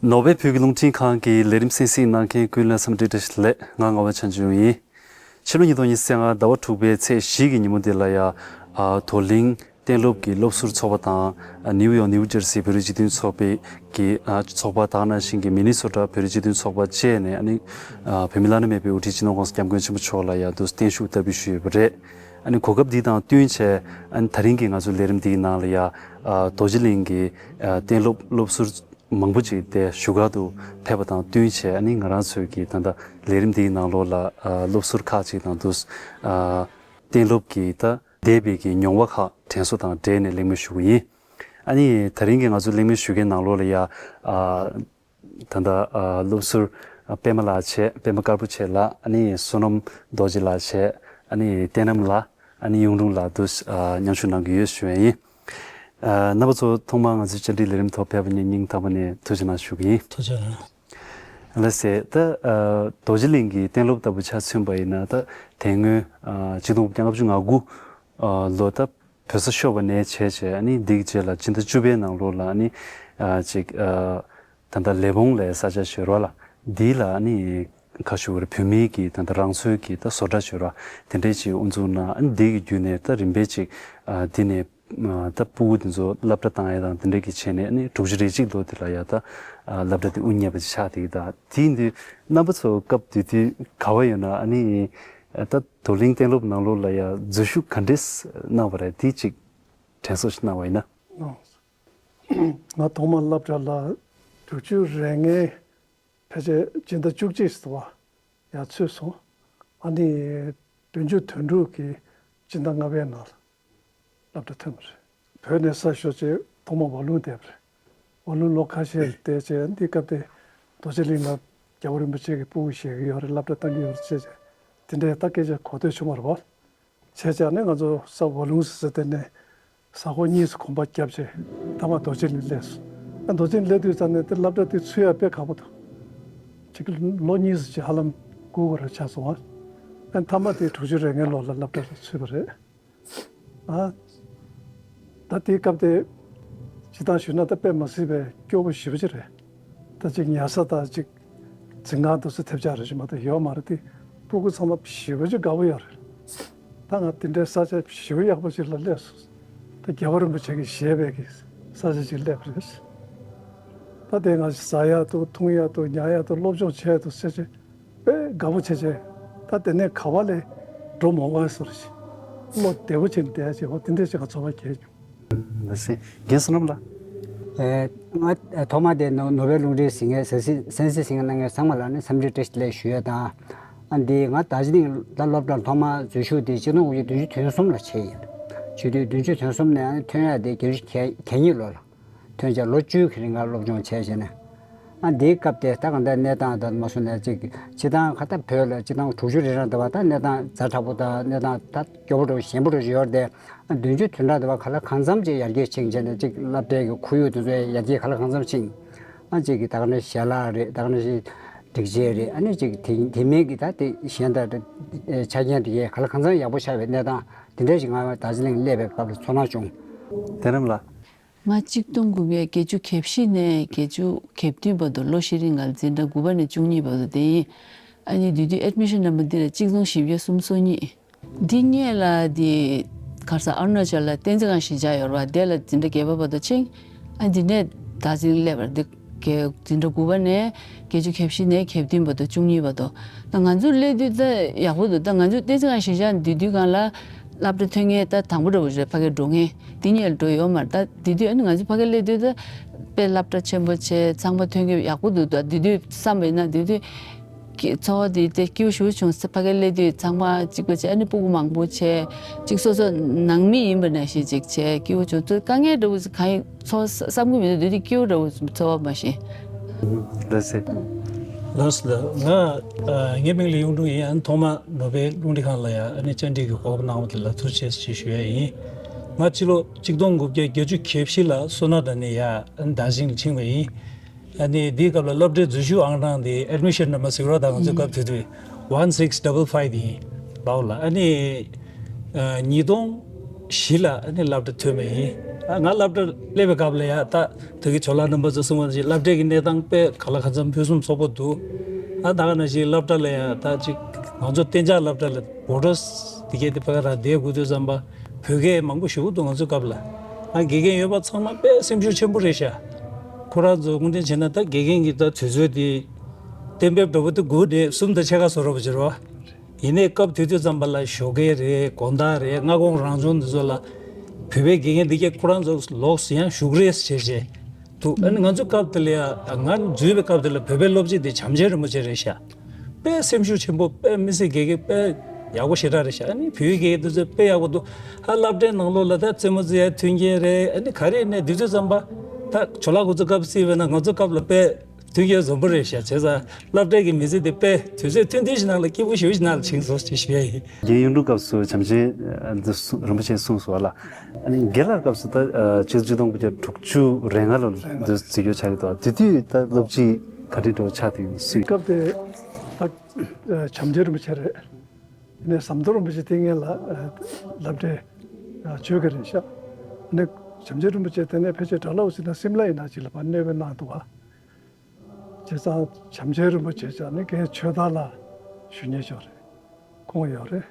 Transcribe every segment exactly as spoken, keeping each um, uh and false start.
ནོར་ཝེ་བོད་ཀྱི་རླུང་འཕྲིན་ཁང་གི་ལས་རིམ་གསན་གཟིགས་གནང་མཁན་ཀུན་ལ་འཚམས་འདྲི་བཀྲ་ཤིས་བདེ་ལེགས། ང་ངག་དབང་ཆོས་འབྱུང་ཡིན། ཕྱི་ལོ་ཉིས་སྟོང་ཉི་ཤུ་རྩ་ལྔ་ཟླ་བ་དྲུག་པའི་ཚེས་བཞི་གི་ཉིན་མོ་འདི་ལ་ཡ། ཨ། རྡོར་གླིང་གཏན་སློབ་ཀྱི་སློབ་ཟུར་ཚོགས་པ་དང་། ཨ། ནིའུ་ཡོག་ནིའུ་ཇར་སི་བོད་རིགས་སྤྱི་མཐུན་ཚོགས་པའི་གི། ཨ། ཚོགས་པ། དེ་ནང་བཞིན་གྱི་མི་ནི་སོ་ཊ་བོད་རིགས་སྤྱི་མཐུན་ཚོགས་པ་བཅས་ནས། ཨ་ནི། ཨ། བོད་མི་བླ་ན་མེད་པའི་དབུ་ཁྲིད་སྤྱི་ནོར་༸གོང་ས་༸སྐྱབས་མགོན་ཆེན་པོ་མཆོག་ལ་ཡ་དུ་བརྟན་བཞུགས་བསྟར་འབུལ་ཞུས་ཡོད་པ་རེད། ཨ་ནི་གོ་སྐབས་འདི་དང་བསྟུན་བྱས། ཨ་ནི་ད་རིང་གི་ང་ཚོའི་ལས་རིམ་འདིའི་ནང་ལ་ཡ། ཨ། རྡོ་རྗེ་གླིང་གི། ཨ། གཏན་སློབ་སློབ་ཟུར་མང་པོ་ཅིག་དེ་བཞུགས་སྒར་དུ་ཕེབས་པ་དང་བསྟུན་བྱས། ཨ་ནི་ང་རང་ཚོའི་གི་ད་ལྟ་ལས་རིམ་འདིའི་ནང་ལོགས་ལ། ཨ། སློབ་ཟུར་ཁག་ཅིག་དང་དུ། ཨ། གཏན་སློབ་ཀྱི་ད་འདས་པའི་གི་མྱོང་བ་ཁག་དྲན་གསོ་དང་འབྲེལ་ནས་གླེང་མོལ་ཞུ་གི་ཡིན། ཨ་ནི་ད་རིང་གི་ང་ཚོའི་གླེང་མོལ་ཞུ་མཁན་ནང་ལོགས་ལ་ཡ། ཨ། ད་ལྟ། ཨ། སློབ་ཟུར། ཨ། པད་མ་ལགས་བྱས། པད་མ་དཀར་པོ་བྱས་ལགས། ཨ་ནི་བསོད་ནམས་རྡོ་རྗེ་ལགས་བྱས། ཨ་ནི་བསྟན་ནམ་ལགས། ཨ་ནི་གཡུང་དྲུང་ལགས་དུ། ཨ། མཉམ་ཞུགས་གནང་གི་ཡོད་ཞུ་ཡ་ཡིན། ཨ། རྣམ་པ་ཚོ་ཐོག་མར་ང་ཚོའི་བཅར་འདྲིའི་ལས་རིམ་ཐོག་ཕེབས་པ་ནི་སྙིང་ཐག་པ་ནས་ཐུགས་རྗེ་གནང་ཞུ་གི་ཡིན། ཐུགས་རྗེ་གནང་། ལགས་སེ། ད། ཨ། རྡོ་རྗེ་གླིང་གི་གཏན་སློབ་ལྟ་བུ་ཆ་མཚོན་པ་ཡིན་ན། ད་དེ་སྔོན། ཨ། ཆིག་སྟོང་དགུ་བརྒྱ་ལྔ་བཅུ་ང་དགུ། ཨ། ལོ་ད་བོད་ས་ཤོར་བ་ནས་བྱས་བྱས། ཨ་ནི་འདིའི་རྗེས་ལ་སྤྱི་ཟླ་བཅུ་པའི་ནང་ལོགས་ལ། ཨ་ནི། ཨ། ཅིག་ཨ། ད་ལྟ་ལས་བོང་ལབ་ས་ཆ་ཞིག་ཡོད་རེད་པ་ལགས། འདི་ལ་ཨ་ནི་ག་ཞུ་དགོས་རེད། བོད་མིའི་གི་ད་ལྟ་རང་སོའི་གི་ད་བཟོ་གྲྭ་ཞིག་ཡོད་རེད་པ། དེ་འདྲས་ཅིག་དབུ་འཛུགས་གནང་། ཨ་ནི་འདི་གི་བརྒྱུད་ནས་ད་རིམ་པས་ཅིག་ཨ། འདི་ནས། ཨ། ད་སྤུ་གུ་འདི་ཚོ་སློབ་གྲྭ་བཏང་ཡ་དང་དེ་འདྲས་ཀྱི་བྱས་ནས། ཨ་ནི་དྲུག་ཅུ་རེ་གཅིག་ལོ་དེ་ལ་ཡ་ད། ཨ། སློབ་གྲྭ་དེ་དབུ་བརྙེས་པ་ཅིག་ཆགས་བསྡད་ཀྱི། ད་དེ་ཡིན་དུས་རྣམ་པ་ཚོ་སྐབས་དེ་དུས་ག་པར་ཡོད་ན། ཨ་ནི་ད་རྡོར་གླིང་གཏན་སློབ་ནང་ལོགས་ལ་ཡ་འཛུལ་ཞུགས་ག་འདྲས་གནང་བ་རེད། དེ་ཅིག་དྲན་གསོ་ཞིག་གནང་བ་ཡིན་ན། ང་ཐོག་མར་སློབ་གྲྭ་ལ་དྲུག་ཅུ་རེ་ལྔའི་ཕལ་ཆེར་སྤྱི་ཟླ་བཅུ་གཅིག་ཙམ་ཡར་ཚུད་སོང་། ཨ་ནི་བདུན་ཅུ་དོན་དྲུག་གི་སྤྱི་ཟླ་ལྔ་པའི་ནང་ལ་སློབ་གྲྭ་ཐོན་པ་རེད། བོད་ནས་ས་ཞོགས་བྱས་ཐོག་མར་ཝ་ལུང་བསྡད་པ་རེད། ཝ་ལུང་ལོ་ཁ་ཤས་བསྡད་བྱས། འདི་སྐབས་དེ་རྡོ་རྗེ་གླིང་ལ་རྒྱལ་བ་རིན་པོ་ཆེ་གི་སྤུ་གུ་བཞེས་ཀྱི་ཡོད་རེད། སློབ་གྲྭ་བཏང་གི་ཡོད་རེད་ཅེས་བྱས། དེ་འདྲའི་ད་སྐད་ཆ་གོ་ཐོས་བྱུང་བ་རེད་པ། བྱས་བྱས་ནས་ང་ཚོ་ས་ཝ་ལུང་ཟེར་དེ་ནས་གཟའ་འཁོར་གཉིས་སུ་གོམ་པ་བརྒྱབ་བྱས། མཐའ་མ་རྡོ་རྗེ་གླིང་སླེབས་སོང་། ཨ། རྡོ་རྗེ་གླིང་སླེབས་དུས་ཙམ་ནས་དེ་སློབ་གྲྭ་དེ་ཚུད་ཡ་དཔེ་ཁག་པོ་འདུག་ཅིག་ལོ་གཉིས་སུ་ཅིག་ཧ་ལམ་སྒུག་དགོས་རེ་ཆགས་སོང་བ། ཨ། མཐའ་མ་དེ་དྲུག་ཅུ་རེ་ལྔའི་ལོ་ལ་སློབ་གྲྭ་ལ་ཚུད་པ་རེད། ཨ། ད་དེའི་སྐབས་དེ་སྤྱིར་བཏང་ཞུས་ན་ད་དཔེ་མ་སྲིད་པའི་སྐྱོ་པོ་ཞེ་པོ་ཅིག་རེད། ད་ཅིག་ཉལ་ས་དང་ཅིག་འཛིན་ཁང་དེ་ཚོ་ཐེབས་ཆག་རེ་ཞིག་མ་གཏོགས་ཡོད་མ་རེད་དེ། སྤུ་གུ་ཚང་མ་ཞེ་པོ་ཅིག་དགའ་པོ་ཡོད་རེད། ད་ང་དེ་འདྲའི་ས་ཆ་ཞེ་པོ་ཡག་པོ་ཅིག་ལ་སླེབས་སོང་། ད་རྒྱལ་བ་རིན་པོ་ཆེ་གིས་བཞེས་པའི་གི་ས་ཆ་ཅིག་སླེབས་པ་རེད། ད་དེ་ང་ཟ་ཡག་འདུག་འཐུང་ཡག་འདུག་ཉལ་ཡག་འདུག་སློབ་སྦྱོང་བྱེད་ཡག་འདུག་ཟེར་བྱས། དཔེ་དགའ་པོ་བྱས་བྱས། ད་དེ་ནས་ག་པ་ལ་འགྲོ་མ་དགོས་ཟེར་བྱས། བློ་བདེ་པོ་བྱས་ནས་བསྡད་བྱས། འོ་དེ་འདྲ་ཞིག་ང་ཚོར་བ་སྐྱེས་བྱུང་། ལགས་སེ། རྒན་བསོད་ནམས་ལགས། ཨེ། ང་ཐོག་མ་དེ་ནོ་ནོར་ཝེ་རླུང་འཕྲིན་ཟིན་མཁན་གསན་གཟིགས་གནང་མཁན་ཚང་མ་ལ་ནི་འཚམས་འདྲི་བཀྲ་ཤིས་བདེ་ལེགས་ཞུ་ཡ་དང་། ཨ། འདི་ང་རྡོ་རྗེ་གླིང་ལ་སློབ་གྲྭར་ཐོག་མ་འཛུལ་ཞུགས་དེ་ཆིག་སྟོང་དགུ་བརྒྱ་བདུན་ཅུ་དོན་གསུམ་ལ་བྱས་ཡིན། བྱས་དུས་བདུན་ཅུ་དོན་གསུམ་ནས་ཨ་ནི་ཐོན་ཡ་དེ་བརྒྱད་ཅུ་གྱ་གཉིས་ལོ་ལ། ཐོན་བྱས་ལོ་བཅུ་གི་རིང་ལ་སློབ་སྦྱོང་བྱས་བྱས་ནས། ཨ། འདིའི་སྐབས་དེ་ད་གང་ལྟར་གནས་སྟངས་དང་མ་སོང་ནས་ཅིག་སྤྱིར་བཏང་ཁ་ད་བོད་ལ་སྤྱིར་བཏང་དྲུག་ཅུ་རེ་རང་འདྲ་བ། ད་གནས་སྟངས་ཛ་དྲག་པོ་དང་གནས་སྟངས་ད་སྐྱོ་པོ་འདྲ་བོ་ཞན་པོ་འདྲ་བོ་ཡོད་རེད་དེ། ཨ། བདུན་ཅུ་དོན་གྲངས་འདྲ་བ་ག་ལ་གང་འཚམ་ཅིག་ཡར་རྒྱས་ཕྱིན་བྱས་ནས། ཅིག་སློབ་གྲྭའི་གི་ཁོར་ཡུག་དེ་ཚོ་ཡར་རྒྱས་ག་ལ་གང་འཚམ་ཕྱིན། ཨ། ཅིག་གི་ད་ག་ནང་བཞིན་ཞལ་ལག་རེད། ད་ག་ནང་བཞིན་སྒྲིག་ཆས་རེད། ཨ་ནི་ཅིག་དེ་དེ་མིན་གྱི་ད་དེ་གཞན་དང་ཆ་རྐྱེན་དེ་གའི་ག་ལ་གང་འཚམ་ཡག་པོ་ཆགས་པའི་གནས་སྟངས་དེ་འདྲ་ཞིག་ང་རྡོ་རྗེ་གླིང་སླེབས་པའི་སྐབས་ལ་ཚོར་སྣང་བྱུང་། བསྟན་ནམ་ལགས། ང་གཅིག་སྟོང་དགུ་བརྒྱ་བརྒྱད་ཅུ་གྱ་བཞི་ནས་བརྒྱད་ཅུ་གྱ་བདུན་བར་དུ་ལོ་ཤས་རིང་ལ་འཛིན་གྲྭ་དགུ་པ་ནས་བཅུ་གཉིས་བར་དུ་བསྡད་ཡིན། ཨ་ནི་དེ་དུས་ཨེཌ་མི་ཤན་ནམ་བར་འདི་ལ་གཅིག་སྟོང་བཞི་བརྒྱ་སུམ་ཅུ་སོ་གཉིས། འདི་སྔོན་ལ་དེ་ག་རེ་ཟ། ཨ་རུ་ན་ཅལ་ལ་བསྟན་འཛིན་ཁང་གཞིས་ཆགས་ཡོད་རེད་པ། དེ་ལ་འཛིན་གྲྭ་བརྒྱད་པ་བར་དུ་ཕྱིན། ཨ། འདི་ནས་རྡོ་རྗེ་གླིང་སླེབས་པ་རེད། འདི་གའི་འཛིན་གྲྭ་དགུ་པ་ནས་བརྒྱད་ཅུ་གྱ་བཞི་ནས་གྱ་བདུན་བར་དུ། བཅུ་གཉིས་བར་དུ། ད་ང་ཚོ་སླེབས་དུས་ད་ཡག་པོ་འདུག་ད་ང་ཚོ་བསྟན་འཛིན་ཁང་གཞིས་ཆགས་འདི་དུས་སྒང་ལ་སློབ་གྲྭ་ཐོན་མཁན་ད་དང་པོ་འདྲ་བོ་རེད། ཕ་གིར་འགྲོ་མཁན་འདི་སྔོན་ལ་འགྲོ་ཡོད་མ་རེད། ད་དེ་དུས་ཨ་ནི་ང་ཚོ་ཕ་གིར་སླེབས་དུས་ད་དཔེ་སློབ་གྲྭ་ཆེན་པོ་བྱས། ཚང་མ་ཐོན་མཁན་ཡག་པོ་འདུག་ད་དེ་དུས་བསམ་པ་ཡིན་ན་དེ་དུས་ཀྱི་ཚོར་བ་དེ་དེ་སྐྱིད་པོ་ཞེ་པོ་བྱུང་། ཕ་གིར་སླེབས་དུས་ཚང་མ་གཅིག་པ་བྱས། ཨ་ནི་སྤུ་གུ་མང་པོ་བྱས། གཅིག་སོ་སོ་ནང་མི་ཡིན་པ་ནང་བཞིན་ཅིག་བྱས། སྐྱིད་པོ་བྱུང་། དཀའ་ངལ་འདྲ་བོ་གང་ཡིན་ཚོར་བསམ་གྱི་མི་འདུག་དེ་དུས་སྐྱིད་པོ་འདྲ་བོ་ཚོར་བ་མ་ཤེས། ལགས་སེ། ལགས་སེ། ང་ཨ་ངའི་མིང་ལ་གཡུང་དྲུང་ཡིན། ཨ་ནི་ཐོག་མ་ནོར་ཝེ་རླུང་འཕྲིན་ཁང་ལ་ཡ་ཨ་ནི་བཅར་འདྲི་གི་གོ་སྐབས་གནང་བ་དེ་ལ་ཐུགས་རྗེ་ཆེ་ཞུ་ཡ་ཡིན། ང་ཕྱི་ལོ་གཅིག་སྟོང་དགུ་བརྒྱ་བརྒྱད་ཅུ་གྱ་བཞི་ལ་སོ་ན་ད་ནས་ཡ་ཨ་ནི་རྡོ་རྗེ་གླིང་ཕྱིན་པ་ཡིན། ཨ་ནི་དེའི་སྐབས་ལ་སློབ་གྲྭའི་འཛུལ་ཞུགས་ཨང་གྲངས་དེ་ཨེཌ་མི་ཤན་ནམ་བར་ཟེར་བ་ད་ང་ཚོའི་སྐབས་དེ་དུས་ཝན་སིགས་ཌབ་ལ་ཕའིབ་ཡིན་པ་ལ། ཨ་ནི་ཨ་ཉིས་སྟོང་བཞི་ལ་ཨ་ནི་སློབ་གྲྭ་ཐོན་པ་ཡིན། ཨ། ང་སློབ་གྲྭར་སླེབས་པའི་སྐབས་ལ་ཡ། ད་དེ་གི་ཇོ་ལགས་རྣམ་པ་ཚོ་གསུངས་པ་ནང་བཞིན་སློབ་གྲྭའི་གི་གནས་སྟངས་དཔེ་ག་ལ་གང་འཚམ་ཕུན་སུམ་ཚོགས་པོ་འདུག་ཨ། ད་ག་ནང་བཞིན་སློབ་གྲྭ་ལ་ཡ་ད་ཅིག་ང་ཚོ་གཏན་འཇགས་སློབ་གྲྭ་ལ་བོ་ཊར་སི་དེ་གས་དེ་ཕ་ག་ར་བསྡད་དགོས་དུས་ཙམ་པ་བོད་སྐད་མང་པོ་ཞུ་གི་འདུག་ང་ཚོའི་སྐབས་ལ། ཨ། དགེ་རྒན་ཡོད་པ་ཚང་མ་དཔེ་སེམས་ཤུགས་ཆེན་པོ་རེད་ཤག་ཁོ་རང་ཚོ་དངོས་གནས་བྱས་ན་ད་དགེ་རྒན་གྱི་ད་དུས་ཚོད་དེ་གཏན་འབེབས་འདྲ་པོ་དེ་དགུ་ནས་གསུམ་དང་ཕྱེད་ཀ་བཟོ་འདྲ་པོ་ཅིག་རེད་པ། ཡིན་ནའི་སྐབས་དེ་དུས་ཙམ་པ་ལ་ཞོགས་ཀས་རེད། དགོང་དག་རེད། སྔ་དགོང་རང་བྱུང་འདི་ཚོ་ལ་བོད་པའི་དགེ་རྒན་འདི་གས་ཁོ་རང་ཚོ་ལོགས་སུ་ཡང་བཞུགས་རེས་བྱས་བྱས་འདུག་ཨ་ནི་ང་ཚོའི་སྐབས་དེ་ལ་ཡ། ང་འཛུལ་བའི་སྐབས་དེ་ལ་བོད་པའི་སློབ་སྤྱི་དེ་བྱམས་ཆེན་རིན་པོ་ཆེ་རེད་ཤག་དཔེ་སེམས་ཤུགས་ཆེན་པོ། དཔེ་མི་སེར་དགེ་རྒན་དཔེ་ཡག་པོ་ཞེ་དྲག་རེད་ཤག་ཨ་ནི་བོད་ཡིག་དགེ་རྒན་དེ་ཚོ་དཔེ་ཡག་པོ་འདུག་ཨ། སློབ་གྲྭའི་ནང་ལོགས་ལ་ད་རྩེད་མོ་རྩེ་ཡ་མཐུན་རྐྱེན་རེད། ཨ་ནི་ག་རེ་ཡིན་ནའི་དུས་ཚོད་ཙམ་པ་ད་ཇོ་ལགས་ཁོ་ཚོ་སྐབས་བརྩིས་པས་ན་ང་ཚོ་སྐབས་ལ་དཔེ་མཐུན་རྐྱེན་འཛོམས་པོ་རེད་ཤག་བྱས་ཙང་སློབ་གྲྭའི་གི་མི་ཚེ་དེ་དཔེ་དུས་ཚོད་ཐུང་ཐུང་ཞིག་ནང་ལ་སྐྱིད་པོ་ཞེ་པོ་ཞིག་ནང་ལ་ཕྱིན་སོང་ཞེས་ཞུ་ཡ་ཡིན། རྒན་གཡུང་དྲུང་སྐབས་སུ་བྱམས་ཆེན་འདི་གསུང་། རིན་པོ་ཆེས་གསུངས་སོང་བ་ལ། ཨ་ནི་རྒན་ལགས་སྐབས་སུ་ད་ཆིག་སྟོང་དགུ་བརྒྱ་དྲུག་ཅུ་རེ་ལྔ་ལོར་འདི་འཛུལ་སྐྱོར་བྱ་ཡི་འདུག་དེ་དུས་ད་སློབ་སྤྱི་ག་འདྲ་འདྲ་བོ་ཆགས་འདུག་སུས། སྐབས་དེ་ད་བྱམས་ཆེན་རིན་པོ་ཆེ་རེད། དེ་ནས་ཟམ་གདོང་རིན་པོ་ཆེ་དེ་སྔོན་ལ་སློབ་གྲྭའི་ཇོ་གི་རེད་ཤག་ཨ་ནི་བྱམས་ཆེན་རིན་པོ་ཆེ་དེ་ནས་ཕལ་ཆེར་ཌལ་ཧོ་སི་ན་སིམ་ལ་ཡིན་ན་ཅིག་ལ་ཕར་གནས་སྤོས་གནང་འདུག་བ། བྱས་ཙང་བྱམས་ཆེན་རིན་པོ་ཆེ་ཅག་ནི་རྒན་ཆོས་དར་ལགས་ཞུ་མཁན་ཅིག་རེད། ཁོང་ཡོད་རེད།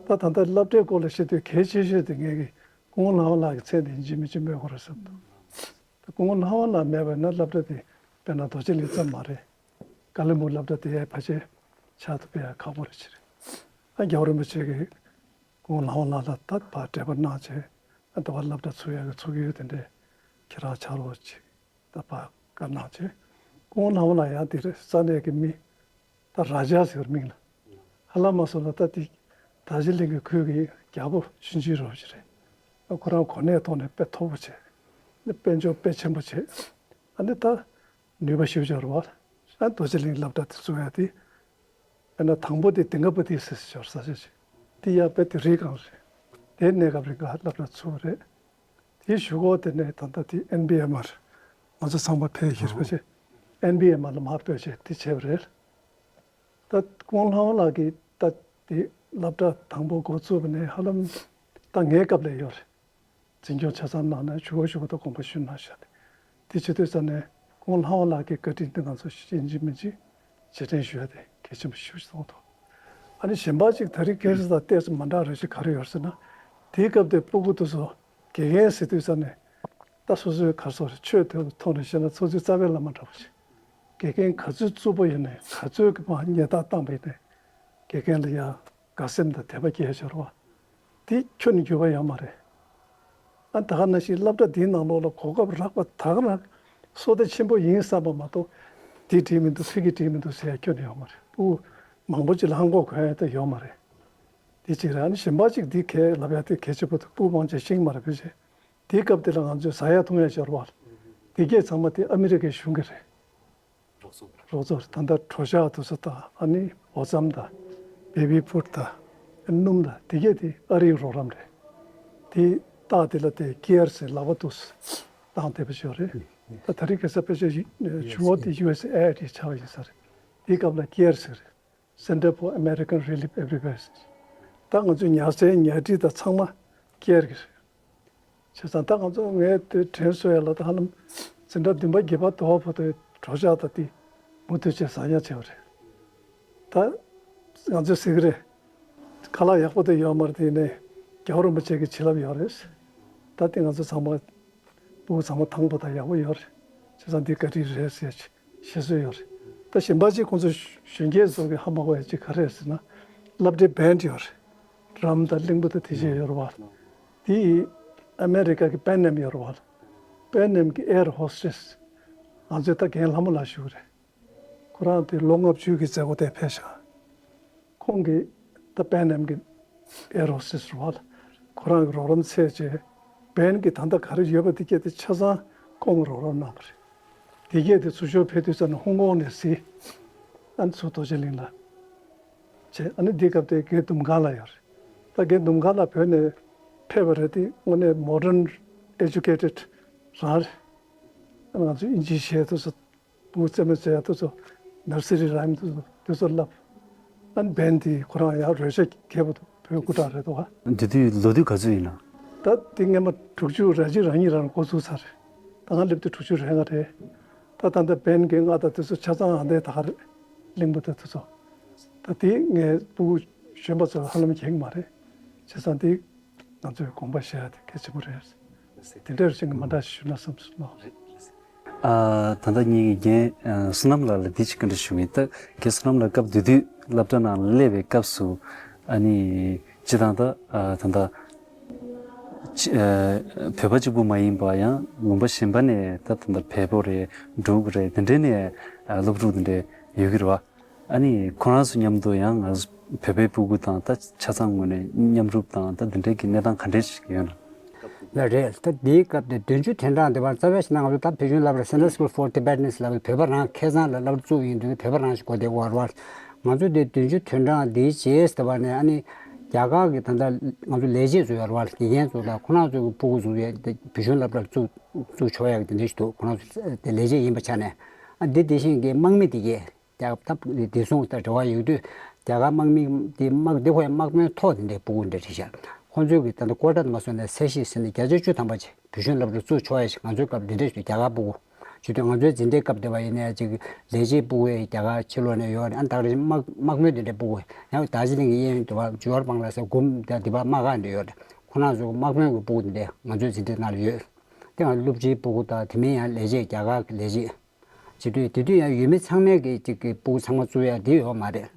ད་ད་ལྟ་སློབ་གྲྭའི་སྐོར་ལ་བཤད་དུས་གལ་ཆེ་ཤོས་དེ་ངས་ཀྱི་སྐུ་ངོ་ལྷ་དབང་ལགས་ཀྱི་མཚན་དེ་ཡིན་གཅིག་མིན་གཅིག་སྨོས་དགོས་རེད་བསམ་འདུག་ད་སྐུ་ངོ་ལྷ་དབང་ལགས་མེད་པ་ན་སློབ་གྲྭ་དེ་དཔེར་ན་རྡོ་རྗེ་གླིང་ཙམ་མ་རེད། ཀ་ལི་མུག་སློབ་གྲྭ་དེ་ཡང་ཕལ་ཆེར་ཆགས་ཐུབ་པ་ཡང་ཁག་པོ་རེད་ཅེས་རེད། ཨ། རྒྱལ་བ་རིན་པོ་ཆེ་གིས་སྐུ་ངོ་ལྷ་དབང་ལགས་ལ་ད་ཕར་འབྲེལ་བ་གནང་བྱས། ཨ། ད་ཕར་སློབ་གྲྭ་ཚུགས་ཡག་གི་ཚུགས་ཡུལ་དེ་འདྲས་ཁྱེད་རང་ཕྱག་རོགས་ཅིག་ད་ཕར་བཀའ་གནང་བྱས། སྐུ་ངོ་ལྷ་དབང་ལགས་ཡང་དེ་རེད། ས་གནས་ཀྱི་མི་ད་རཱ་ཇ་ཟེར་བའི་མིང་ལ། ཧ་ལམ་མ་སོང་ན་ད་དེ་རྡོ་རྗེ་གླིང་གི་ཁུལ་གྱི་རྒྱལ་པོ་ཆུང་ཆུང་རོ་ཞིག་རེད། ཨ། ཁོ་རང་གོ་གནས་ཐོག་ནས་དཔེ་མཐོ་པོ་བྱས། ཨ་ནི་དཔལ་འབྱོར་དཔེ་ཆེན་པོ་བྱས། ཨ་ནི་ད་ནུས་པ་ཞེ་པོ་ཅིག་ཡོད་རེད་པ། ཨ། རྡོ་རྗེ་གླིང་སློབ་གྲྭ་དེ་བཙུགས་ཡ་དེ། དཔེར་ན་དང་པོ་དེ་དིང་ག་པ་ཏི་ཟེར་ཞོར་ས་ཆ་ཅིག་དེ་ཡང་དཔེ་དེ་རིགས་གང་རེད། དེ་གནས་སྐབས་རིང་ག་སློབ་གྲྭ་ཚུགས་རེད། དེའི་གཞུག་གུ་དེ་ནས་ད་ལྟ་དེ་ཨེན་བི་ཨེམ་ཨར། ང་ཚོ་ཚང་མ་ཕལ་ཆེར་ཤེས་པ་ཅིག་ཨེན་བི་ཨེམ་ཨར་ལ་མར་སྤོས་བྱས་དེ་བྱས་པ་རེད། ད་སྐུ་ངོ་ལྷ་དབང་ལགས་ཀྱིས་ད་དེ་སློབ་གྲྭ་དང་པོ་འགོ་བཙུགས་པ་ནས་ཧ་ལམ་ད་ངའི་སྐབས་ལ་ཡོད་རེད། འཛིན་སྐྱོང་ཆ་ཚང་གནང་ནས་གཞུག་གུ་གཞུག་གུ་ད་དགོངས་པ་ཞུས་གནང་བཞག་སྟེ། དེ་བྱེད་དུས་ཙ་ནས་སྐུ་ངོ་ལྷ་དབང་ལགས་ཀྱི་བཀའ་དྲིན་དེ་ང་ཚོ་ཡིན་གཅིག་མིན་གཅིག་རྗེས་དྲན་ཞུ་ཡ་དེ་གལ་ཆེན་པོ་ཞེ་པོ་ཅིག་མཐོང་འདུག་ཨ་ནི་གཞན་པ་ཅིག་དེ་རིང་ཁ་སང་དང་ཏོག་ཙམ་མ་འདྲ་རེ་ཞིག་ག་རེ་ཡོད་ཟེར་ན། དེའི་སྐབས་དེ་སྤུ་གུ་དེ་ཚོ་དགེ་རྒན་ཟེར་དུས་ཙ་ནས་ད་སོ་སོའི་ག་རེ་ཟེར་དགོས་རེད། ཆོས་དེ་ཐོག་ནས་བཤད་ན་ཚོགས་གཙོ་རྩ་བའི་བླ་མ་འདྲ་པོ་ཞིག་དགེ་རྒན་ག་ཚོད་རྩུབ་པོ་ཡིན་ནའི་ག་ཚོད་ཀྱི་མར་ཉེས་རྡུང་བཏང་པ་ཡིན་ནའི་དགེ་རྒན་ལ་ཡང་དགའ་སེམས་དང་དད་པ་སྐྱེ་ཡ་ཡོད་རེད་པ། དེ་ཁྱོན་ནས་འགྱུར་བ་ཡོད་མ་རེད། ཨ། ད་ག་ནང་བཞིན་སློབ་གྲྭ་འདིའི་ནང་ལོགས་ལ་གོ་སྐབས་རག་པ་ད་ག་རང་བསོད་བདེ་ཆེན་པོ་ཡིན་བསམ་པ་མ་གཏོགས། འདི་འགྲིག་མི་འདུག་ཕ་གི་འགྲིག་མི་འདུག་ཟེར་ཡ་ཁྱོན་ནས་ཡོད་མ་རེད། སྤུ་གུ་མང་པོ་ཅིག་ལ་ཧང་གོ་གོ་ཡ་ད་ཡོད་མ་རེད། དེ་གཅིག་རེད། ཨ་ནི་གཞན་པ་ཅིག་འདི་གས་ལབ་ཡ་དེ་གལ་ཆེན་པོ་འདུག་སྤུ་གུ་མང་ཆེ་ཤེས་ཀྱི་མ་རེད། ཕལ་ཆེར་དེའི་སྐབས་དེ་ལ་ང་ཚོས་ཟ་ཡ་འཐུང་ཡ་སྦྱོར་བ་དེ་གས་ཚང་མ་དེ་ཨ་མི་རི་ཀའི་གཞུང་གི་རེད། རོགས་ཚོགས་རེད། ད་ལྟ་གྲོ་ཞག་དེ་ཚོ་དང་། ཨ་ནི་འོ་རྩམ་དང་། བེ་བི་ཕུཌ་དང་། སྣུམ་དང་། དེ་གས་དེ་ཨ་རིའི་རོགས་རམ་རེད། དེ་རྟགས་དེ་ལ་དེ་ཀེར་ཟེར་ལག་པ་འདུག་སེ་བཏང་བསྡད་པ་ཞིག་ཡོད་རེད། ད་དེ་རིང་ཁ་སང་ཕལ་ཆེར་བྱུང་བ་དེ་ཡུ་ཨེས་ཨེ་ཨའི་ཌི་ཆགས་པ་ཡིན་ས་རེད། དེའི་སྐབས་ལ་ཀེར་ཟེར་རེད། Center for American Relief Everywhere ཟེར། ད་ང་ཚོའི་ཉལ་སའི་ཉལ་ཁྲི་དང་ཚང་མ་ཀེར་གྱི་རེད། བྱས་ཙང་ད་ང་ཚོ་ངས་དེ་དྲན་གསོ་ཡ་ལ་ད་ཧ་ལམ་འཛིན་གྲྭ་བདུན་པ་བརྒྱད་པ་དོ་བ་བར་དུ་གྲོ་ཞག་དང་དེ་མུ་མཐུད་བྱས་ཟ་ཡ་བྱས་པ་རེད། ད་ང་ཚོས་ཟེར་གི་རེད། ཁ་ལག་ཡག་པོ་དེ་ཡོད་མ་རེད། དེ་ནས་རྒྱལ་བ་རིན་པོ་ཆེ་གི་བྱིན་རླབས་ཡོད་རེད། ད་དེ་ང་ཚོ་ཚང་མ་སྤུ་གུ་ཚང་མ་ཐང་པོ་དང་ཡག་པོ་ཡོད་རེད། བྱས་ཙང་འདི་བཀའ་དྲིན་རེད་ཟེར་བཤད་སྲོལ་ཡོད་རེད། ད་གཞན་པ་ཅིག་ཁོང་ཚོ་གཞོན་སྐྱེས་ཚོ་གི་ཧ་མ་གོ་ཡ་ཅིག་ག་རེ་རེད་ཟེར་ན། སློབ་གྲྭའི་བན་ཌི་ཡོད་རེད། ཌྲམ་དང་གླིང་བུ་དང་དེ་བཞིན་ཡོད་རེད་བ། དེ་ཨ་མེ་རི་ཀ་གི་པེན་ཨེམ་ཡོད་རེད་བ། པེན་ཨེམ་གི་ཨེར་ཧོ་སི་ཊེ་སི། ང་ཚོའི་ད་རྒན་ལྷ་མོ་ལགས་བཞུགས་རེད། ཁོ་རང་དེ་ལོ་ལྔ་བཅུ་གི་མཛད་སྒོ་དེ་ཕེབས་ཤག་ཁོང་གིས་ད་པེན་ཨེམ་གི་ཨེར་ཧོ་སི་ཊེ་སི་རེད་བ། ཁོ་རང་གི་རོགས་རམ་ཚད་བྱས། བན་གྱི་ད་ལྟ་ག་རེ་ཡོད་པ་དེ་གས་དེ་ཆ་ཚང་ཁོང་གིས་རོགས་རམ་གནང་བ་རེད། དེ་གས་དེ་ཚུར་ཤོག་ཕེབས་དུས་ཙམ་ནས་ཧོང་ཀོང་ནས་གཟིགས། ཨ་ནི་ཚུར་རྡོ་རྗེ་གླིང་ལ་བྱས། ཨ་ནི་འདི་སྐབས་དེ་རྒན་དུམ་མཁར་ལགས་ཡོད་རེད། ད་རྒན་དུམ་མཁར་ལགས་བོད་ནས་ཕེབས་པ་རེད། དེ་དངོས་གནས་མོ་ཌརན་ཨེ་ཇུ་ཀེ་ཊེཌ་རང་རེད། ཨ་ནི་ང་ཚོ་དབྱིན་ཇི་བཤད་དུས་སུ། བུ་རྩེད་མོ་རྩེ་ཡ་དེ་ཚོ། ནར་སི་རི་རའིམ་དེ་ཚོ་དེ་ཚོ་བསླབ། ཨ་ནི་བན་དེ་ཁོ་རང་ཡང་རོལ་ཆ་མཁས་པོ་འདུག་བོད་སྐུ་དྲག་རེད་འདུག་ག་དེ་དུས་ལོ་དུས་ག་ཚོད་ཡིན་ན། ད་དེ་སྔོན་མ་དྲུག་ཅུ་རེ་གཅིག་རེ་གཉིས་རང་འགོ་བཙུགས་ཚར་རེད། ད་ང་སླེབས་དུས་དྲུག་ཅུ་རེ་ལྔ་རེད། ད་ད་ལྟ་བན་གྱི་ལྔ་དང་དེ་ཚོ་ཆ་ཚང་ཨ་འདས་ད་ག་རེད། གླིང་བུ་དང་དེ་ཚོ། ད་དེ་ངའི་སྤུ་གུ་གཞོན་པ་ཚོ་ཧ་ལམ་མཁྱེན་གྱི་མ་རེད། བྱས་ཙང་དེ་ང་ཚོས་དགོངས་པ་བཞེས་ཡ་དེ་གལ་ཆེན་པོ་རེད། དེ་འདྲ་རེ་བཞིན་གྱི་མ་འདྲ་ཞིག་ཞུ་ན་བསམ་སོང་ལགས། ཨ། ད་ལྟ་ངེད་ཀྱི་རྒན་ཨ་བསོད་ནམས་ལགས་ལ་འདི་ཅིག་བཀའ་འདྲི་ཞུ་གི་ཡིན། ད་རྒན་བསོད་ནམས་ལགས་སྐབས་དེ་དུས་སློབ་གྲྭ་ནང་སླེབས་པའི་སྐབས་སུ་ཨ་ནི་སྤྱིར་བཏང་ད་ཨ་ད་ལྟ་ཅི་ཨ་བོད་པ་གཅིག་པུ་མ་ཡིན་པ་ཡང་ལུང་པ་གཞན་པ་ནས་ད་ད་ལྟ་བལ་པོ་རེད། འབྲུག་རེད། དེ་འདྲ་ནས་ཨ་སློབ་ཕྲུག་དེ་འདྲ་ཡོད་ཀྱི་རེད་བ། ཨ་ནི་ཁོ་རང་ཚོ་མཉམ་དུ་ཡང་ང་ཚོ་བོད་པའི་སྤུ་གུ་དང་ད་ཆ་ཚང་ངོས་ནས་མཉམ་རུབ་དང་ད་འདི་འདྲའི་གི་གནས་སྟངས་ག་འདྲས་ཞིག་ཡོད་ན། ལགས་རེད། ད་འདིའི་སྐབས་དེ་བདུན་ཅུ་དོན་གྲངས་དེ་བར་རྩ་བའི་ཞིག་ན་ང་ཚོ་ད་བོད་གཞུང་སློབ་གྲྭ་Centre School for Tibetans ལབ་བོད་པ་རང་ཁེ་བཟང་ལ་སློབ་གྲྭ་བཙུགས་ཡིན་དུས་བོད་པ་རང་ཞིག་གོ་བདེ་བར་བར་ང་ཚོ་དེ་བདུན་ཅུ་དོན་གྲངས་འདིའི་རྗེས་དེ་བར་ནས་ཨ་ནི་རྒྱ་གར་གྱི་ད་ལྟ་ང་ཚོ་ལས་བྱེད་ཚོ་ཡོད་རེད་བ། དགེ་རྒན་ཚོ་དང་ཁོ་རང་ཚོ་གི་སྤུ་གུ་ཚོ་ཡ་དེ་བོད་གཞུང་སློབ་གྲྭ་བཙུགས་བཙུགས་ཆོག་ཡག་དེ་འདྲ་ཞིག་འདུག་ཁོ་རང་ཚོ་དེ་ལས་བྱེད་ཡིན་པ་ཆ་ནས་ཨ་འདི་དེ་བཞིན་གྱི་དམག་མི་དེ་གས། རྒྱ་ད་བདེ་སྲུང་དང་འབྲེལ་བ་ཡོད་དུས་རྒྱ་གར་དམག་མི་དེ་དམག་དེ་ཁོ་ཡང་དམག་དཔོན་ཐོག་དེ་འདྲའི་སྤུ་གུ་འདྲ་རེད་ཤག་ཁོང་ཚོས་ཀྱི་ད་ལྟ་ཀོ་ཊ་དུ་མ་སོང་ནས་ཚད་གཞི་ཟིན་ནས་བརྒྱ་ཆ་བཅུ་ཐམ་པ་ཅིག་བོད་གཞུང་སློབ་གྲྭ་བཙུགས་ཆོག་ཡ་ཞིག་ང་ཚོའི་སྐབས་འདི་འདྲ་ཞིག་རྒྱ་གར་སྤུ་གུ་བྱེད་དུས་ང་ཚོའི་འཛིན་གྲྭའི་སྐབས་དེ་བ་ཡིན་ནའི་ཅིག་ལས་བྱེད་སྤུ་གུ་རྒྱ་གར་ཕྱི་ལོགས་ནས་ཡོད་རེད། ཨ་ད་ག་རེ་དམག་དམག་དཔོན་དེ་འདྲའི་སྤུ་གུ་ཡང་དར་ཇི་ལིང་གི་གཡས་གཡོན་དུ་བ་ཇོ་ཧར་བང་ལ་ཟེར་གུམ་དེ་དེ་བ་དམག་ཁང་འདྲ་ཡོད་རེད། ཁོ་རང་ཚོ་དམག་དཔོན་གྱི་སྤུ་གུ་དེ་འདྲ་ང་ཚོའི་འཛིན་གྲྭའི་ནང་ལ་ཡོད། དེ་ང་སློབ་གྲྭའི་སྤུ་གུ་དང་དེ་མིན་ཡང་ལས་བྱེད་རྒྱ་གར་གྱི་ལས་བྱེད། བྱེད་དུས་དེ་དུས་ཡང་ཡུལ་མི་ཚང་མས་ཀྱི་ཅིག་གི་སྤུ་གུ་ཚང་མ་བཙུགས་ཡ་དེ་ཡོད་མ་རེད།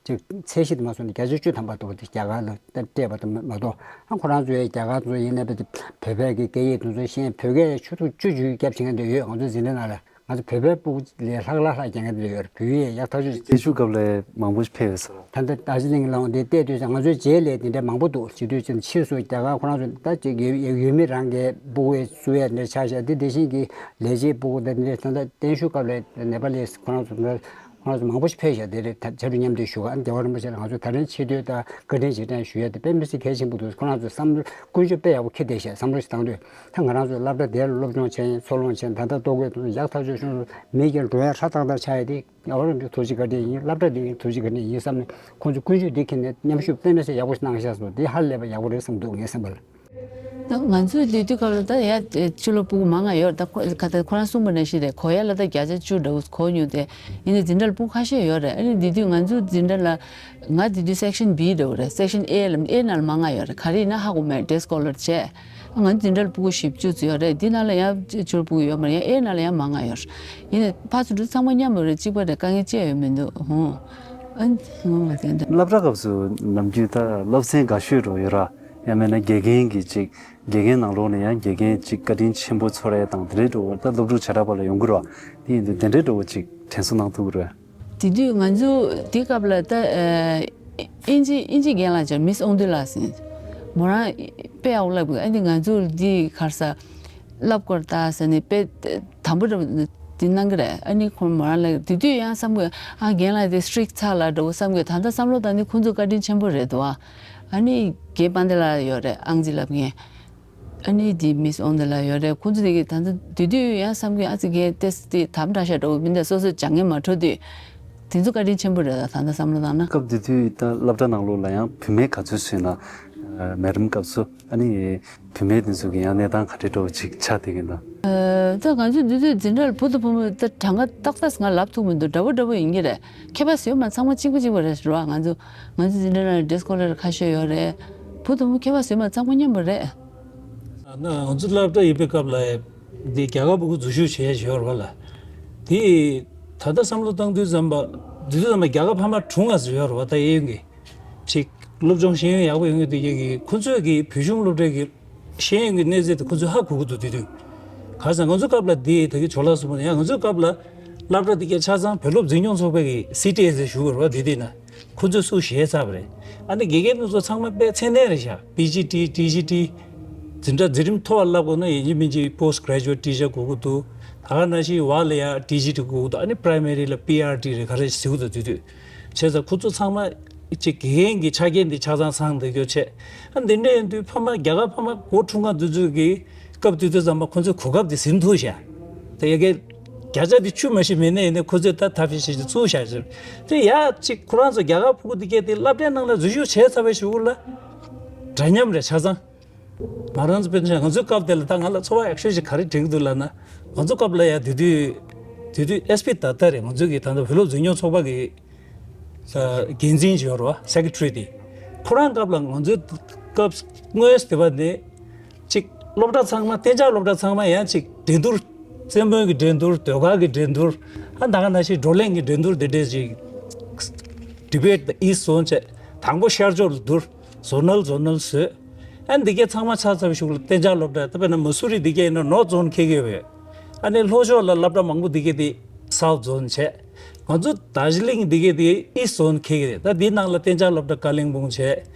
ཅིག་ཚད་གཞི་དུ་མ་སོང་ནས་བརྒྱ་ཆ་བཅུ་ཐམ་པ་འདུག་པ་དེ་རྒྱ་གར་ལ་སྤྲད་པ་དང་མ་གཏོགས་ཨ་ཁོ་རང་ཚོའི་རྒྱ་གར་ཚོ་ཡིན་ན་བོད་པའི་གི་སྐད་ཡིག་དེ་ཚོ་ཤེས། བོད་སྐད་ཆུ་ཚོད་བཅུ་བཅུ་རྒྱབ་བྱེད་མཁན་དེ་ཡོད། ང་ཚོའི་འཛིན་གྲྭ་ནང་ལ་ང་ཚོ་བོད་པའི་སྤུ་གུ་ལས་ལྷག་ལྷག་ལྷག་རྒྱག་མཁན་དེ་ཡོད་རེད། བོད་ཡིག་ཡག་ཐག་ཆོད། བརྟན་བཞུགས་སྐབས་ལ་མང་པོ་ཕེབས་ཡོད་ས་རེད། ད་ལྟ་ད་ཅི་ནིང་ལའང་དེ་བལྟས་དུས་ང་ཚོའི་རྗེས་ལ་དེ་འདྲ་མང་པོ་འདུག་བྱེད་དུས་ཕྱིས་སུ་རྒྱ་གར་ཁོ་རང་ཚོ་ད་ཅིག་ཡུལ་མི་རང་གི་སྤུ་གུ་བཙུགས་ཡ་འདྲ་ཆགས་ཤག་དེ་དེ་བཞིན་གྱི་ལས་བྱེད་སྤུ་གུ་དེ་འདྲ་ད་ལྟ་བརྟན་བཞུགས་སྐབས་ལ་ནེ་པ་ལི་ཁོ་རང་ཚོ་ཁོ་རང་ཚོ་མང་པོ་ཞིག་ཕེབས་ཤག་དེ་རེད། ད་ཆ་འགྲིག་མཉམ་དུ་བཞུགས། ཨ་རྒྱལ་བ་རིན་པོ་ཆེ་ལ་ང་ཚོ་ད་རིང་ཆེ་བསྟོད་དང་བཀའ་དྲིན་རྗེས་དྲན་ཞུ་ཡ་དེ་དཔེ་མི་སྲིད་གལ་ཆེན་པོ་འདུག་ཁོ་རང་ཚོ་བསམ་བློ་ཀུན་སྤྱོད་དཔེ་ཡག་པོ་འཁྱེར་བསྡད་ཤག་བསམ་བློ་ཞིག་བཏང་དུས་ད་ང་རང་ཚོ་སློབ་གྲྭ་དེར་སློབ་སྦྱོང་བྱས་ཡིན། འཚོ་སློང་བྱས་ཡིན། ད་ལྟ་ལྟོ་གོས་དེ་ཚོ་ཡག་ཐག་ཆོད། ཤོང་ཚོ་མི་སྒེར་འགྲོ་ཡ་ཧྲ་ཏག་ཏག་ཆགས་ཡ་དེ། ཡ་བར་འདི་ཐུགས་རྗེ་བཀའ་དྲིན་ཡིན། སློབ་གྲྭ་འདི་ཡིན་ཐུགས་རྗེ་བཀའ་དྲིན་ཡིན་བསམ་ནས་ཁོང་ཚོ་ཀུན་སྤྱོད་འདི་མཁྱེན་ནས་མཉམ་ཞུགས་དཔེ་མི་སྲིད་ཡག་པོ་ཞིག་གནང་ཤག་སོང་། འདི་ཧ་ལས་པ་ཡག་པོ་རེད་བསམ་འདུག་ངའི་བསམ་པ་ལ། ད་ང་ཚོའི་དུས་དུས་སྐབས་ལ་ད་ཡ་ཕྱི་ལོགས་སྤུ་གུ་མང་ང་ཡོད་རེད། ད་ཁོ་ག་ད་ཁོ་རང་གསུངས་པ་ནང་བཞིན་རེད། གོ་ཡ་ལ་ད་བརྒྱ་ཆ་བཅུ་འདྲ་བོ་གོ་མྱོང་སྟེ། ཡིན་ནའི་འཛིན་གྲྭ་ལ་སྤུ་གུ་ཁ་ཤས་ཡོད་རེད། ཨ་ནི་དེ་དུས་ང་ཚོའི་འཛིན་གྲྭ་ལ་ང་དེ་དུས་Section B འདྲ་བོ་རེད། Section A ལ་A ནང་ལ་མང་ང་ཡོད་རེད། ག་རེ་ཡིན་ན་ཧ་གོ་མེད། Day scholar བྱས། ང་ཚོ་འཛིན་གྲྭ་ལ་སྤུ་གུ་བཞི་བཅུ་ཙམ་ཡོད་རེད། འདི་ནང་ལ་ཡང་ཕྱི་ལོགས་སྤུ་གུ་ཡོད་མ་རེད། ཡང་A ནང་ལ་ཡང་མང་ང་ཡོད་རེད། ཡིན་ནའི་ཕར་ཚུར་ཚང་མ་མཉམ་པོ་རེད། གཅིག་པ་རེད། དཀའ་ངལ་ཅི་ཡང་ཡོད་མི་འདུག་ཧོ། ཨ་ནི་ངོ་མ་དེ་འདྲ། སློབ་གྲྭ་སྐབས་སུ་ནམ་རྒྱུན་ད་སློབ་ཚན་དགའ་ཤོས་འདྲ་བོ་ཡོད་ར། ཡང་མིན་ན་དགེ་རྒན་གྱི་ཅིག་དགེ་རྒན་ནང་ལོགས་ནས་ཡང་དགེ་རྒན་ཅིག་བཀའ་དྲིན་ཆེན་པོ་ཚོར་ཡས་དང་དེ་འདྲའི་འདྲ་བོ་ད་སློབ་ཕྲུག་བྱེ་བྲག་པ་ལ་ཡོང་གི་རེད་བ། དེ་ཡིན་དུས་དེ་འདྲའི་འདྲ་བོ་ཅིག་དྲན་གསོ་གནང་ཐུབ་ཀྱི་རེད། དེ་དུས་ང་ཚོ་དེ་སྐབས་ལ་ད་ཨ་ཨིན་ཇི་ཨིན་ཇི་རྒན་ལགས་ཅིག་མིས་ཨོང་དུ་ལགས་ཟེར། མོ་རང་དཔེ་ཡག་པོ་བསླབ་གི། ཨ་ནི་ང་ཚོ་འདི་ག་རེ་ཟ་བསླབ་དགོས་རེད་ད་ཟེར་ནས་དཔེ་དམ་པོ་འདྲ་པོ་འདི་གནང་གི་རེད། ཨ་ནི་ཁོང་མོ་རང་ལ་དེ་དུས་ཡང་བསམ་གི་ཨ་རྒན་ལགས་དེ་strict ཚ་ལ་འདྲ་བོ་བསམ་གི། ད་ལྟ་བསམ་བློ་བཏང་ནས་ཁོང་ཚོ་བཀའ་དྲིན་ཆེན་པོ་རེད་འདུག་ཨ་ནི་རྒན་དཔལ་ལྡན་ལགས་ཡོད་རེད། ཨང་རྩིས་བསླབ་མཁན། ཨ་ནི་དེ་མིས་ཨོང་དེ་ལ་ཡོད་རེད། ཁོང་ཚོ་དེ་གི་ད་ལྟ་དེ་དུས་ཡང་བསམ་གི་ཨ་ཙི་གེ་ཏེས་དེ་དམ་དྲག་ཤག་འདྲ་བོ་མི་འདུག་སོ་སོ་སྦྱང་མཁན་མ་འཕྲོད་དུས་དེ་ཚོ་བཀའ་དྲིན་ཆེན་པོ་རེད། ད་ད་ལྟ་བསམ་བློ་བཏང་ན། སྐབས་དེ་དུས་ད་སློབ་གྲྭ་ནང་ལོགས་ལ་ཡང་བུད་མེད་ག་ཚོད་བཟོས་ན། མེ་རམ་སྐབས་སུ་ཨ་ནི་བུད་མེད་དེ་ཚོ་གི་ཡང་གནས་སྟངས་ག་འདྲ་འདྲ་བོ་ཅིག་ཆགས་བསྡད་ཀྱི་འདུག་ཨ། ད་ང་ཚོ་དེ་དུས་འཛིན་གྲྭ་ལ་བུ་དང་བུ་མོ་ད་གྲངས་ཀ་ཏག་ཏག་ང་ལབ་ཐུབ་མི་འདུག་འདྲ་བོ་འདྲ་བོ་ཡིན་གྱི་རེད། ཁྱད་པར་ཟེར་མ་ཚང་མ་གཅིག་པ་གཅིག་པ་རེད་ཟེར་བ། ང་ཚོ་ང་ཚོ་འཛིན་གྲྭ་ནང་ལ་ཌེ་སི་ཀོ་ལར་ཁ་ཤས་ཡོད་རེད། བུ་དང་བུ་ཁྱད་པར་ཟེར་མ་ཚང་མ་མཉམ་པ་རེད། ང་ཚོ་སློབ་གྲྭ་ཡོད་པའི་སྐབས་ལ་འདི་རྒྱ་གར་སྤུ་གུ་འཛུལ་ཞུགས་བྱས་ཡོད་རེད་བ་ལ། དེ་ད་ལྟ་བསམ་བློ་བཏང་དུས་ཙམ་པ་དེ་དུས་ཙམ་པ་རྒྱ་གར་ཕ་མ་གྲུང་ང་ཟེར་ཡོད་རེད་བ། ད་གཡས་གཡོན་གྱི་ཅིག་སློབ་སྦྱོང་ཤེས་ཡོན་ཡག་པོ་ཡོང་གི་དེ་གྱད་ཀྱི་ཁོ་ཚོས་ཀྱི་བོད་གཞུང་སློབ་གྲྭའི་གི་ཤེས་ཡོན་གྱི་གནས་ཚད་དེ་ཁོ་ཚོས་ཧ་གོ་གི་འདུག་དེ་དུས་ག་ས་ང་ཚོ་སྐབས་ལ་དེ་ད་གི་ཇོ་ལགས་གསུངས་པ་ནང་ང་ཚོ་སྐབས་ལ་སློབ་གྲྭ་དེ་གྱད་ཆ་ཚང་བོད་སློབ་འཛིན་སྐྱོང་ཚོགས་པའི་གི་སི་ཊི་ཨེ་ཟེར་ཞུ་དགོས་རེད་བ། དེ་དུས་ན། ཁོ་ཚོས་སུ་བཞེས་ཚར་བ་རེད། ཨ་ནི་དགེ་རྒན་དེ་ཚོ་ཚང་མ་དཔེ་མཚན་ལྡན་རེད་ཤག་པི་ཇི་ཊི། ཊི་ཇི་ཊི། འཛིན་གྲྭ་འཛིན་རིམ་མཐོ་བ་བསླབ་དགོས་ན་ཡིན་གཅིག་མིན་གཅིག་པོ་སི་ཊི་གྷ་རེ་ཇུ་ཨེཊ་ཊི་ཆར་དགོས་ཀྱི་འདུག་ད་ག་ནང་བཞིན་བར་ལ་ཡ་ཊི་ཇི་ཊི་དགོས་ཀྱི་འདུག་ཨ་ནི་པི་རའི་མ་རི་ལ་པི་ཨར་ཊི་རེད་ག་རེ་ཟེར་གྱི་འདུག་དེ་དུས་བྱས་ཙང་ཁོ་ཚོ་ཚང་མ་ཅིག་དགེ་རྒན་གྱི་ཆ་རྐྱེན་འདི་ཆ་ཚང་ཚང་བསྡད་རྒྱུ་བྱས། ཨ་འདི་འདྲ་ཡིན་དུས་ཕ་མ་རྒྱ་གར་ཕ་མ་གོ་ཁྲུང་ཁ་འདི་ཚོས་ཀྱི་སྐབས་དེ་དུས་ཙམ་པ་ཁོ་ཚོས་གོ་སྐབས་དེ་ཟིན་ཐུབ་ཤག་ད་ཡ་གི་བརྒྱ་ཆ་དེ་བཅུ་མ་ཞིག་མེད་ན་ཡིན་ནའི་ཁོ་ཚོས་ད་ཐབས་ཤེས་བྱས་ཏེ་བཙུགས་བཞག་ཟེར། དེ་ཡ་གཅིག་ཁོ་རང་ཚོ་རྒྱ་གར་ཕྲུ་གུ་དེ་གས་དེ་སློབ་གྲྭའི་ནང་ལ་འཛུལ་ཞུགས་བྱས་ཚར་བའི་གཞུག་ལ་འདྲ་མཉམ་རེད་ཆ་ཚང་། ང་རང་ཚོ་དཔེར་ན་ང་ཚོའི་སྐབས་དེ་ལ་ད་ང་ལ་ཚོར་བ་ཡག་ཤོས་ཤིག་ག་རེ་དྲན་གྱི་འདུག་ལབ་ན། ང་ཚོ་སྐབས་ལ་ཡ་དེ་དུས་དེ་དུས་ཨེས་པི་ད་ལྟ་རེད། ང་ཚོ་གི་ད་ལྟ་བོད་ལུགས་འཛིན་སྐྱོང་ཚོགས་པ་གི་འགན་འཛིན་ཅིག་ཡོད་རེད་བ། སེ་ཀེ་ཊི་རི་དེ། ཁོ་རང་སྐབས་ལ་ང་ཚོའི་སྐབས་དངོས་དེ་བ་ནས་ཅིག་སློབ་གྲྭ་ཚང་མ་གཏན་འཇགས་སློབ་གྲྭ་ཚང་མ་ཡང་ཅིག་འགྲན་བསྡུར། རྩེད་མོའི་གི་འགྲན་བསྡུར། ཟློས་གར་གི་འགྲན་བསྡུར། ཨ་ད་ག་ནང་བཞིན་བགྲོ་གླེང་གི་འགྲན་བསྡུར་དེ་འདྲས་ཅིག་ཌི་བེ་ཊི་ཨིསཊ་ཛོན་བྱས། དང་པོ་ཤར་ཕྱོགས་ལ་བསྡུར། ཛོ་ནལ་ཛོ་ནལ་བཟོས། ཨ་འདི་གས་ཚང་མ་ཚར་ཚར་བའི་གཞུག་ལ་གཏན་འཇགས་སློབ་གྲྭ། ད་དཔེར་ན་མ་སུ་རི་འདི་གས་ཡིན་ན་ནོར་ཛོན་འཁེལ་གི་ཡོད་པས། ཨ་ནི་ལྷོ་ཕྱོགས་ལ་སློབ་གྲྭ་མང་པོ་འདི་གས་དེ་སའུ་ཛོན་བྱས། ང་ཚོ་དར་ཇི་ལིང་འདི་གས་དེ་ཨིསཊ་ཛོན་འཁེལ་གི་རེད། ད་འདིའི་ནང་ལ་གཏན་འཇགས་སློབ་གྲྭ་ཀ་ལིང་པོང་བྱས།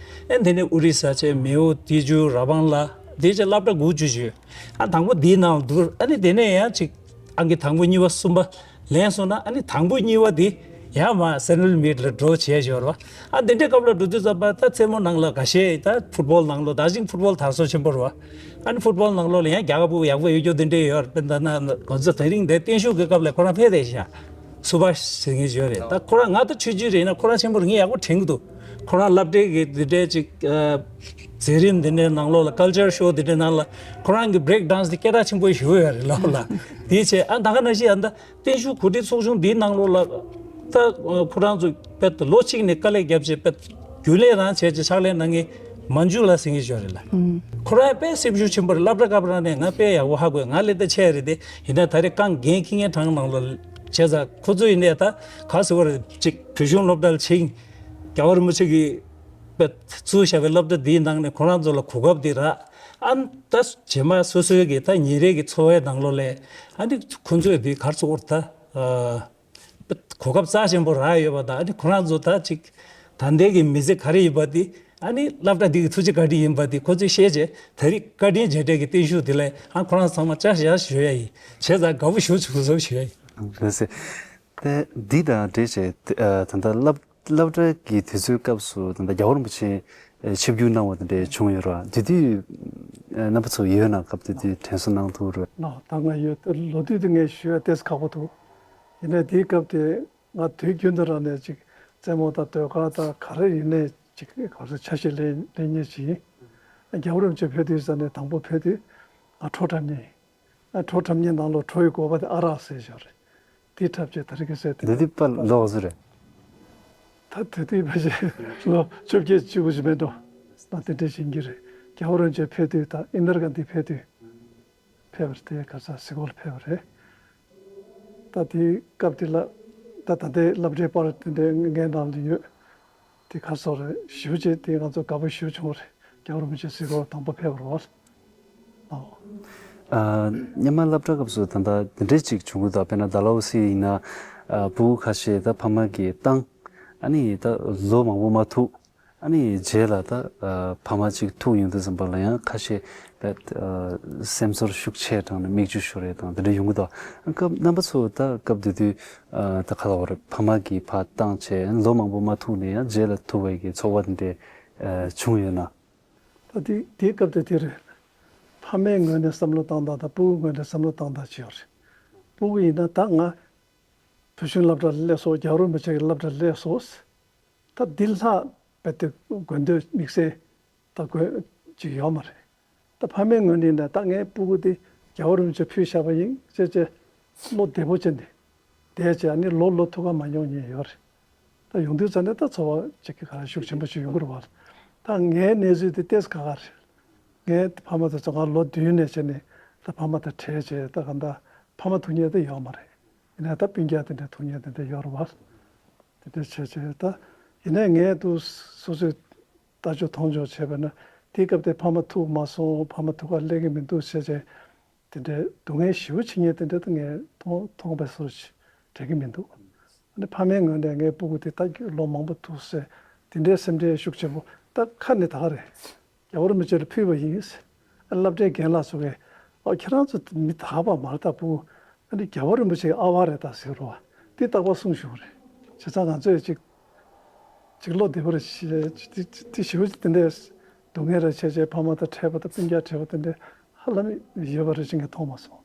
ཨ་དེ་ནས་ཨོ་རི་ས་བྱས། མེའོ། ཏི་ཇུ། ར་བང་ལ། དེ་བྱས་སློབ་གྲྭ་དགུ་བཅུ་བཅུ། ཨ་དང་པོ་འདིའི་ནང་ལ་བསྡུར། ཨ་ནི་དེ་ནས་ཡང་ཅིག་ཨང་ཀི་དང་པོ་གཉིས་པ་གསུམ་པ་ལེན་སོང་ན། ཨ་ནི་དང་པོ་གཉིས་པ་དེ་ཡང་མར་སེན་ཊ་རལ་མིཊ་ལ་འགྲོ་བྱས་ཞོར་བ། ཨ་དེ་འདྲའི་སྐབས་ལ་འགྲོ་དུས་ཙམ་པ་ད་རྩེད་མོ་ནང་ལ་འགའ་ཤས་ད་ཕུཊ་བོལ་ནང་ལོགས། ད་ཅིང་ཕུཊ་བོལ་དར་སོ་ཆེན་པོ་རེད་བ། ཨ་ནི་ཕུཊ་བོལ་ནང་ལོགས་ལ་ཡང་རྒྱལ་ཁ་ཕུ་བོ་ཡག་པོ་ཡོད་རྒྱུ་དེ་འདྲས་ཡོད་རེད། དཔེར་ན་ང་ཚོ་དེ་རིང་འདིར་བརྟན་བཞུགས་ཀྱི་སྐབས་ལ་ཁོ་རང་ཕེབས་བསྡད་ཤག་སུ་བྷ་ཤ་ཟེར་མཁན་ཞིག་ཡོད་རེད། ད་ཁོ་རང་ང་ད་ཆོས་བརྒྱུད་རེད་ན་ཁོ་རང་ཆེན་པོ་རེད། ངས་ཡག་པོ་དྲན་གྱི་འདུག་ཁོ་རང་སློབ་གྲྭའི་གི་དེ་འདྲའི་ཅིག་ཨ་མཛད་རིམ་དེ་འདྲའི་ནང་ལོགས་ལ། ཀལ་ཅར་ཤོ་དེ་འདྲའི་ནང་ལ་ཁོ་རང་གི་བྷི་རེག་ཌན་སི་དེ་སྐད་གྲགས་ཆེན་པོ་ཞིག་ཡོད་རེད་ལབ་ལ། དེའི་ཆེད་ཨ་ད་ག་ནང་བཞིན་ཨ་ད་བརྟན་བཞུགས་གོ་སྒྲིག་ཚོགས་ཆུང་འདིའི་ནང་ལོགས་ལ་ད་ཁོ་རང་ཚོ་དཔེ་ལོ་གཅིག་ནས་དཀའ་ལས་བརྒྱབ་བྱས་དཔེ་རྒྱུན་ལས་རང་བྱས་བྱས་ཕྱག་ལས་གནང་མཁན་མན་ཇུ་ལ་ཟེར་མཁན་ཞིག་ཡོད་རེད་ལ། ཁོ་རང་དཔེ་སེམས་ཤུགས་ཆེན་པོ་རེད། སློབ་གྲྭ་སྐབས་རང་ནས་ང་དཔེ་ཡག་པོ་ཧ་གོ། ང་ལས་ད་ཆེ་རེད་དེ། ཡིན་ན་ད་རེས་རྐང་འགན་འཁྱེར་མཁན་གྲངས་ནང་ལོགས་བྱས་ཙང་ཁོ་ཚོ་ཡིན་ནའི་ད་ག་ཟེར་བ་རེད། ཅིག་བོད་གཞུང་སློབ་གྲྭ་ལ་ཕྱིན། རྒྱལ་བ་རིན་པོ་ཆེ་གིས་དཔེ་བཙུགས་བཞག་པའི་སློབ་གྲྭ་འདིའི་ནང་ནས་ཁོ་རང་ཚོ་ལ་གོ་སྐབས་འདི་རག་ཨ་ད་རྗེས་མ་སོ་སོའི་གི་ད་ཉིན་རེ་གི་འཚོ་བའི་ནང་ལོགས་ལ་ཨ་ནི་ཁོ་ཚོས་འདི་ག་རེ་ཟེར་དགོས་རེད། ད་ཨ་གོ་སྐབས་རྩ་ཆེན་པོ་རག་ཡོད་པ་དང་། ཨ་ནི་ཁོ་རང་ཚོ་ད་ཅིག་ད་ལྟའི་གི་མི་ཚེ་ག་རེ་ཡིན་པ་འདི། ཨ་ནི་སློབ་གྲྭ་འདི་གི་ཐུགས་རྗེ་བཀའ་དྲིན་ཡིན་པ་འདི་ཁོ་ཚོས་ཤེས་བྱས། ད་རེས་བཀའ་དྲིན་རྗེས་དྲན་གྱི་བརྟན་བཞུགས་འདི་ལ་ཨ་ཁོ་རང་ཚང་མ་བཅར་བཞག་ཞུ་ཡ་ཡིན། བྱས་ཙང་དགའ་པོ་ཞེ་པོ་ཅིག་ཡོད་ཟེར་ཞུ་ཡ་ཡིན། རེད་ཟེར། དེ་འདི་དང་འབྲེལ་བྱས་ད་ལྟ་སློབ་སློབ་གྲྭའི་གི་དུས་ཚོད་སྐབས་སུ་ད་ལྟ་རྒྱལ་བ་རིན་པོ་ཆེ་ཆིབས་བསྒྱུར་གནང་བ་དེ་འདྲ་བྱུང་ཡོད་རེད་བ། དེ་དུས་རྣམ་པ་ཚོ་ཡོད་ན་སྐབས་དེ་དུས་དྲན་གསོ་གནང་ཐུབ་རེད། ལགས། ད་ང་ཡོད། ལོ་དུས་དེ་ངས་ཞུ་ཡ་ཏོག་ཙམ་ཁག་པོ་འདུག་ཡིན་ནའི་དེའི་སྐབས་དེ་ང་དུས་རྒྱུན་དུ་རང་ནས་ཅིག་རྩེད་མོ་དང་ཟློས་གར་དང་ག་རེ་ཡིན་ནའི་ཅིག་ག་རེ་ཆ་ཤས་ལེན་ལེན་མཁན་ཞིག་ཡིན། རྒྱལ་བ་རིན་པོ་ཆེ་ཕེབས་དུས་ཙམ་ནས་དང་པོ་ཕེབས་དུས་ང་བྲོ་འཁྲབ་མཁན་ཡིན། ཨ་བྲོ་འཁྲབ་མཁན་ནང་ལོགས་བྲོ་ཡི་དགོས་པ་དེ་ཨ་རག་ཟེར་ཞོར་རེད། དེ་འཁྲབ་བྱས་ད་རེས་ཀྱི་ཟེར་དེ་འདི་དུས་པར་ལོག་ཟེར་རེད། ད་དེ་དུས་ཕལ་ཆེར་ལོ་བཅོ་བརྒྱད་བཅུ་དགུ་ཞིག་མེད་འགྲོ། ད་དེ་འདྲ་ཞིག་ཡིན་གྱི་རེད། རྒྱལ་བ་རིན་པོ་ཆེ་ཕེབས་དུས་ད་ཨིན་དར་ག་འདི་ཕེབས་དུས་ཕེབས་པ་རེད། དེ་ག་ས་སི་གོ་ལ་ཕེབས་པ་རེད། ད་དེའི་སྐབས་དེ་ལ་ད་ད་ལྟའི་སློབ་གྲྭའི་པར་དེ་འདྲའི་ངའི་ནང་ལ་ཡོད། དེ་ག་སོགས་རེད། ཞེ་པོ་ཅིག་དེ་ང་ཚོ་དགའ་པོ་ཞེ་པོ་བྱུང་བ་རེད། རྒྱལ་བ་རིན་པོ་ཆེ་སི་གོ་ལ་དང་པོ་ཕེབས་པ་རེད་བ། ཨོ། ཨ། སྔོན་མ་སློབ་གྲྭ་སྐབས་སུ་ད་ལྟ་འདི་འདྲའི་ཅིག་བྱུང་གི་འདུག་དཔེར་ན་ཌལ་ཧོ་སི་ཡིན་ན། ཨ། ཕྲུ་གུ་ཁ་ཤས་ད་ཕ་མ་གིས་བཏང་། ཨ་ནི་ད་ལོ་མང་པོ་མ་ཐུག་ཨ་ནི་རྗེས་ལ་ད་ཨ་ཕ་མ་གཅིག་ཐུག་ཡོང་དུས་ཙམ་པ་ལ་ཡང་ཁ་ཤས་ད་ཨ་སེམས་ཚོར་ཤུགས་ཆེ་དྲགས་ནས་མིག་ཆུ་ཤོར་ཡས་དང་དེ་འདྲ་ཡོང་གི་འདུག་སྐབས་རྣམ་པ་ཚོ་ད་སྐབས་དེ་དུས་ཨ་ད་ག་ལ་བར་ཕ་མ་གིས་ཕར་བཏང་བྱས་ལོ་མང་པོ་མ་ཐུག་ནས་ཡང་རྗེས་ལ་ཐུག་པའི་གི་ཚོར་བ་དེ་འདྲ་ཨ་བྱུང་ཡོད་ན། ད་དེ་དེའི་སྐབས་དེ་དེ་རེད། ཕ་མའི་ངོས་ནས་བསམ་བློ་བཏང་སྟངས་དང་ཕྲུ་གུའི་ངོས་ནས་བསམ་བློ་བཏང་སྟངས་ཅིག་ཡོད་རེད། ཕྲུ་གུ་ཡིན་ན་ད་ང་བོད་གཞུང་སློབ་གྲྭ་ལ་སླེབས་སོང་། རྒྱལ་བ་རིན་པོ་ཆེ་གི་སློབ་གྲྭ་ལ་སླེབས་སོང་། ད་འདི་ལྷག་རྦད་དེ་དགོས་འདོད་དམིགས་བསལ་ད་དགོས་ཅིག་ཡོད་མ་རེད། ད་ཕ་མའི་ངོས་ནས་ནས་ད་ངའི་སྤུ་གུ་དེ་རྒྱལ་བ་རིན་པོ་ཆེ་ཕུལ་བཞག་པ་ཡིན་ཅེས་ཅེས་བློ་བདེ་པོ་བྱས་ནས་བསྡད་བྱས་ཨ་ནི་ལོ་ལོ་ཐུག་ག་མ་ཡོང་མཁན་ཡོད་རེད། ད་ཡོང་དུས་ཙམ་ནས་ད་ཚོར་བ་ཅིག་གི་ག་རེ་ཤུགས་ཆེན་པོ་ཞིག་ཡོང་གི་རེད་བ། ད་ངའི་གནས་ཚུལ་དེ་ཏོག་ཙམ་ཁག་ཁག་རེད། ངའི་ཕ་མ་དེ་ཚོ་ང་ལོ་བདུན་ནས་བྱས་ནས་ད་ཕ་མ་དང་བྲལ་བྱས་ད་གང་ལྟར་ཕ་མ་ཐུག་མཁན་དེ་ཡོད་མ་རེད། ཡིན་ནའི་ད་སྤུན་ཀྱག་དེ་འདྲ་ཐུག་མཁན་དེ་འདྲ་ཡོད་རེད་བ། དེ་འདྲ་བྱས་བྱས་ད་ཡིན་ནའི་ངས་འདུག་སོ་སོས་ལྟ་ཕྱོགས་མཐོང་ཕྱོགས་བྱས་པ་ན་དེའི་སྐབས་དེ་ཕ་མ་ཐུག་མ་སོང་། ཕ་མ་ཐུག་ག་སླེབས་ཀྱི་མི་འདུག་བྱས་བྱས་དེ་འདྲའི་སྡུག་བསྔལ་ཞེ་པོ་བྱེད་མཁན་དེ་འདྲ་ད་ངས་མཐོང་མཐོང་བ་བཟོ་འདྲ་དྲན་གྱི་མི་འདུག་ཨ་ནི་ཕ་མའི་ངོས་ནས་ངའི་སྤུ་གུ་དེ་ད་ལོ་མང་པོ་ཐུག་ཟེར་དེ་འདྲའི་སེམས་ཁྲལ་ཤུགས་ཆེན་པོ་ད་ཁ་ནས་ད་ག་རེད། རྒྱལ་བ་རིན་པོ་ཆེ་ལ་ཕུལ་བ་ཡིན། ཨ་སློབ་གྲྭའི་རྒན་ལགས་ཚོ་གིས་ཨ་ཁྱེད་རང་ཚོ་མི་དག་པ་མ་རེད་ད་སྤུ་གུ། ཨ་ནི་རྒྱལ་བ་རིན་པོ་ཆེའི་ཨ་བ་རེད་ད་ཟེར་རོ། འདི་རྟག་པར་གསུངས་བཞུགས་རེད། བྱས་ཙང་ང་ཚོས་ཅིག་ཅིག་བློ་བདེ་པོ་རེ་བྱས་ཅིག་དེ་དེ་ཞེ་པོ་ཅིག་དེ་འདྲའི་སྡུག་བསྔལ་རེ་བྱས་བྱས་ཕ་མ་དང་འཕྲད་པ་དང་སྤུན་ཀྱག་འཕྲད་པ་དེ་འདྲའི་ཧ་ལམ་ཡོད་པ་རེ་ཅིག་ངས་མཐོང་མ་སོང་།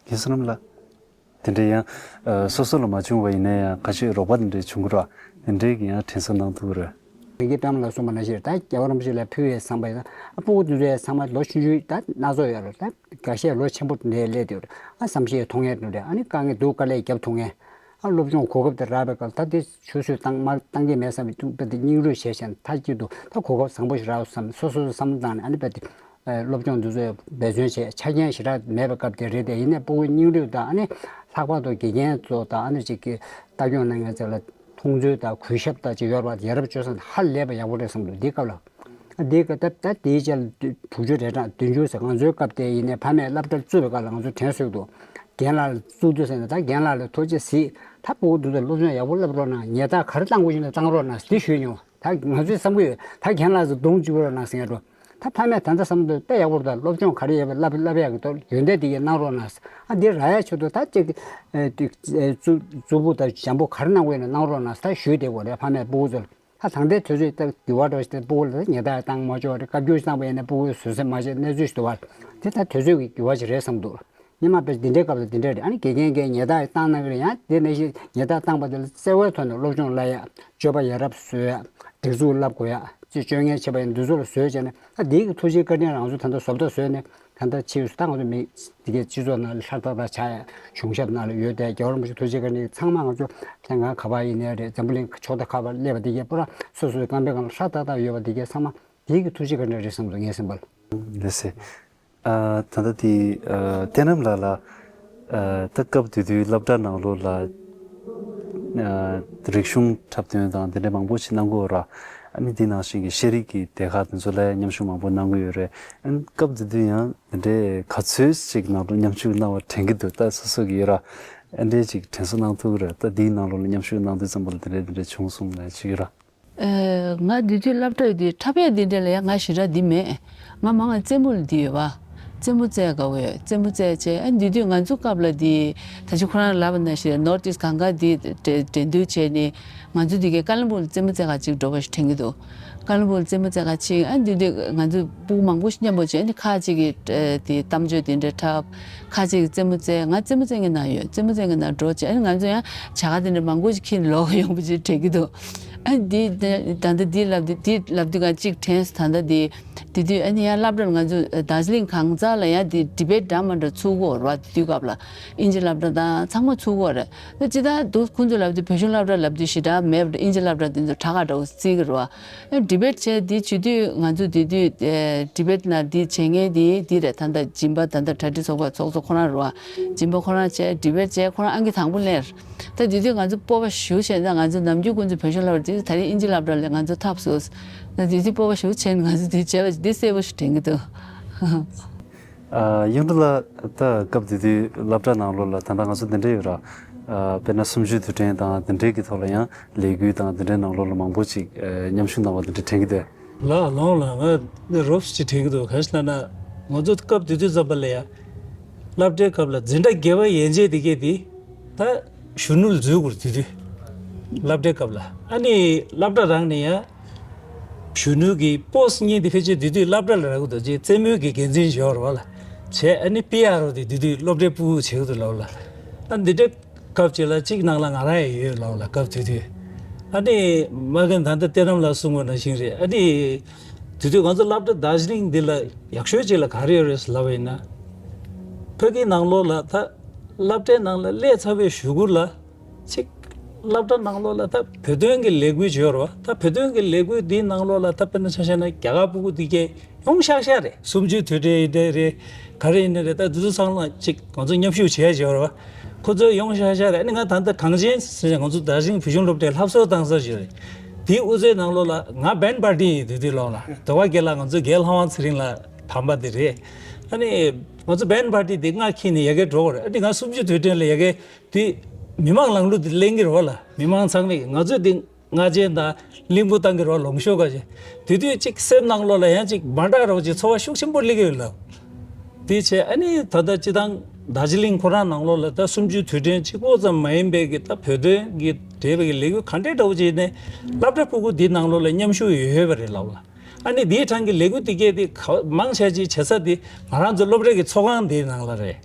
རྒན་བསོད་ནམས་ལགས། དེ་འདྲའི་ཡང་ཨ་སོ་སོ་ལ་མ་བྱུང་བ་ཡིན་ན་ཡང་ཁ་ཤས་རོགས་པ་དེ་འདྲའི་བྱུང་གི་རེད་བ། དེ་འདྲའི་གི་ཡང་དྲན་གསོ་གནང་ཐུབ་ཀྱི་རེད། མི་དགེ་པདྨ་ལ་གསུངས་པ་ནང་བཞིན་ད་རྒྱལ་བ་རིན་པོ་ཆེ་ལ་ཕུལ་བའི་བསམ་པ་ཡིན་ན་ཨ་སྤུ་གུ་འདི་ཚོ་ཡང་ཚང་མ་ལོ་ཆུང་ཆུང་ད་སྣ་ཚོགས་ཡོད་རེད། ད་འགའ་ཤས་ལོ་ཆེན་པོ་འདྲ་སླེབས་བསྡད་ཡོད་རེད། ཨ་བསམ་ཤེས་མཐོང་ཡས་འདྲ་རེད། ཨ་ནི་དཀའ་ངལ་འདུག་དཀའ་ལས་རྒྱབ་ཐུབ་མཁན། ཨ་སློབ་སྦྱོང་གོ་སྐབས་དེ་རག་པའི་སྐབས་ད་དེ་ཆུད་ཟོས་བཏང་མ་བཏང་གི་མེད་བསམ་པའི་ཐུགས་དཔེ་དེ་སྙིང་རུས་བྱས་བྱས་ནས་མཐའ་གཅིག་ཏུ་ད་གོ་སྐབས་བཟང་པོ་ཞིག་རག་བསམ་སོ་སོ་བསམ་བློ་བཏང་ནས་ཨ་ནི་དཔེ་དེ་སློབ་སྦྱོང་འདི་ཚོ་འབད་བརྩོན་བྱས་ཆ་རྐྱེན་ཞེ་དྲག་མེད་པའི་སྐབས་དེ་རེད་དེ། ཡིན་ནའི་སྤུ་གུའི་སྙིང་རུས་དང་ཨ་ནི་ལྷག་པར་དུ་དགེ་རྒན་ཚོ་དང་ཨ་ནི་ཅིག་གི་ལྟ་སྐྱོང་གནང་མཁན་ཚོ་ལ་མཐོང་ཚུལ་དང་གུས་ཞབས་དང་ཅིག་ཡོད་པ་ཡ་རབས་སྤྱོད་བཟང་དེ་ཧ་ལས་པ་ཡག་པོ་རེད་བསམ་འདུག་འདིའི་སྐབས་ལ། འདིའི་སྐབས་ད་ད་དེའི་རྗེས་ལ་དུས་དྲུག་ཅུ་རེ་གྲངས་བདུན་ཅུ་ཟེར་ང་ཚོའི་སྐབས་དེ་ཡིན་ནའི་ཕ་མས་སློབ་གྲྭར་བཙུགས་པའི་སྐབས་ལ་ང་ཚོ་དྲན་གསོས་འདུག་རྒན་ལགས་ལ་བཙུགས་དུས་ཟེར་ནས་ད་རྒན་ལགས་ལ་ཐུགས་རྗེ་གཟིགས། ད་སྤུ་གུ་འདི་ཚོ་སློབ་སྦྱོང་ཡག་པོ་བསླབ་རོགས་གནང་། ཉེས་རྡུང་ག་རེ་བཏང་དགོས་ཀྱི་ན་བཏང་རོགས་གནང་ཟེར་དེ་ཞུས་མྱོང་། ད་ང་ཚོས་བསམ་གྱི་ཡོད། ད་རྒན་ལགས་ཚོ་གདོང་གཅིག་པོ་རོགས་གནང་ཟེར་ཡ་འགྲོ། ད་ཕ་མས་ད་ལྟ་བསམ་བློ་དཔེ་ཡག་པོ་རེད། ད་སློབ་སྦྱོང་ག་རེ་ཡོད་པ་བསླབ་བསླབ་ཡག་གི་ཐོག་ཡོན་ཏན་དེ་གས་གནང་རོགས་གནང་ཟེར། ཨ་འདི་རག་ཡ་ཆེད་དུ་ད་ཅིག་ཨ་ཏིག་ཨ་རྩུབ་རྩུབ་པོ་དང་འཇམ་པོ་ག་རེ་གནང་དགོས་ན་གནང་རོགས་གནང་ཟེར་ད་ཞུས་བསྡད་དགོས་རེད་ཕ་མས་སྤུ་གུ་ཚོ་ལ། ད་ད་ལྟའི་དུས་ཚོད་ད་འགྱུར་བ་འགྲོ་ཞིག་ད་སྤུ་གུ་ལ་ད་ཉེས་རྡུང་བཏང་མ་ཆོག་རེད། བཀའ་བཀྱོན་བཏང་པ་ཡིན་ན་སྤུ་གུ་བཟོད་སེམས་མ་བྱེད་གནས་ཚུལ་ཞིག་འདུག་བ། དེ་ད་དུས་ཚོད་ཀྱི་འགྱུར་བ་ཞིག་རེད་བསམ་འདུག་སྔོན་མ་དཔེ་འདི་འདྲའི་སྐབས་ལ་འདི་འདྲ་རེད། ཨ་ནི་དགེ་རྒན་གྱིས་ཉེས་རྡུང་བཏང་གནང་གི་རེད། ཡང་དེ་ནང་བཞིན་ཉེས་རྡུང་བཏང་པ་དེ་ལ་བརྩེ་བའི་ཐོག་ནས་སློབ་སྦྱོང་བསླབ་ཡ། སྤྱོད་པ་ཡ་རབས་བཟོ་ཡ། སྒྲིག་འཛུགས་བསླབ་དགོས་ཡ། ཅིག་སྤྱོད་ངན་བྱེད་པ་ཡིན་འདི་ཚོ་ལ་བཟོས་བྱས་ནས་ཨ་འདིའི་གི་ཐུགས་རྗེ་བཀའ་དྲིན་རང་ཚོ་ད་ལྟ་བཟོ་ལྟ་བཟོས་ནས་ད་ལྟ་ཕྱིས་སུ་ད་ང་ཚོ་མི་འདི་གའི་སྤྱི་ཚོགས་ནང་ལ་ལྷག་ཐག་ཐག་ཆགས་ཡ་གཞུང་ཞབས་ནང་ལ་ཡོད་དེ་རྒྱལ་བ་རིན་པོ་ཆེ་ཐུགས་རྗེ་བཀའ་དྲིན་ཚང་མ་ང་ཚོ་ལྷན་ཁང་ག་པར་ཡིན་ནའི་རེད། འཛམ་བུ་གླིང་ཕྱོགས་མཐའ་ཁག་པར་སླེབས་པ་འདི་གའི་པུ་ར་སོ་སོའི་རྐང་པའི་སྒང་ལ་ལྷག་ཐག་ཐག་ཡོད་པ་འདི་གའི་ཚང་མ་དེའི་གི་ཐུགས་རྗེ་བཀའ་དྲིན་རེད་བསམ་འདུག་ངའི་སེམས་པ་ལ། ལགས་སེ། ཨ་ད་ལྟ་དེ་ཨ་བསྟན་རྣམ་ལགས་ལ་ཨ་ད་སྐབས་དེ་དུས་སློབ་གྲྭ་ནང་ལོགས་ལ་ཨ་རིག་གཞུང་འཁྲབ་སྟོན་དང་དེ་འདྲ་མང་པོ་ཞིག་གནང་གི་ཡོད་ར། ཨ་ནི་དེ་ནང་བཞིན་གྱི་ཤེས་རིག་གི་སྡེ་ཁག་དེ་ཚོ་ལ་མཉམ་ཞུགས་མང་པོ་གནང་གི་ཡོད་རེད། ཨ་ནི་སྐབས་དེ་དུས་ཡང་དེ་འདྲའི་ག་ཚོད་ཅིག་ནང་ལོགས་མཉམ་ཞུགས་གནང་བ་དྲན་གྱི་འདུག་ད་སོ་སོ་གི་ཡོད་ར། ཨ་འདྲའི་ཅིག་དྲན་གསོ་གནང་ཐུབ་ཀྱི་རེད། ད་དེའི་ནང་ལོགས་ལ་མཉམ་ཞུགས་གནང་དུས་ཙམ་པ་ལ་དེ་འདྲའི་དེ་འདྲའི་བྱུང་སོང་ལབ་ཅིག་ཡོད་ར། ཨེ། ང་དེ་དུས་སློབ་གྲྭ་ཡོད་དུས་འཁྲབ་ཡས་འདི་འདྲ་ལ་ཡང་ང་ཞེ་དྲག་འདི་མེད། ང་མང་ང་རྩེད་མོ་ལ་འདི་ཡོད་པ། རྩེད་མོ་རྩེ་དགའ་བོ་ཡོད། རྩེད་མོ་རྩེ་བྱས་ཨ་འདི་དུས་ང་ཚོ་སྐབས་ལ་འདི་ད་ཅི་ཁོ་རང་ལབ་པ་ནང་བཞིན་North East གང་ག་འདི་འགྲན་འགྲན་བསྡུར་བྱས་ནས་ང་ཚོ་འདི་གའི་ཀ་ལམ་སྦུག་ལ་རྩེད་མོ་རྩེ་ག་ཅིག་འགྲོ་བ་ཞིག་དྲན་གྱི་འདུག་ཀ་ལམ་སྦུག་ལ་རྩེད་མོ་རྩེ་ག་ཅིག་ཨ་འདི་དུས་ང་ཚོ་སྤུ་གུ་མང་པོ་ཞིག་མཉམ་པོ་བྱས་ཨ་ནི་ཁ་ཅིག་གིས་ཨ་འདི་གཏམ་བརྗོད་འདི་འདྲ་འཁྲབ། ཁ་ཅིག་གིས་རྩེད་མོ་རྩེ། ང་རྩེད་མོ་རྩེ་མཁན་ནང་ཡོད། རྩེད་མོ་རྩེ་མཁན་ནང་འགྲོ་བྱས་ཨ་ནི་ང་ཚོ་ཡང་བྱ་དགའ་འདི་འདྲ་མང་པོ་ཞིག་ཁྱེར་ནས་ལོག་གི་ཡོང་པ་ཅིག་དྲན་གྱི་འདུག་ཨ་འདི་ད་ལྟ་འདི་ལབ་དུས་འདི་ལབ་དུས་ང་གཅིག་དྲན་སོང་། ད་ལྟ་འདི་དེ་དུས་ཨ་ནི་ཡང་སློབ་གྲྭ་ལ་ང་ཚོ་རྡོ་རྗེ་གླིང་གང་ཚང་ལ་ཡང་འདི་ཌི་བེཊ་འདྲ་མ་འདྲ་ཚུགས་ཀྱི་ཡོད་རེད་པ། དེ་དུས་སྐབས་ལ་དབྱིན་ཇི་སློབ་གྲྭ་དང་ཚང་མ་ཚུགས་ཀྱི་ཡོད་རེད། ད་སྤྱིར་བཏང་འདུག་ཁོང་ཚོ་ལབ་དུས་བོད་གཞུང་སློབ་གྲྭ་ལབ་དུས་ཞེ་དྲག་མེད་པ་འདྲ། དབྱིན་ཇི་སློབ་གྲྭ་དེ་ཚོ་དྲག་ག་འདྲ་བོ་བརྩི་གི་རེད་པ། ཨ་ཌི་བེཊ་བྱས་འདི་བྱེད་དུས་ང་ཚོ་དེ་དུས་ཨེ་ཌི་བེཊ་ནང་འདི་བྱེད་མཁན་འདི་འདི་རེད། ད་ལྟ་སྦྱིན་པ་ད་ལྟ་གྲ་སྒྲིག་ཚོགས་པ་ཚོགས་གཙོ་ཁོ་རང་རེད་པ། སྦྱིན་པ་ཁོ་རང་བྱས་ཌི་བེཊ་བྱས་ཁོ་རང་ཨང་ཀི་དང་པོ་ལེན། ད་དེ་དུས་ང་ཚོ་སྤོབས་པ་ཞེ་པོ་བྱས། ད་ང་ཚོ་ནམ་རྒྱུན་ཁོང་ཚོ་བོད་གཞུང་སློབ་གྲྭ་དེ་ད་རེས་དབྱིན་ཇི་སློབ་གྲྭ་ལས་ང་ཚོ་ཐོབ་སོང་། ད་དེ་དུས་སྤོབས་པ་ཞེ་པོ་བྱས་ནས་ང་ཚོ་དེ་བྱས་པ་འདི་གསལ་པོ་ཞིག་དྲན་གྱི་འདུག་ཨ། གཡུང་དྲུང་ལགས། ད་སྐབས་དེ་དུས་སློབ་གྲྭ་ནང་ལོགས་ལ་ད་ལྟ་ང་ཚོ་འདི་འདྲ་ཡོད་ར། ཨ། དཔེར་ན་གསུམ་བཅུའི་དུས་དྲན་དང་འདི་འདྲའི་གི་ཐོག་ལ་ཡང་ལས་འགུལ་དང་འདི་འདྲའི་ནང་ལོགས་ལ་མང་པོ་ཅིག་ཨ། མཉམ་ཞུགས་གནང་བ་འདི་འདྲ་དྲན་གྱི་འདུག་ལགས་ལགས་ལགས། ང་འདི་རོབ་ཅིག་དྲན་གྱི་འདུག་གང་ཞིག་ལབ་ན་ང་ཚོ་སྐབས་དེ་དུས་ཙམ་པ་ལ་ཡ་སློབ་གྲྭའི་སྐབས་ལ་འཛིན་གྲྭ་བརྒྱད་པ་ཡན་ཆད་དེ་གས་དེ་ད་གཞོན་ནུ་ལ་འཛུལ་དགོས་རེད། དེ་དུས་སློབ་གྲྭའི་སྐབས་ལ་ཨ་ནི་སློབ་གྲྭ་རང་ནས་ཡ། གཞོན་ནུ་གི་པོ་སི་ཊི་གཉིས་དེ་ཕལ་ཆེར་དེ་དུས་སློབ་གྲྭ་ལ་རག་གི་འདུག་ཅེས་རྩེད་མོའི་གི་འགན་འཛིན་ཞོར་བ་ལ་བྱས། ཨ་ནི་པི་ཨར་ཨོ་དེ་དེ་དུས་སློབ་གྲྭའི་ཕྲུ་གུ་བྱེད་ཀྱི་འདུག་ལབ་ལ། ཨ་འདི་འདྲའི་སྐབས་ཅིག་ལ་གཅིག་ནང་ལ་ང་རང་ཡང་ཡོད་ལབ་ལ་སྐབས་དེ་དུས། ཨ་ནི་མ་གི་ད་ལྟ་བསྟན་རྣམ་ལགས་གསུངས་པ་ནང་བཞིན་རེད། ཨ་ནི་དེ་དུས་ང་ཚོ་སློབ་གྲྭ་རྡོ་རྗེ་གླིང་འདི་ལ་ཡག་ཤོས་ཅིག་ལ་ག་རེ་ཡོད་རེད་ལབ་པ་ཡིན་ན། ཕ་གིའི་ནང་ལོགས་ལ་ད་སློབ་གྲྭའི་ནང་ལ་སླེབས་ཚར་བའི་གཞུག་གུ་ལ། ཅིག་སློབ་གྲྭ་ནང་ལོགས་ལ་ད་བོད་དོན་གྱི་ལས་འགུལ་ཅིག་ཡོད་རེད་པ། ད་བོད་དོན་གྱི་ལས་འགུལ་འདིའི་ནང་ལོགས་ལ་ད་དཔེར་ན་ཆ་བཞག་ན་རྒྱ་གར་ཕྲུ་གུ་འདི་གས་ཡོང་ཤག་ཤག་རེད། གསུམ་བཅུའི་དུས་དྲན་ཡིན་ནའི་རེད། ག་རེ་ཡིན་ནའི་རེད། ད་འདི་ཚོ་ཚང་མ་ཅིག་ང་ཚོ་མཉམ་ཞུགས་བྱས་ཅིག་ཡོད་རེད་པ། ཁོ་ཚོ་ཡོང་ཤག་ཤག་རེད། ཨ་ནི་ང་ད་གངས་ཅན་ཟེར་ང་ཚོ་རྡོ་རྗེ་གླིང་བོད་གཞུང་སློབ་གྲྭའི་སློབ་གསོ་བཏང་ས་ཅིག་རེད། དེའི་དབུ་མཛད་ནང་ལོགས་ལ་ང་བན་པར་ཏི་ཡིན། དེ་དུས་ལོགས་ལ་དོ་བ་རྒན་ལགས་ང་ཚོ་རྒན་ལྷ་དབང་ཚེ་རིང་ལགས་དམ་པ་དེ་རེད། ཨ་ནི་ང་ཚོ་བན་པར་ཏི་དེ་མངའ་འཁྱེར་ནས་ཡ་གི་འགྲོ་དགོས་རེད། ཨ་ནི་ང་གསུམ་བཅུའི་དུས་དྲན་ལ་ཡ་གི་དེ་མི་མང་ལངས་གླུ་དེ་ལེན་གྱི་རེད་པ་ལ། མི་མང་ཚང་མས་ང་ཚོས་དེ་མངའ་སྤྱན་དང་གླིང་བུ་བཏང་གི་རེད་པ་ལོངས་ཤོག་ག་ཅེས། དེ་དུས་ཅིག་སེམས་ནང་ལོགས་ལ་ཡང་ཅིག་མ་འདྲ་རོགས་ཅིག་ཚོར་བ་ཤུགས་ཆེན་པོ་སླེབས་ཀྱི་ཡོད་ལ། དེ་བྱས་ཨ་ནི་ད་ལྟ་སྤྱི་བཏང་རྡོ་རྗེ་གླིང་ཁོ་རང་ནང་ལོགས་ལ་ད་གསུམ་བཅུའི་དུས་དྲན་གཅིག་པོ་ཙམ་མ་ཡིན་པའི་གི་ད་བོད་དོན་གྱི་འབྲེལ་བའི་གི་ལས་འགུལ་ག་འདྲའི་འདྲ་བོ་ཅིག་ནས་སློབ་གྲྭ་ཕྲུ་གུ་འདི་ནང་ལོགས་ལ་མཉམ་ཞུགས་ཡོད་པ་རེད་ལབ་ལ། ཨ་ནི་འདིའི་གྲས་ཀྱི་ལས་འགུལ་འདི་གས་དེ་ག་མང་ཆེ་ཅིག་བྱེད་ས་དེ་ང་རང་ཚོ་སློབ་གྲྭ་གི་ཚོགས་ཁང་འདིའི་ནང་ལ་རེད།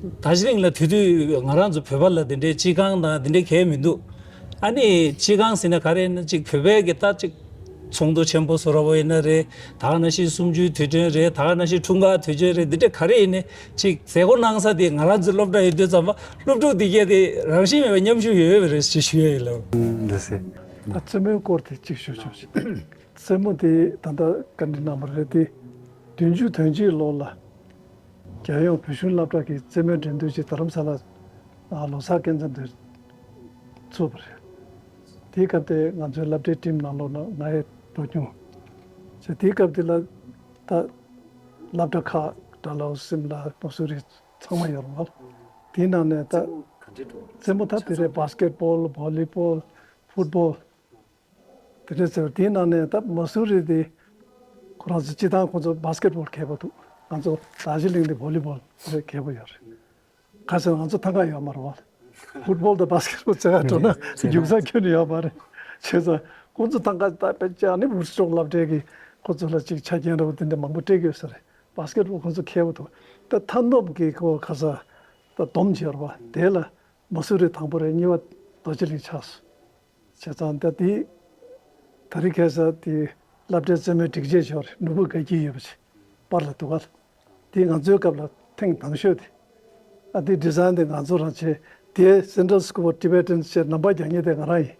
རྡོ་རྗེ་གླིང་ལ་དེ་དུས་ང་རང་ཚོ་བོད་པ་ལ་དེ་འདྲའི་སྤྱི་ཁང་དང་དེ་འདྲའི་གས་མི་འདུག་ཨ་ནི་སྤྱི་ཁང་ཟེར་ན་ག་རེ་ཡིན་ན་ཅིག་བོད་པའི་གི་ད་ཅིག་ཚོགས་འདུ་ཆེན་པོ་བཟོ་འདྲ་པོ་ཡིན་ན་རེད། ད་ག་ནང་བཞིན་གསུམ་བཅུའི་དུས་དྲན་རེད། ད་ག་ནང་བཞིན་འཁྲུངས་སྐར་དུས་ཆེན་རེད། འདི་འདྲ་ག་རེ་ཡིན་ནའི་ཅིག་མཛད་སྒོ་གནང་ས་དེ་ང་རང་ཚོ་སློབ་གྲྭ་ཡིན་དུས་ཙམ་པ་སློབ་ཕྲུག་འདི་གས་དེ་རང་བཞིན་མེད་པའི་མཉམ་ཞུགས་ཡོད་ཡོད་པ་རེད་ཅེས་ཞུ་ཡ་ཡིན་ལགས། ཨུམ། འདི་ཟེར། ད་རྩེད་མོའི་སྐོར་དེ་གཅིག་ཞུ་ཆོག་ཅིག་རྩེད་མོ་དེ་ད་ལྟ་བཀའ་འདྲི་གནང་བ་རེད་དེ། བདུན་ཅུ་དོན་གཅིག་ལོ་ལ་རྒྱལ་ཡོངས་བོད་གཞུང་སློབ་གྲྭ་གི་རྩེད་མོའི་འགྲན་བསྡུར་ཅིག་རྡ་རམ་ས་ལ་ལོ་གསར་སྐབས་མཚམས་དེར་ཚུགས་པ་རེད། དེའི་སྐབས་དེ་ང་ཚོའི་སློབ་གྲྭའི་ཊིམ་ནང་ལོགས་ན་ང་ཡང་འགྲོ་མྱོང་། བྱས་དེའི་སྐབས་དེ་ལ་ད་སློབ་གྲྭ་ཁག་སྒྲ་ལའུ་སིམ་ལ་མ་སུ་རི་ཚང་མ་ཡོད་རེད་བ། དེའི་ནང་ནས་ད་རྩེད་མོ་ད་དེ་རེད། བྷ་སི་ཀེ་ཊི་བྷོལ། བྷོ་ལི་བྷོལ། ཕུཊ་བྷོལ། དེ་འདྲ་ཟེར་བ་དེའི་ནང་ནས་ད་མ་སུ་རི་དེ་ཁོ་རང་ཚོ་སྤྱི་བཏང་ཁོ་ཚོ་བྷ་སི་ཀེ་ཊི་བྷོལ་མཁས་པོ་འདུག་ང་ཚོ་དར་ཇི་ལིང་དེ་བྷོ་ལི་བྷོལ་རེད། མཁས་པོ་ཡོད་རེད། ག་ཟེར་ང་ཚོ་ཐང་ག་ཡོད་མ་རེད་བ། ཕུཊ་བྷོལ་དང་བྷ་སི་ཀེ་ཊི་བྷོལ་རྩེ་ག་འགྲོ་ན་རྒྱུག་ས་ཁྱོན་ནས་ཡོད་མ་རེད། བྱས་ཙང་ཁོ་ཚོ་ཐང་ག་ད་དཔེ་ཅག་ནི་ཝུཌ་སི་ཊོག་སློབ་གྲྭའི་གི་ཁོ་ཚོ་ལ་ཅིག་ཆ་རྐྱེན་འདྲ་བོ་དེ་འདྲ་མང་པོ་སྤྲད་ཀྱི་ཡོད་ས་རེད། བྷ་སི་ཀེ་ཊི་བྷོལ་ཁོ་ཚོ་མཁས་པོ་འདུག་ད་མཐའ་སྣོམ་གི་ཁོ་ག་ས་ད་སྡོམ་བྱས་རེད་བ། དེ་ལ་མ་སུ་རི་དང་པོ་རེད། གཉིས་པ་རྡོ་རྗེ་གླིང་ཆགས་སོང་། བྱས་ཙང་ད་དེ་ད་རེས་ཁ་སང་དེ་སློབ་གྲྭའི་རྩེད་མོའི་སྒྲིག་ཆས་ཞོར་ནོར་བུ་དགའ་སྐྱིད་ཡོད་པ་ཞིག་པར་ལ་འདུག་ག་དེ་ང་ཚོའི་སྐབས་ལ་ཐེངས་དང་ཤོས་དེ། ཨ་དེ་ཌི་ཛའིན་དེ་ང་ཚོ་རང་བྱས། དེ་Central School for Tibetan ཞེས་ནམ་པ་རྒྱག་མཁན་དེ་ང་རང་ཡིན།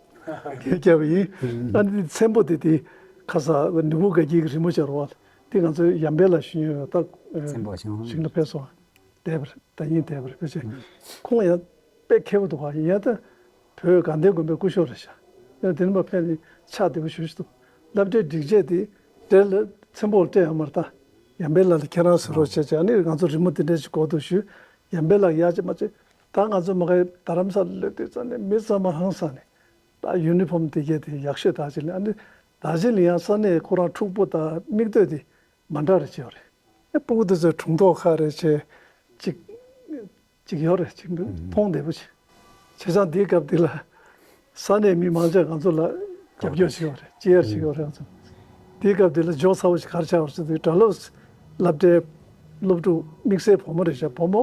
དེ་བརྒྱབ་པ་ཡིན། ཨ་ནི་མཚན་པོ་དེ་དེ་ཁ་སང་ནོར་བུ་དགའ་སྐྱིད་ཀྱི་རི་མོ་ཅིག་རེད་བ། དེ་ང་ཚོ་ཡམ་བེ་ལ་བཞུགས་ཡོད་ད། མཚན་པོ་ཞིང་ཞིང་ལ་ཕེབས་སོང་། བསྡད་པ་རེད། ད་ཡིན་བསྡད་པ་རེད། ཕལ་ཆེར་ཁོང་ཡང་དཔེ་མཁས་པོ་འདུག་ག་ཡིན་ཡང་ད་བོད་དགའ་ལྡན་དགོན་པའི་སྐུ་ཞབས་རེད་ཤག་ཡང་དེ་ནས་མར་ཕེབས་ནས་ཕྱག་བདེ་པོ་ཞེ་པོ་ཅིག་འདུག་སློབ་གྲྭའི་སྒྲིག་ཆས་དེ་གྲལ་ལ་ཚེམ་པོ་ལ་སྤྲད་ཡོད་མ་རེད། ད་ཡམ་བེ་ལ་ལ་ཁྱེད་རང་བཟོ་རོགས་བྱས་བྱས། ཨ་ནི་ང་ཚོ་རི་མོ་དེ་འདྲ་ཞིག་འགོ་འདུག་ཞུས། ཡམ་བེ་ལ་ཡག་ཅིག་མ་བྱེད། ད་ང་ཚོ་མ་གི་རྡ་རམ་ས་ལ་སླེབས་དུས་ཙམ་ནས་མི་ཚང་མ་ཧང་སངས་ནས་ད་ཡུ་ནི་ཕོམ་དེ་གས་དེ་ཡག་ཤོས་དར་ཇི་ལིང་། ཨ་ནི་དར་ཇི་ལིང་ཡང་ས་གནས་ཁོ་རང་འཁྲུག་པོ་དང་མིག་ལྟོས་དེ་མ་འདྲ་རེ་བྱས་པ་རེད། ཨེ་སྤུ་གུ་དེ་ཚོའི་སྒྲུང་ཐོག་ཁ་རེ་བྱས་ཅིག་ཅིག་ཡོད་རེད། ཅིག་མཐོང་བདེ་པོ་ཅིག་བྱས་ཙང་དེའི་སྐབས་དེ་ལ་ས་གནས་མི་མང་ཆེ་ང་ཚོ་ལ་རྒྱབ་སྐྱོར་བྱེད་པ་རེད། ཅི་ཡར་བྱེད་ཀྱི་ཡོད་རེད། ང་ཚོ་དེའི་སྐབས་དེ་ལ་འཇོག་ཚ་བོ་ཞིག་ག་རེ་ཆགས་པ་རེད་ཟེར་དུས། སྒྲ་ལོ་སློབ་གྲྭའི་སློབ་ཕྲུག་དམིགས་བསལ་བུ་མོ་རེད་ཤག་བུ་མོ་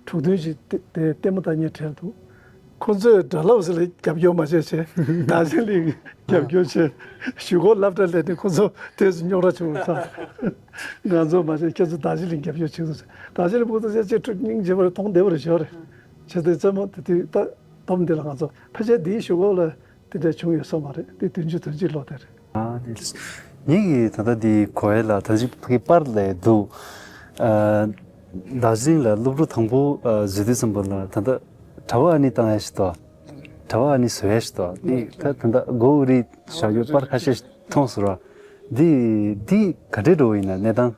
དྲུག་བདུན་ཞིག་དེ་དེ་ལྟད་མོ་ལྟ་མཁན་གྲས་འདུག་ཁོ་ཚོས་སྒྲ་ལོ་ཟེར་ལ་རྒྱབ་སྐྱོར་མ་བྱས་བྱས། དར་ཇི་ལིང་རྒྱབ་སྐྱོར་བྱས། གཞུག་གུ་སློབ་གྲྭ་སླེབས་ནས་ཁོ་ཚོ་དེ་ཚོ་རྙོག་དྲ་བྱུང་བ་ཚ། ང་ཚོ་མ་བྱས་ཁྱེད་ཚོ་དར་ཇི་ལིང་རྒྱབ་སྐྱོར་བྱེད་དགོས་ཟེར། དར་ཇི་ལིང་ཕུག་ཚོ་བྱས་ཅིག་ཁྲུག་སྙིང་རྗེ་པོ་རེད། མཐོང་བདེ་པོ་རེད་ཤག་རེད། བྱས་ཏེ་རྩེད་མོ་དེ་དུས་ད་སྡོམ་འདི་ལ་ང་ཚོ་ཕལ་ཆེར་འདིའི་གཞུག་གུ་ལ་དེ་འདྲ་བྱུང་ཡོད་ས་མ་རེད། དེ་བདུན་ཅུ་དོན་གཅིག་ལོ་དེ་རེད། ཨ་ནི་ངེད་ཀྱིས་ད་ལྟ་འདི་གོ་ཡས་ལ་ད་ཅི་ཕ་གི་པར་ལས་འདུག་ཨ་དར་ཇི་ལིང་ལ་སློབ་ཕྲུག་དང་པོ་ཨ་བཟོས་དུས་ཙམ་པ་ལ་ད་ལྟ་གྲྭ་པ་ཨ་ནི་བཏང་ཡས་ཞིག་འདུག་གྲྭ་པ་ཨ་ནི་བཟོ་ཡས་ཞིག་འདུག་འདི་ད་ད་ལྟ་མགོ་དབུ་རིལ་བཞག་རྒྱུ་པར་ཁ་ཤས་ཤིག་མཐོང་སོང་ར། འདི་འདི་ག་འདྲས་འགྲོ་ཡིན་ན་གནས་སྟངས།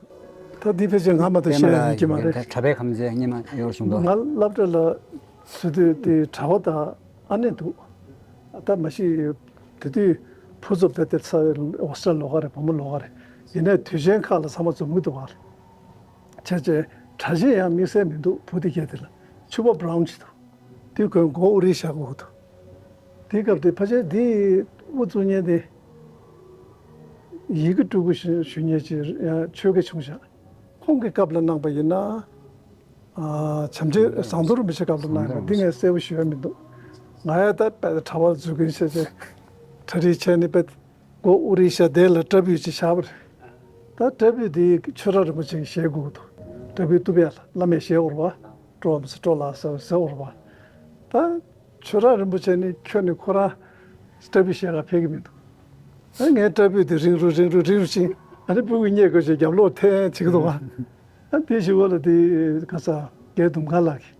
ད་འདི་ཕལ་ཆེར་ང་མ་གཏོགས་ཤེས་ཡ་ཡོད་ཀྱི་མ་རེད། གྲྭ་པའི་ཁམས་ཚན་སྔོན་མ་ཡོད་བྱུང་འདུག་ང་སློབ་གྲྭ་ལ་བཟོས་དུས་དེ་གྲྭ་པ་དང་ཨ་ནེ་འདུག་ད་མ་གཞི་དེ་དུས་ཕུ་ཚོ་བེ་ཏེ་ཚ་ཧོ་སི་ཊེལ་ལོགས་ཀ་རེད། བུ་མོ་ལོགས་ཀ་རེད། ཡིན་ནའི་དུས་ཆེན་ཁག་ལ་ཚང་མ་འཛོམས་ཀྱི་འདུག་བ། བྱས་བྱས་གྲྭ་ཆས་ཡང་དམིགས་བསལ་མི་འདུག་བུ་དེ་གས་དེ་ལ་ཕྱུ་པ་བྷ་རའུན་ཅིག་འདུག་དེ་ཁོས་མགོ་དབུ་རིལ་བཞག་གོ་འདུག་དེའི་སྐབས་དེ་ཕལ་ཆེར་དེ་དབུ་བཙུགས་མཁན་དེ་ཡི་གེ་སྤྲུལ་སྐུ་ཞུ་ཞུ་མཁན་ཅིག་ཡང་ཆོས་དགེ་བྱུང་ཤག་ཁོང་གི་སྐབས་ལ་གནང་པ་ཡིན་ན། ཨ་བྱམས་ཆོས་ཟམ་གདོང་རིན་པོ་ཆེ་སྐབས་ལ་གནང་ཡོད། འདི་ངས་གསལ་པོ་ཞུ་ཡ་མི་འདུག་ང་ཡ་ད་དཔེ་གྲྭ་པ་འཛུལ་མཁན་བྱས་ཏེ་གྲ་སྒྲིག་བྱས་ནས་དཔེ་མགོ་དབུ་རིལ་བཞག་དེ་ལ་སྐྲ་སྤུས་ཅིག་བཞག་པ་རེད། ད་སྐྲ་སྤུས་དེ་ཆོས་གྲགས་རིན་པོ་ཆེ་གིས་བཞེས་དགོས་འདུག་སྐྲ་སྤུས་གཏུབ་ཡ་ལ་བླ་མས་བཞེས་ཡོད་རེད་བ། སྤྲོ་བ་མི་ཟེར་སྤྲོ་ལགས་ཟེར་ཟེར་ཡོད་རེད་བ། ད་ཆོས་གྲགས་རིན་པོ་ཆེ་ནི་ཁྱོན་ནས་ཁོ་རང་སྐྲ་སྤུས་བཞེས་ག་ཕེབས་ཀྱི་མི་འདུག་ཨ་ངའི་སྐྲ་སྤུས་དེ་རིང་རུ་རིང་རུ་རིང་རུ་ཕྱིན། ཨ་ནི་སྤུ་གུ་རྙེད་དགོས་ཞེས་རྒྱབ་ལོག་འཐེན་བྱེད་ཀྱི་འདུག་བ། ཨ་དེ་ཞུ་བ་ལ་དེ་ག་ས་རྒན་དུང་དཀར་ལགས་ཀྱིས་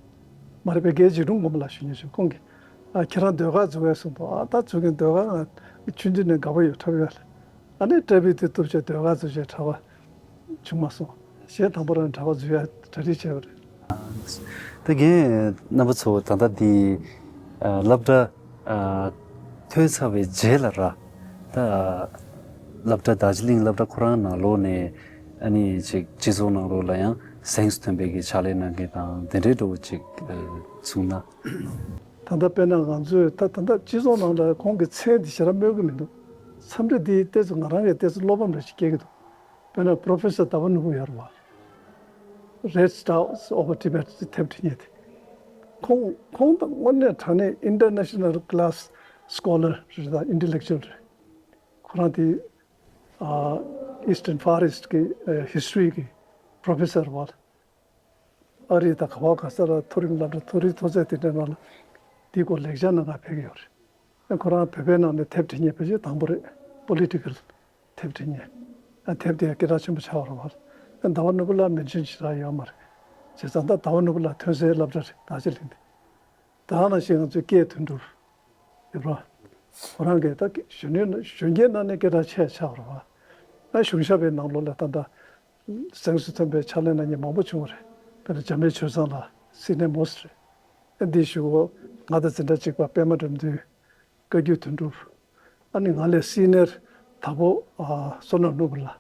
མ་རེད་པས། རྒན་འཇིགས་གྲོང་མགོན་པོ་ལགས་ཞུ་མཁན་ཞིག་ཁོང་གིས་ཨ་ཁྱེད་རང་ཟློས་གར་འཛུགས་ཡས་གསུངས་འདུག་ཨ་ད་འཛུགས་མཁན་ཟློས་གར་ང་ཆུང་དུས་ནས་དགའ་པོ་ཡོད་འཁྲབ་ཡས་ལ། ཨ་ནི་སྐྲ་སྤུས་དེ་གཏུབ་བྱས་ཟློས་གར་འཛུགས་བྱས་གྲྭ་པ་བྱུང་མ་སོང་། གཞས་དང་པོ་རང་གྲྭ་པ་འཛུལ་ཡ་གྲ་སྒྲིག་བྱས་པ་རེད། ད་རྒན་རྣམ་པ་ཚོ་ད་ལྟ་འདི་ཨ་སློབ་གྲྭ་ཨ་ཐོན་ཚར་བའི་རྗེས་ལ་ར། ད་སློབ་གྲྭ་དར་ཇི་ལིང་སློབ་གྲྭ་ཁོ་རང་ནང་ལོགས་ནས་ཨ་ནི་ཅིག་སྤྱི་ཚོགས་ནང་ལོགས་ལ་ཡང་གཟེངས་སུ་ཐོན་པའི་གི་ཕྱག་ལས་གནང་མཁན་དང་དེ་འདྲའི་འདྲ་བོ་ཅིག་ཨ་མཚོན་ན། ད་ལྟ་དཔེར་ན་ང་ཚོས་ད་ད་ལྟ་སྤྱི་ཚོགས་ནང་ལ་ཁོང་གི་མཚན་དེ་ཞེ་དྲག་སྨོས་ཀྱི་མི་འདུག་འཚམས་འདྲི་འདི་ཏོག་ཙམ་ང་རང་གི་ཏོག་ཙམ་བློ་ཕམ་རེ་ཞིག་སྐྱེ་གི་འདུག་དཔེར་ན་Professor ཟླ་བ་ནོར་བུ་ཡོད་རེད་བ། Red Stars over Tibet ཟེར་དེབ་བྲིས་མཁན་དེ། ཁོང་ཁོང་དང་དངོས་གནས་དྲང་གནས་international class སྐོ་ལར་རེད་དང་ཨིན་ཊེ་ལེག་ཅུ་ཨལ་རེད། ཁོ་རང་དེ་ཨ་Eastern Far East གི་ཨ་History གི་པྲོ་ཕེ་སར་བ། ཨ་རི་དང་ག་བ་ག་ས་ལ་མཐོ་རིམ་སློབ་གྲྭ་མཐོ་རིམ་མཐོ་ཚད་དེ་འདྲའི་ནང་ལ་དེའི་སྐོར་ལེགས་སྦྱར་གནང་ག་ཕེབས་ཀྱི་ཡོད་རེད། ཁོ་རང་བོད་པའི་ནང་ནས་དེབ་འབྲི་མཁན་ཕལ་ཆེར་དང་པོ་རེད། པོ་ལི་ཊི་ཀལ་དེབ་འབྲི་མཁན། ཨ་དེབ་དེ་སྐད་གྲགས་ཆེན་པོ་ཆགས་པ་རེད་བ། ཟླ་བ་ནོར་བུ་ལགས་མེན་ཤན་བྱེད་ས་ཡོད་མ་རེད། བྱས་ཙང་ད་ཟླ་བ་ནོར་བུ་ལགས་ཐོན་སའི་སློབ་གྲྭ་རེད། ད་ཅི་ལིང་དེ། ད་ནང་བཞིན་ང་ཚོའི་སྐད་དོན་གྲུབ་ཡོད་ར། ཁོ་རང་གིས་ད་གཞོན་ནུའི་གཞོན་སྐྱེས་ནང་ནས་སྐད་གྲགས་ཆེ་ཆགས་ར་བ། ང་གཞུང་ཞབས་པའི་ནང་ལོགས་ལ་ད་ལྟ་གཟེངས་སུ་ཐོན་པའི་ཕྱག་ལས་གནང་མཁན་མང་པོ་བྱུང་བ་རེད། དཔེར་ན་འཇམ་དཔལ་ཆོས་བཟང་ལགས་སི་ནི་ཡར་མོ་སི་ཊི་རེད། ཨ་འདི་ཞུ་གོ། ང་དང་འཛིན་གྲྭ་གཅིག་པ་པད་མ་དགྲ་འདུལ། བཀའ་བརྒྱུད་དོན་གྲུབ། ཨ་ནི་ང་ལས་སི་ནི་ཡར་དྭགས་པོ་ཨ་བསོད་ནམས་ནོར་བུ་ལགས་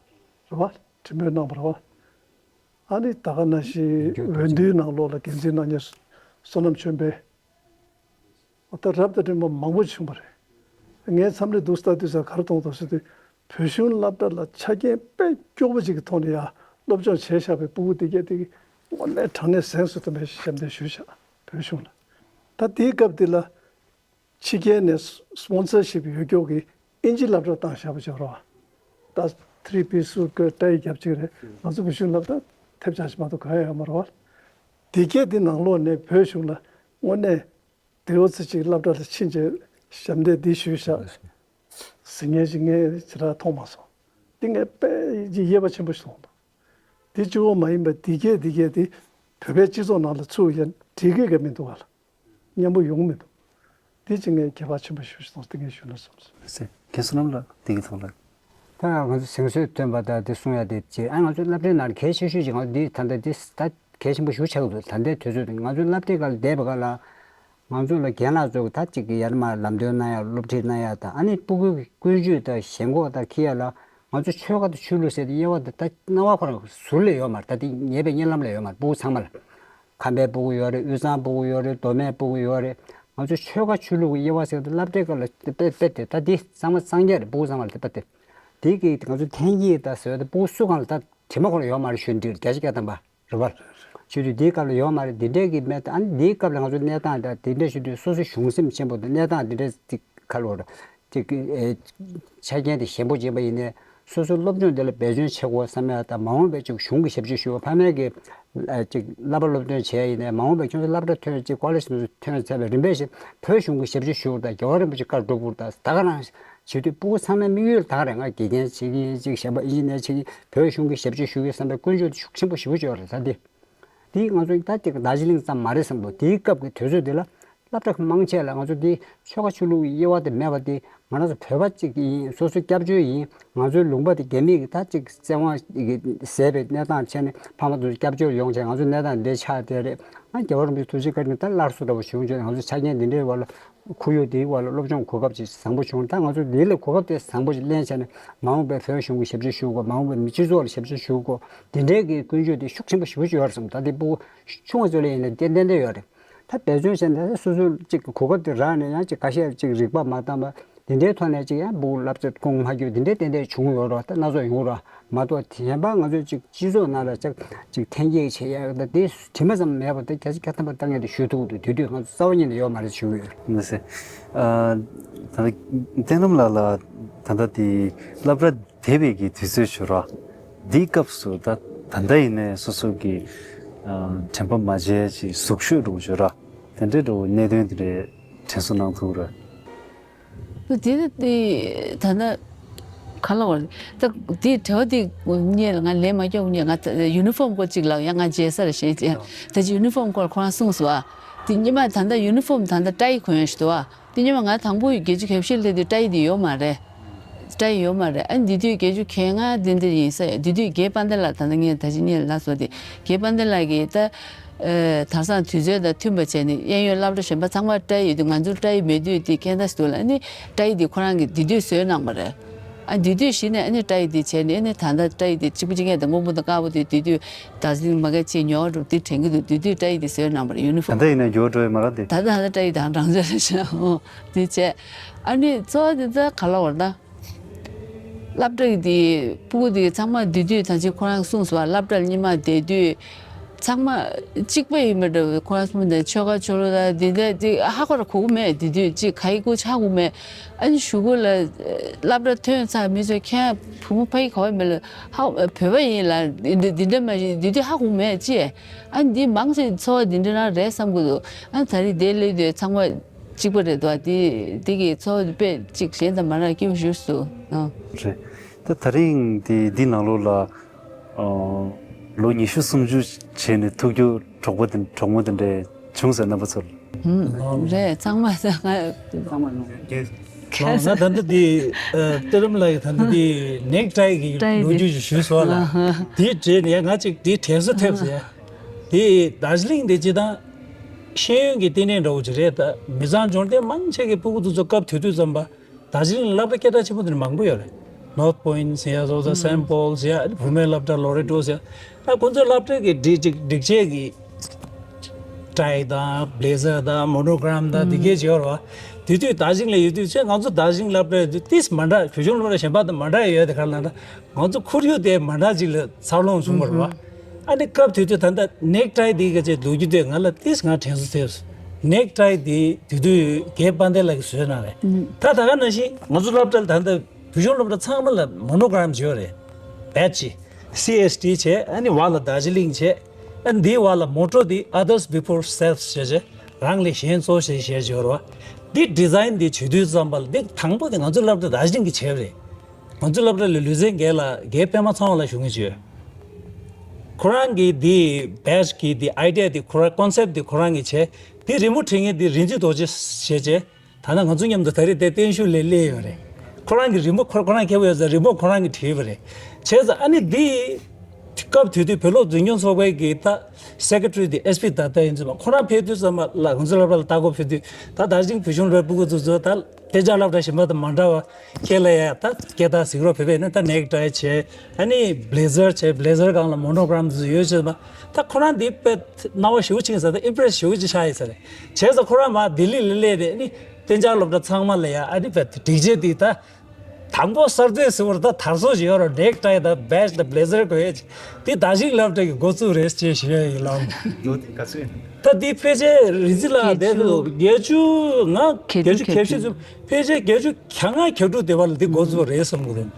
རེད་བ། འབྲེལ་མོལ་གནང་བ་རེད་བ། ཨ་ནི་ད་ག་ནང་བཞིན་འོས་བསྡུའི་ནང་ལོགས་ལ་འགན་འཛིན་གནང་མཁན་བསོད་ནམས་ཆོས་འཕེལ། འོ་ད་རབ་དང་རིམ་པ་མང་པོ་བྱུང་བ་རེད། ངས་མཚམས་རེ་འདུག་ལྟ་དུས་ཙང་ག་རེ་མཐོང་འདུག་ཟེར་དུས། བོད་གཞུང་སློབ་གྲྭ་ལ་ཆ་རྐྱེན་དཔེ་སྐྱོ་པོ་ཅིག་གི་ཐོག་ནས་ཡ་སློབ་སྦྱོང་བྱས་བཞག་པའི་སྤུ་གུ་དེ་གས་དེ་གི་དངོས་གནས་དྲང་གནས་གཟེངས་སུ་ཐོན་པའི་ཞབས་འདེགས་ཞུས་བཞག་བོད་གཞུང་ལ། ད་དེའི་སྐབས་དེ་ལ་ཕྱི་རྒྱལ་ནས་སི་པོན་སར་ཤིབ་ཡོད་མཁན་གྱི་ཨིན་ཇི་སློབ་གྲྭ་བཏང་བཞག་པ་ཅིག་ཡོད་རེད་བ། ད་ཐི་རི་པི་སུ་ཀ་ཏྲའི་རྒྱབ་ཅིག་རེད། ང་ཚོ་བོད་གཞུང་སློབ་གྲྭ་ཐེབས་ཆག་ཞིག་མ་གཏོགས་གང་ཡང་ཡོད་མ་རེད་བ། དེ་གས་དེ་ནང་ལོགས་ནས་བོད་གཞུང་ལ་དངོས་གནས། དེའོ་ཚེ་གཅིག་སློབ་གྲྭ་ལ་ཕྱིན་རྗེས་ཞབས་འདེགས་འདི་ཞུས་བཞག་ཟེར་མཁན་ཞིག་ངས་ཇི་ལྟར་མཐོང་མ་སོང་། འདི་ངས་དཔེ་ཡིད་ཆེས་པ་ཆེན་པོ་ཞིག་མཐོང་འདུག་དེ་གཅིག་པོ་མ་ཡིན་པར་འདི་གས་འདི་གས་དེ་བོད་པའི་སྤྱི་ཚོགས་ནང་ལ་ཚུར་ཡང་འགྲིག་གི་ག་མི་འདུག་ག་ལ། མཉམ་པོ་ཡོང་མི་འདུག་དེ་གཅིག་ངས་ཁྱད་པར་ཆེན་པོ་ཞིག་མཐོང་སྟེ་ངས་ཞུ་ན་བསམ་སོང་། ཟེར་མཁན་བསོད་ནམས་ལགས་འདི་གི་ཐོག་ལ། ད་ང་ཚོ་གཟེངས་སུ་ཐོན་པ་དང་དེ་གསུང་ཡ་དེ་བྱས། ཨ་ང་ཚོའི་སློབ་གྲྭའི་ནང་གལ་ཆེ་ཤོས་ཅིག་ང་ཚོ་འདི་ད་ལྟ་འདི་ད་གལ་ཆེན་པོ་ཞེ་པོ་ཆགས་འདུག་ད་ལྟའི་དུས་ཚོད་དུ་ང་ཚོའི་སློབ་གྲྭའི་སྒང་ལ་བསྡད་པའི་སྒང་ལ་ང་ཚོ་ལ་རྒན་ལགས་ཚོ་ད་ཅིག་གི་ཡར་མར་ལམ་སྟོན་གནང་ཡ་སློབ་ཁྲིད་གནང་ཡ་དང་ཨ་ནི་སྤུ་གུའི་ཀུན་སྤྱོད་དང་ཞེན་ཁོག་དང་འཁྱེར་ཡ་ལ་ང་ཚོ་ཆོལ་ཁ་དང་ཆོས་ལུགས་ཟེར་ཏེ་དབྱེ་བ་དེ་ད་སྣང་བ་ཁོ་རང་ཟུར་ལ་ཡོད་མ་རེད། ད་དེ་ཉེས་པའི་གཉེན་ལམ་ལ་ཡོད་མ་རེད། སྤུ་གུ་ཚང་མ་ལ། ཁམས་པའི་སྤུ་གུ་ཡོད་རེད། དབུས་གཙང་སྤུ་གུ་ཡོད་རེད། མདོ་སྨད་སྤུ་གུ་ཡོད་རེད། ང་ཚོ་ཆོལ་ཁ་ཆོས་ལུགས་ཀྱི་དབྱེ་བ་ཟེར་དུས་སློབ་གྲྭའི་སྐབས་ལ་དཔེ་དཔེ་དེ་ད་འདི་གཙང་མ་གཙང་རྐྱང་རེད། སྤུ་གུ་ཚང་མ་ལ་དེ་དཔེ་དེ་དེ་གི་ང་ཚོ་འཐེན་འཁྱེར་ད་ཟེར་བ་དེ་སྤུ་གུ་སུ་གང་ལ་ད་དྲི་མ་ཁོ་ལ་ཡོད་མ་རེད། ཞུ་འདི་བརྒྱ་ཆ་བརྒྱ་ཐམ་པ་རེད་བ། ཞུ་དུས་འདིའི་སྐབས་ལ་ཡོད་མ་རེད། འདི་འདྲའི་གི་མེད། ཨ་ནི་འདིའི་སྐབས་ལ་ང་ཚོ་གནས་སྟངས་ད་འདི་འདྲ་ཞུ་དུས་སོ་སོ་གཞུང་སེམས་ཆེན་པོ་དང་གནས་སྟངས་འདི་འདྲ་ཅིག་ཁ་ལོ་ར། ཅིག་ཨེ། ཆ་རྐྱེན་དེ་ཞན་པོ་ཅིག་ཡིན་པ་ཡིན་ནའི་སོ་སོའི་སློབ་སྦྱོང་དེ་ལ་འབད་བརྩོན་བྱེད་དགོས་བསམ་ཡ་དང་མ་འོངས་པའི་ཅིག་གཞུང་གི་ཞབས་ཕྱི་ཞུ་བ་ཕ་མས་ཀྱི་ཨ་ཅིག་བསླབ་པ་སློབ་སྟོན་བྱས་ཡིན་ནའི་མ་འོངས་པའི་ཁྱོད་ཚོ་སློབ་གྲྭ་ཐོན་ཅིག་ཀོ་ལེཇ་ཐོན་ཚར་བའི་རིམ་པས་ཤིག་བོད་གཞུང་གི་ཞབས་ཕྱི་ཞུ་དང་རྒྱལ་བ་རིན་པོ་ཆེ་བཀའ་སྒྲུབ་དང་ད་ག་རང་བྱེད་དུས་སྤུ་གུ་ཚང་མའི་དམིགས་ཡུལ་ད་ག་རང་ང་དགེ་རྒན་བྱེད་ཀྱི་ཡིན་ཅིག་གཞན་པ་ཨིན་ཇི་ནེར་བྱེད་ཀྱི་བོད་གཞུང་གི་ཞབས་ཕྱི་ཞུ་གི་བསམ་པའི་ཀུན་སྤྱོད་དེ་ཤུགས་ཆེན་པོ་ཞེ་པོ་ཅིག་ཡོད་རེད་ད་འདི། དེ་ང་ཚོ་ད་ཅིག་རྡོ་རྗེ་གླིང་ཙམ་མ་རེད་བསམ་འདུག་དེའི་སྐབས་ཀྱི་དུས་ཚོད་དེ་ལ་སློབ་གྲྭ་མང་ཆེ་ལ་ང་ཚོ་དེ་ཆོལ་ཁ་ཆོས་ལུགས་དབྱེ་བ་དེ་མེད་པ་དེ་ང་རང་ཚོ་བོད་པ་གཅིག་ཡིན། སོ་སོའི་སྐྱབས་བཅོལ་ཡིན། ང་ཚོའི་ལུང་པ་དེ་རྒྱ་མིས་ད་ཅིག་བཙན་དབང་ཟད་པའི་གནས་སྟངས་བྱས་ནས་ཕ་མ་ཚོ་སྐྱབས་བཅོལ་ཡོང་བྱས་ང་ཚོ་གནས་སྟངས་འདི་ཆགས་བསྡད་རེད། ང་རྒྱལ་བ་རིན་པོ་ཆེ་ཐུགས་རྗེ་བཀའ་དྲིན་ད་སླར་གསོ་འདྲ་བོ་བྱུང་བྱས་ང་ཚོ་ཆ་རྐྱེན་འདི་འདྲའི་བར་ལ། ཁོར་ཡུག་དེའི་བར་ལ་སློབ་སྦྱོང་གོ་སྐབས་ཅིག་བཟང་པོ་བྱུང་། ད་ང་ཚོ་འདི་ལས་གོ་སྐབས་དེ་བཟང་པོ་ཞིག་ལེན་བྱས་ནས་མ་འོངས་པའི་བོད་གཞུང་གི་ཞབས་ཕྱི་ཞུ་དགོས། མ་འོངས་པའི་མི་སྤྱི་ཚོགས་ལ་ཞབས་ཕྱི་ཞུ་དགོས། འདི་འདྲའི་གི་ཀུན་སྤྱོད་དེ་ཤུགས་ཆེན་པོ་ཞེ་པོ་ཅིག་ཡོད་རེད་བསམ། ད་དེ་སྤུ་གུ་ཆུང་བ་ཚོ་ལ་ཡིན་ན་ཏན་ཏན་ཏན་ཡོད་རེད། ད་འབད་བརྩོན་བྱས་ནས་སོ་སོ་ཅིག་གོ་སྐབས་དེ་རག་ནས་ཡང་ཅིག་ཁ་ཤས་ཅིག་རིག་པ་མ་བཏང་བ་འདི་འདྲའི་ཐོག་ནས་ཅིག་ཡང་སྤུ་གུ་བསླབ་ཚད་གོང་མ་རྒྱུག་འདི་འདྲའི་ཏན་ཏན་བྱུང་ཡོད་རེད། ད་སྣ་ཚོགས་ཡོང་རེད། མ་གཏོགས་གཞན་པ་ང་ཚོས་ཅིག་སྤྱི་ཚོགས་ནང་ལ་ཅིག་ཅིག་འཐེན་འཁྱེར་བྱེད་ཡག་ད་དེ་དྲི་མ་ཙམ་མེད་པ་དེ་བརྒྱ་ཆ་བརྒྱ་ཐམ་པ་ལྟ་ངན་དེ་ཞུ་ཐུབ་འདུག་དེ་དུས་ང་ཚོ་རྩ་བ་ཉིད་ནས་ཡོད་མ་རེད་ཞུ་གི་ཡོད། མི་སྲིད། ཨ། ད་ལྟ་བསྟན་རྣམ་ལགས་ལ་ད་ལྟ་དེ་སློབ་གྲྭ་བསྡད་པའི་གི་དུས་ཚོད་ཞུ་ར། འདིའི་སྐབས་སུ་ད་ད་ལྟ་ཡིན་ནའི་སོ་སོ་གི་ཨ་དྲན་པ་མ་བརྗེད་ཅིག་ཟུག་ཤོས་འགྲོ་ཞུ་ར། དེ་འདྲའི་འགྲོ་གནད་དོན་དེ་འདྲའི་དྲན་གསོ་གནང་ཐུབ་ར། དེ་དེ་ད་ནི་ག་ལ་བར་ད་དེ་དྲ་བ་དེ་སྔོན་ལ་ང་ལན་མ་རྒྱག་སྔོན་ང་ད་ཡུ་ནི་ཕོམ་སྐོར་གཅིག་ལ་ཡང་ང་བརྗེད་ས་རེད་ཞེས་ད་ཅི་ཡུ་ནི་ཕོམ་སྐོར་ཁོ་རང་གསུངས་སོང་ཨ། དེ་སྔོན་མ་ད་ལྟ་ཡུ་ནི་ཕོམ་ད་ལྟ་ཊའི་གོན་ཡོད་ཞུ་དོ་ཨ། དེ་སྔོན་མ་ང་དང་པོ་བརྒྱད་ཅུ་གྱ་བཞི་ལ་དེ་ཊའི་དེ་ཡོད་མ་རེད། ཊའི་ཡོད་མ་རེད། ཨ་འདི་དུས་བརྒྱད་ཅུ་གྱ་ལྔ་དེ་འདྲ་ཡིན་ས་ཡ། དེ་དུས་རྒན་དཔལ་ལྡན་ལགས་ད་ལྟ་ངས་ད་ཅི་སྔོན་ལ་ལབ་སོང་སྟེ་རྒན་དཔལ་ལྡན་ལགས་ཀྱིས་ད། ཨ་དེང་སང་དུས་ཚོད་དང་མཐུན་པ་བྱས་ནས་གཡས་གཡོན་སློབ་གྲྭ་གཞན་པ་ཚང་མར་ཊའི་ཡོད་དུས་ང་ཚོར་ཊའི་མེད་དུས་དེ་ཁྱད་མཚར་ཞིག་འདུག་ལ། ཨ་ནི་ཊའི་དེ་ཁོ་རང་གིས་དེ་དུས་བཟོས་གནང་བ་རེད། ཨ་དེ་དུས་གཞི་ནས་ཨ་ནི་ཊའི་དེ་བྱས་ནས་ཨ་ནི་ད་ལྟ་ཊའི་དེ་གཅིག་པུ་གཅིག་ངས་དང་སྔོན་པོ་དང་དཀར་པོ་དེ་དེ་དུས་ད་གཟིགས་མ་ག་ཅིག་ཉོ་བ་འགྲོ་དེ་དྲན་གྱི་འདུག་དེ་དུས་ཊའི་དེ་བཟོས་གནང་བ་རེད། ཡུ་ནི་ད་ཕོམ། ལྟ་ཡིན་ན་འགྱུར་བ་འགྲོ་ཡི་མ་རེད་དེ། ད་ལྟ་ད་ལྟ་ཊའི་དང་གྲངས་ཚད་རེད་ཤག་འོ་དེ་བྱས། ཨ་ནི་གཙོ་བོ་དེ་ད་ག་ལ་བར་ད། སློབ་གྲྭ་གི་དེ་སྤུ་གུ་དེ་ཚང་མ་དེ་དུས་ད་ཅི་ཁོ་རང་གསུངས་སོང་བ། སློབ་གྲྭ་ལ་སྔོན་མ་བསྡད་དུས་ ཚང་མ་གཅིག་པ་ཡིན་པ་འདྲ་བའི་ཁོ་རང་ཚོ་འདི་ཆོལ་ཁ་ཆོ་ལོ་དང་འདི་འདྲ་འདི་ཧ་གོ་ར་གོ་གི་མེད། འདི་དུས་གཅིག་ག་ཡི་གུ་ཆ་གོ་མེད། ཨ་ནི་གཞུག་གུ་ལ་སློབ་གྲྭ་ཐོན་ཚར་མི་ཚོས་ཁྱེད་བུ་མོ་ཕ་ཡི་ག་བ་མེད་ལ་ཧ་བོད་པ་ཡིན་ལ་འདི་འདི་འདྲ་མ་ཤེས་འདི་དུས་ཧ་གོ་མེད་ཅི། ཨ་ནི་འདི་མང་ཆེ་འཚོ་བ་འདི་འདྲ་རང་རེད་བསམ་གི་འདུག་ཨ་ནི་ད་རེས་འདི་སླེབས་དུས་ཚང་མ་གཅིག་པ་རེད་འདུག་འདི་འདི་གི་འཚོ་བ་དཔེ་གཅིག་གཞན་དང་མ་འདྲ་སྐྱིད་པོ་ཞིག་འདུག་ཨ། རེད། ད་ད་རིང་འདི་འདི་ནང་ལོགས་ལ། ཨ། ལོ་ཉི་ཤུ་སུམ་ཅུ་བྱས་ནས་ཐུག་རྒྱུ་གྲོགས་པོ་དེ་གྲོགས་མོ་དེ་འདྲས་བྱུང་ཟེར་རྣམ་པ་ཚོར། ཧུམ། རེད། ཚང་མ་ཚང་མ་ཚང་མ་ནོ། ལགས་ང་ད་ལྟ་འདི་ཨ། ཏེ་རིམ་ལགས་ཀྱིས་ད་ལྟ་འདི་ནེག་ཊའི་གི་ཊའི་ལོ་དེ་རྒྱུས་ཞིག་ཞུས་སོང་ལ། ཨ་ཧ། དེའི་གྲས་ནས་ང་གཅིག་དེའི་དྲན་གསོ་ཐེབས་ཟེར། དེ་རྡོ་རྗེ་གླིང་དེ་སྤྱི་བཏང་ཤེས་ཡོན་གྱི་བསྟི་གནས་འདྲ་བོ་ཅིག་རེད། ད་མི་ཚང་འབྱོར་ལྡན་མང་ཆེ་གི་ཕྲུ་གུ་དེ་ཚོ་སྐབས་དེ་དུས་ཙམ་པ། རྡོ་རྗེ་གླིང་སློབ་གྲྭ་སྐད་གྲགས་ཆེན་པོ་དེ་འདྲ་མང་པོ་ཡོད་རེད། North Point ཟེར་ཡ་སོགས་ས་Saint Paul ཟེར་ཡ་བུད་མེད་སློབ་གྲྭ་Loreto ཟེར་ཡ། ཨ་ཁོང་ཚོའི་སློབ་གྲྭ་གི་སྒྲིག་སྒྲིག་སྒྲིག་ཆས་ཀྱི་ཊའི་དང་བྷི་ལེ་ཟར་དང་མོ་ནོ་གྷ་རམ་དང་དེ་གས་ཡོད་རེད་བ། དེ་དུས་རྡོ་རྗེ་གླིང་ལ་ཡོད་དུས་ཚེ་ང་ཚོ་རྡོ་རྗེ་གླིང་སློབ་གྲྭ་ཡོད་དུས་ཏིས་མ་འདྲ་བོད་གཞུང་སློབ་གྲྭ་གཞན་པ་དང་མ་འདྲ་ཡོད་དེ་ག་ལ་ད། ང་ཚོ་ཁོར་ཡུག་དེ་མ་འདྲ་ཅིག་ལ་འཚར་ལོངས་བྱུང་བ་རེད་བ། ཨ་ནི་སྐབས་དེ་དུས་ད་ལྟ་ནེག་ཊའི་དེ་ག་ཅེས་ལོ་རྒྱུས་དེ་ང་ལ་ཏིས་ང་དྲན་གསོ་ཐེབས་སོང་། ནེག་ཊའི་དེ་དེ་དུས་རྒན་དཔལ་ལྡན་ལགས་ཀྱིས་བཟོས་གནང་རེད། ད་ད་ག་ནང་བཞིན་ང་ཚོ་སློབ་གྲྭ་ལ་ད་ལྟ་བོད་གཞུང་སློབ་གྲྭ་ཚང་མ་ལ་མོ་ནོ་གྷ་རམ་བྱས་ཡོད་རེད། བེ་ཇི་བྱས། སི་ཨེས་ཊི་བྱས། ཨ་ནི་བར་ལ་རྡོ་རྗེ་གླིང་བྱས། ཨ་ནི་འདིའི་བར་ལ་མོ་ཊོ་དེ་Others Before Self བྱས་བྱས་རང་ལས་གཞན་གཙོ་བྱས་བྱས་བྱས་ཡོད་རེད་བ། འདི་ཌི་ཛའིན་དེ་བྱེད་དུས་ཙམ་པ་ལ་འདི་དང་པོ་དེ་ང་ཚོ་སློབ་གྲྭ་རྡོ་རྗེ་གླིང་གིས་བྱས་པ་རེད། ང་ཚོའི་སློབ་གྲྭ་ལ་ལུས་རྩལ་འགན་ལ་རྒན་པད་མ་ཚེ་དབང་ལགས་ཞུ་མཁན་ཅིག་ཡོད། ཁོ་རང་གིས་འདི་བེ་ཇི་གི་འདི་ཨའི་ཌི་ཡ་འདི་ཁོ་རང་ཀོན་སེབ་འདི་ཁོ་རང་གིས་བྱས། འདི་རི་མོ་བྲིས་མཁན་འདི་རིག་འཛིན་རྡོ་རྗེ་ཞེས་བྱས། ད་ནང་ང་ཚོ་མཉམ་དུ་ད་རེས་དེ་བརྟན་བཞུགས་ལ་སླེབས་ཡོད་རེད། ཁོ་རང་གི་རི་མོ་ཁོ་ཁོ་རང་མཁས་པོ་ཡོད་ཙང་རི་མོ་ཁོ་རང་གིས་བྲིས་པ་རེད། བྱས་ཙང་ཨ་ནི་འདི་སྐབས་དེ་དུས་བོད་སློབ་འཛིན་སྐྱོང་ཚོགས་པའི་གི་ད་སེ་ཀེ་ཊི་རི་འདི་ཨེས་པི་ད་ལྟ་ཡིན་ཙམ་པ་ཁོ་རང་ཕེབས་དུས་ཙམ་པ་ལ་ང་ཚོ་སློབ་གྲྭ་ལ་ལྟ་སྐོར་ཕེབས་དུས་ད་ད་ཅིང་བོད་གཞུང་སློབ་གྲྭའི་ཕྲུ་གུ་ཚོ་ཚོ་ད། གཏན་འཇགས་སློབ་གྲྭ་གཞན་པ་དང་མ་འདྲ་བ། ཁྱེད་ལ་ཡ་ད་སྐད་བརྡ་གཟིགས་རོགས་བྱེད་པས་ནི་ད་ནེག་ཊའི་བྱས། ཨ་ནི་བྷི་ལེ་ཟར་བྱས། བྷི་ལེ་ཟར་སྒང་ལ་མོ་ནོ་གྷ་རམ་དེ་ཚོ་ཡོད་བྱས་པ། ད་ཁོ་རང་འདི་དཔེ་སྣང་བ་ཞེ་པོ་ཅིག་ཟ། ད་ཨིམ་པི་རེ་སི་ཞེ་པོ་ཅིག་ཆགས་ཡིན་ས་རེད། བྱས་ཙང་ཁོ་རང་མར་ལྡི་ལི་ལ་སླེབས་ཏེ་ཨ་ནི་གཏན་འཇགས་སློབ་གྲྭ་ཚང་མ་ལ་ཡ་ཨ་ནི་དཔེ་སྒྲིག་ཆས་འདི་ད་དང་པོ་གསར་གཏོད་ཟེར་བར་ད་དར་སྲོལ་ཞིག་ཡོད་རེད། ནེག་ཊའི་དང་བེ་ཇི་དང་བྷི་ལེ་ཟར་དགོས་ཡས་ཅིག་འདི་རྡོ་རྗེ་གླིང་སློབ་གྲྭ་གི་འགོ་བཙུགས་རེད་ཅེས་ཞུ་ཡ་ཡིན་ལགས། ལོ་དེ་ག་ཚོད་ཡིན། ད་འདི་ཕལ་ཆེར་རིག་འཛིན་ལགས་དེ་ཚོ་བརྒྱད་ཅུ་ལྔ། བརྒྱད་ཅུ་གྱ་བཞི་ཙམ། ཕལ་ཆེར་བརྒྱད་ཅུ་གྱ་ལྔ་གྱ་དྲུག་དེ་བར་ལ་འདི་འགོ་བཙུགས་རེད་བསམ་གི་འདུག་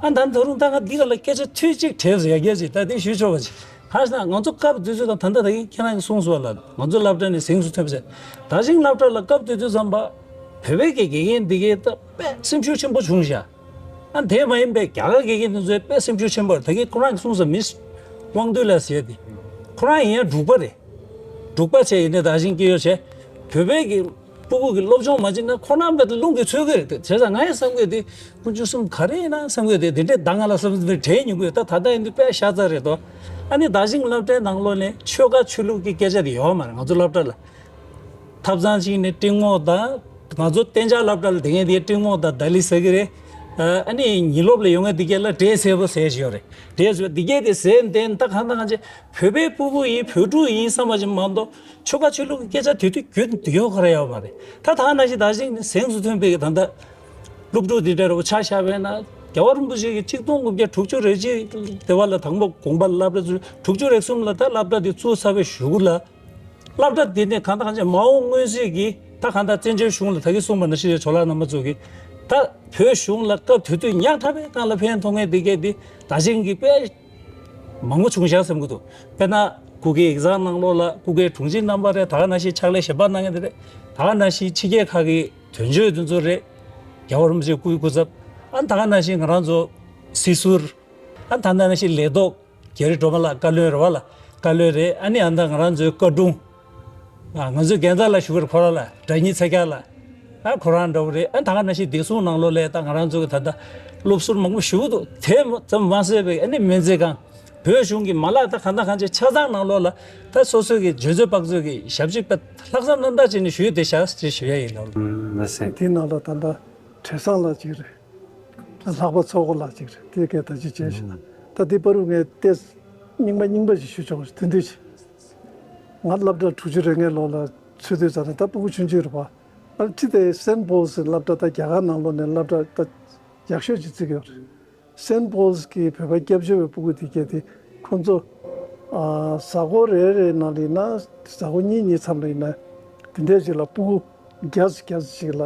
ཨ་ད་ད་རུང་ད་ང་འདི་ག་ལ་སྐད་ཆ་ཐུང་ཅིག་དྲིས་ཡ་གྱལ་ཅིག་ད་འདི་ཞུ་ཆོག་པ་ཅིག་གང་ཞེ་ན་ང་ཚོ་སྐབས་དེ་ཚོ་དང་ད་ལྟ་ད་གིན་ཁྱེད་རང་གིས་གསུངས་སོང་ལ། ང་ཚོ་སློབ་གྲྭ་ནས་གཟེངས་སུ་ཐོན་པ་ཟེར། ད་ཅིང་སློབ་གྲྭ་ལ་སྐབས་དེ་ཚོ་ཙམ་པ་བོད་པའི་གི་དགེ་རྒན་འདི་གའི་ད་དཔེ་སེམས་ཤུགས་ཆེན་པོ་བྱུང་ཤག་ཨ་དེ་མ་ཡིན་པའི་རྒྱ་གར་དགེ་རྒན་དེ་ཚོའི་དཔེ་སེམས་ཤུགས་ཆེན་པོ་རེད། ད་གིན་ཁོ་རང་གིས་གསུངས་སོང་། མིས་དབང་འདུས་ལགས་ཟེར་ཏེ། ཁོ་རང་ཡིན་ཡང་འབྲུག་པ་རེད། འབྲུག་པ་བྱས་ཡིན་ནའི་ད་ཅིང་སྐྱེས་ཡོད་བྱས། བོད་པའི་གི་སྤུ་གུ་གི་སློབ་སྦྱོང་མ་བྱས་ན་ཁོ་རང་དཔེ་རླུང་གིས་ཚུད་ཀྱི་རེད། བྱས་ཙང་ང་ཡང་བསམ་གི་དེ་དཀོན་མཆོག་གསུམ་ག་རེ་ཡིན་ན་བསམ་གི་དེ་དེ་འདྲས་ད་ང་ལ་བསམ་ཚུལ་དྲན་མྱོང་གི་ཡོད། ད་ད་ལྟ་ཡིན་དུས་དཔེ་ཤ་ཚ་རེད་དོ། ཨ་ནི་ད་ཅིང་སློབ་གྲྭའི་ནང་ལོགས་ནས་ཆོལ་ཁ་ཆོས་ལུགས་ཀྱི་སྐད་ཆ་དེ་ཡོད་མ་རེད་ང་ཚོ་སློབ་གྲྭ་ལ། ཐབ་ཚང་གཅིག་ནས་ཏྲེ་རྔོག་དང་། ང་ཚོ་གཏན་འཇགས་སློབ་གྲྭ་ལ་དེ་ངས་དེ་ཏྲེ་རྔོག་དང་ལྡི་ལི་ཟེར་གི་རེད། ཨ་ནི་ཉིན་སློབ་ལ་ཡོང་མཁན་དེ་གས་ལ་འབྲས་སེར་པོ་ཟེར་ཞིག་ཡོད་རེད། འབྲས་སེར་པོ་དེ་གས་དེ་ཟས་འདེན་ད་གང་ད་གང་བྱས། བོད་པའི་སྤུ་གུ་ཡིན། བོད་ཕྲུག་ཡིན་བསམ་པ་ཅིག་མ་གཏོགས་ཆོལ་ཁ་ཆོས་ལུགས་ཀྱི་སྐད་ཆ་དེ་དུས་རྒྱུན་དུ་ཡོད་ག་རེ་ཡོད་མ་རེད། ད་ད་ག་ནང་བཞིན་ད་ཅིང་གཟེངས་སུ་ཐོན་པའི་ད་ལྟ་སློབ་ཕྲུག་འདི་འདྲ་རུ་ཆ་བཞག་པས་ན་རྒྱལ་བ་རིན་པོ་ཆེ་གིས་ཆིག་སྟོང་དགུ་བརྒྱ་དྲུག་ཅུ་རེ་གཅིག་དེ་བ་ལ་དང་པོ་དགོངས་པ་བསླབ་གྲྭ་བཙུགས། དྲུག་ཅུ་རེ་གསུམ་ལ་ད་བསླབ་གྲྭ་འདི་བཙུགས་ཚར་བའི་གཞུག་གུ་ལ། སློབ་གྲྭ་འདི་ནས་གང་དང་གང་བྱས་མ་འོངས་མངོན་གསལ་གྱི་ད་གང་ལྟར་བཙན་བྱོལ་གཞུང་ལ་ད་གིན་གསུངས་པ་ནང་བཞིན་རེད། ཇོ་ལགས་རྣམ་པ་ཚོ་གིས་ད་བོད་གཞུང་ལ་སྐབས་དེ་དུས་ཉག་ཕྲ་བའི་སྒང་ལ་ཕན་ཐོགས་མཁན་འདི་གས་འདི་ད་ཅིང་གི་དཔེ་མང་པོ་བྱུང་ཤག་བསམ་གྱི་འདུག་དཔེར་ན་སྐུ་སྒེར་ཡིག་ཚང་ནང་ལོགས་ལ་སྐུ་སྒེར་དྲུང་ཆེ་རྣམ་པ་རེད། ད་ག་ནང་བཞིན་ཕྱག་ལས་གཞན་པ་གནང་མཁན་དེ་རེད། ད་ག་ནང་བཞིན་ཕྱི་རྒྱལ་ཁག་གི་དོན་གཅོད་དེ་ཚོ་རེད། རྒྱལ་བ་རིན་པོ་ཆེའི་སྐུའི་སྐུ་ཚབ། ཨ་ད་ག་ནང་བཞིན་ང་རང་ཚོ་སྲིད་ཟུར། ཨ་ད་ག་ནང་བཞིན་ལས་ཐོག་རྒྱ་རི་སྒྲོལ་མ་ལགས་བཀའ་བློན་རེད་བ་ལ། བཀའ་བློན་རེད། ཨ་ནི་ཨ་ད་ང་རང་ཚོའི་བཀའ་དྲུང་། ཨ་ང་ཚོའི་རྒན་བདག་ལ་ཞུ་གི་རེད་ཁོ་རང་ལ། དགྲ་གཉེན་ཚེ་རྒྱལ་ལགས། ཨ་ཁོ་རང་འདྲ་བོ་རེད། ཨ་ད་ག་ནང་བཞིན་བདེ་སྲུང་ནང་ལོགས་ལ་ད་ང་རང་ཚོ་གི་ད་ལྟ་སློབ་ཟུར་མང་པོ་ཞུ་གི་འདུག་དེ་ཙམ་མ་ཟད་པའི་ཨ་ནི་སྨན་རྩིས་ཁང་། བོད་གཞུང་གི་མ་ལག་ད་གང་ད་གང་ཅི་ཆ་ཚང་ནང་ལོགས་ལ་ད་སོ་སོའི་གི་འཇོན་ཚོད་དཔག་ཚོད་ཀྱི་ཞབས་ཕྱི་དཔེ་ལྷག་བསམ་རྣམ་དག་བྱས་ནས་ཞུས་བསྡད་ཤག་ཅེས་ཞུ་ཡ་ཡིན་ལགས། ལགས་སེ། དེའི་ནང་ལ་ད་ལྟ་བྲེ་སྲང་ལགས་གཅིག་རེད། ལྷག་པ་ཚོགས་གོ་ལགས་གཅིག་རེད། དེ་གས་ད་ཅི་བྱས་ཤིག་ན། ད་དེ་བར་དུ་ངས་ཏེས་རྙིང་པ་རྙིང་པ་ཞིག་ཞུ་ཆོག་ཞིག་དེ་འདྲ་ཞིག་ང་སློབ་གྲྭ་དྲུག་ཅུ་རེ་ལྔའི་ལོ་ལ་ཚུད་དུས་ཙ་ན་ད་སྤུ་གུ་ཆུང་ཆུང་རེད་པ། ཨ་ཁྲིད་དེ་སེན་པོལ་སི་སློབ་གྲྭ་ད་རྒྱ་གར་ནང་ལོགས་ནས་སློབ་གྲྭ་ད་ཡག་ཤོས་ཅིག་བརྩི་གི་ཡོད་རེད། སེན་པོལ་སི་གི་བོད་པ་སྐྱབས་བཅོལ་བའི་སྤུ་གུ་དེ་གས་དེ་ཁོང་ཚོ་ ཨ། གཟའ་འཁོར་རེ་རེ་ནང་ལ་ཡིན་ན། གཟའ་འཁོར་གཉིས་གཉིས་མཚམས་ལ་ཡིན་ན། དེ་འདྲས་ཅིག་ལ་སྤུ་གུ་བརྒྱ་ཙམ་བརྒྱ་ཙམ་ཅིག་ལ་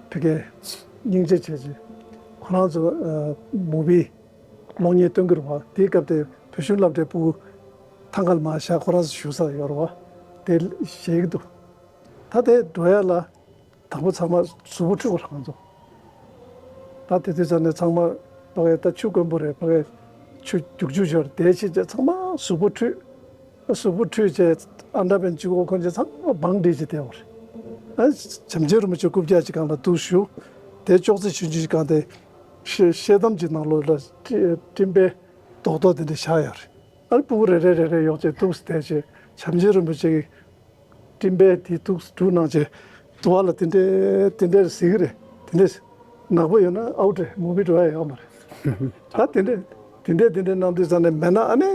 ཕ་གིར་སྙིང་རྗེ་བྱས་ཅིག་ཁོ་རང་ཚོ་ཨ་མུ་བི་གློག་བརྙན་སྟོན་གྱི་རེད་བ། དེའི་སྐབས་དེ་བོད་གཞུང་སློབ་གྲྭའི་སྤུ་གུ་ཐང་ག་ལ་མར་བཞག་ཁོ་རང་ཚོ་བཞུགས་ས་ཡོད་རེད་བ། དེ་བཞེས་ཀྱི་འདུག་ད་དེ་འགྲོ་ཡ་ལ། དང་པོ་ཚང་མ་གཟུགས་པོ་འཁྲུད་པ་རང་ཚོ། ད་དེ་དུས་ཙམ་ནས་ཚང་མ་ཕ་གིར་ད་ཆུ་དཀོན་པོ་རེད། ཕ་གིར་ཆུ་རྒྱུག་ཆུ་ཤོར་དེ་ཕྱིན་ཆད་ཚང་མ་གཟུགས་པོ་འཁྲུད། གཟུགས་པོ་འཁྲུད་བྱས་ཨན་ཌར་པེན་གཅིག་པོ་འཁོར་བྱས་ཚང་མ་བང་སྒྲིག་བྱས་བསྡད་པ་རེད། ཨ། བྱམས་ཆེན་རིན་པོ་ཆེ་རྐུབ་བཀྱག་གཅིག་སྒང་ལ་འདུག་བཞུགས། དེ་ཅོག་ཙེ་ཆུང་ཆུང་ཞིག་སྒང་དེ་ཤེལ་ཤེལ་དམ་གྱི་ནང་ལོགས་ལ་སྤྲིན་པའི་རྡོག་རྡོག་དེ་འདྲ་བཞག་ཡོད་རེད། ཨ་ནི་སྤུ་གུ་རེ་རེ་རེ་རེ་ཡོང་བྱས་འདུག་སེ་བསྡད་བྱས་བྱམས་ཆེན་རིན་པོ་ཆེ་གི་སྤྲིན་པས་དེ་ཐུགས་སུ་འགྲོ་གནང་བྱས་དུ་བ་ལ་དེ་འདྲས་དེ་འདྲས་གཟིགས་ཀྱི་རེད། དེ་འདྲས་ནག་པོ་ཡོད་ན་ཨའུ་ཊི་རེད། མུ་བི་འགྲོ་ཡ་ཡོད་མ་རེད། ད་དེ་འདྲས་དེ་འདྲས་དེ་འདྲས་གནང་དུས་ཙམ་ནས་མེད་ན་ཨ་ནི་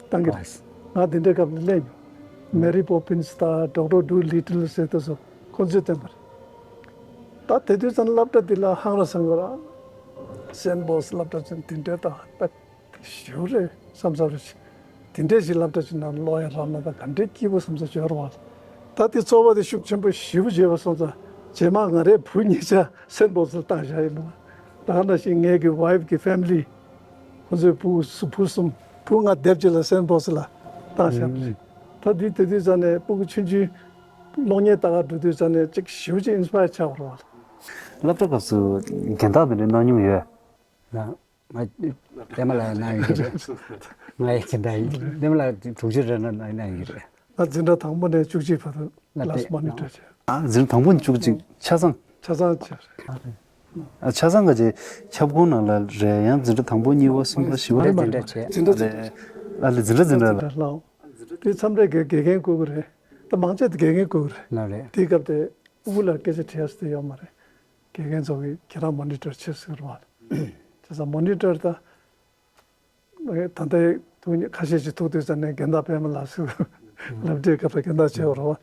བཏང་གི་རེད། ང་དེ་འདྲས་སྐབས་ལ་གླེང་མྱོང་། མེ་རི་པོ་པིན་སི་དང་ཌོག་ཊར་ཌུ་ལི་ཊལ་ཟེར་དུས་སུ་ཁོང་ཚོས་བསྟན་པ་རེད། ད་དེ་དུས་ཙམ་སློབ་གྲྭ་འདི་ལ་ཧང་ར་སང་གི་ར། སེན་པོལ་སི་སློབ་གྲྭ་ཚོ་དེ་འདྲས་དང་ད། ཞེ་པོ་རེད་བསམ་ས་རེད། དེ་འདྲས་ཞིག་སློབ་གྲྭ་ཅིག་ནང་ཀློག་ཡ་རག་ན་ད་ག་འདྲས་སྐྱིད་པོ་བསམ་ས་ཅིག་ཡོད་རེད་བ། ད་དེ་ཚོར་བ་དེ་ཤུགས་ཆེན་པོ་ཞེ་པོ་བྱས་པ་སོང་ཙང་རྗེས་མ་ང་རའི་བུ་གཉིས་ཆ་སེན་པོལ་སི་ལ་བཏང་བཞག་ཡིན་པ། ད་ག་ནང་བཞིན་ངེད་ཀྱི་ཝའིཕ་གི་ཕེ་མི་ལི་ཁོ་ཚོའི་བུ་སུ་བུ་གསུམ་བུ་ལྔ་སྡེབ་གཅིག་ལ་སེན་པོལ་སི་ལ་བཏང་བཞག་པ་རེད། ད་དེ་དེ་དུས་ཙམ་ནས་སྤུ་གུ་ཆུང་ཆུང་གློག་བརྙན་ལྟ་ག་འགྲོ་དུས་ཙམ་ནས་ཅིག་ཞེ་པོ་ཅིག་ཨིན་སི་པ་ཡར་ཆགས་པ་རེད་བ། སློབ་གྲྭ་སྐབས་སུ་གྱེན་ཐག་དེ་འདྲ་གནང་མྱོང་ཡོད། ལ། ང་པད་མ་ལགས་གནང་ཡོད་ཀྱི་རེད། ང་ཡི་དེ་འདྲ་ཡིན། པད་མ་ལགས་དྲུག་ཅུ་རེ་ན་གནང་ཡོད་ཀྱི་རེད། ང་འཛིན་གྲྭ་དང་པོ་ནས་བཅུ་གཅིག་བར་དུ་ལ་ལགས་སི་མོ་ནི་ཊར་བྱས། ཨ། འཛིན་གྲྭ་དང་པོ་ནས་བཅུ་གཅིག་ཆ་ཚང་། ཆ་ཚང་བྱས་རེད། ཨ། ཆ་ཚང་ག་ཅིག་ཁྱབ་ཁོངས་ནང་ལ་རེད། ཡང་འཛིན་གྲྭ་དང་པོ་གཉིས་པ་གསུམ་པ་བཞི་པ་རེད། འཛིན་གྲྭ་བྱས། འཛིན་གྲྭ་རེད། ཨ་ལེ། འཛིན་གྲྭ་འཛིན་གྲྭ་ལ། ལགས། དེ་མཚམས་རེ་དགེ་དགེ་རྒན་བསྐོ་གི་རེད། ད་མང་ཆེ་དེ་དགེ་རྒན་བསྐོ་གི་རེད། ལགས་རེད། དེའི་སྐབས་དེ་སྤུ་གུ་ལ་སྐད་ཆ་དྲི་ཡ་ཟེར་དེ་ཡོད་མ་རེད། དགེ་རྒན་ཚོ་གིས་ཁྱེད་རང་མོ་ནི་ཊར་བྱེད་ཟེར་བ། བྱས་ཙང་མོ་ནི་ཊར་ད། ད་ལྟའི་ཐུག་ཁ་ཤས་ཤིག་ཐུག་དུས་ཙམ་ནས་རྒན་བདག་པད་མ་ལགས་སུ་སློབ་གྲྭའི་སྐབས་སུ་རྒན་བདག་བྱས་པ་རེད་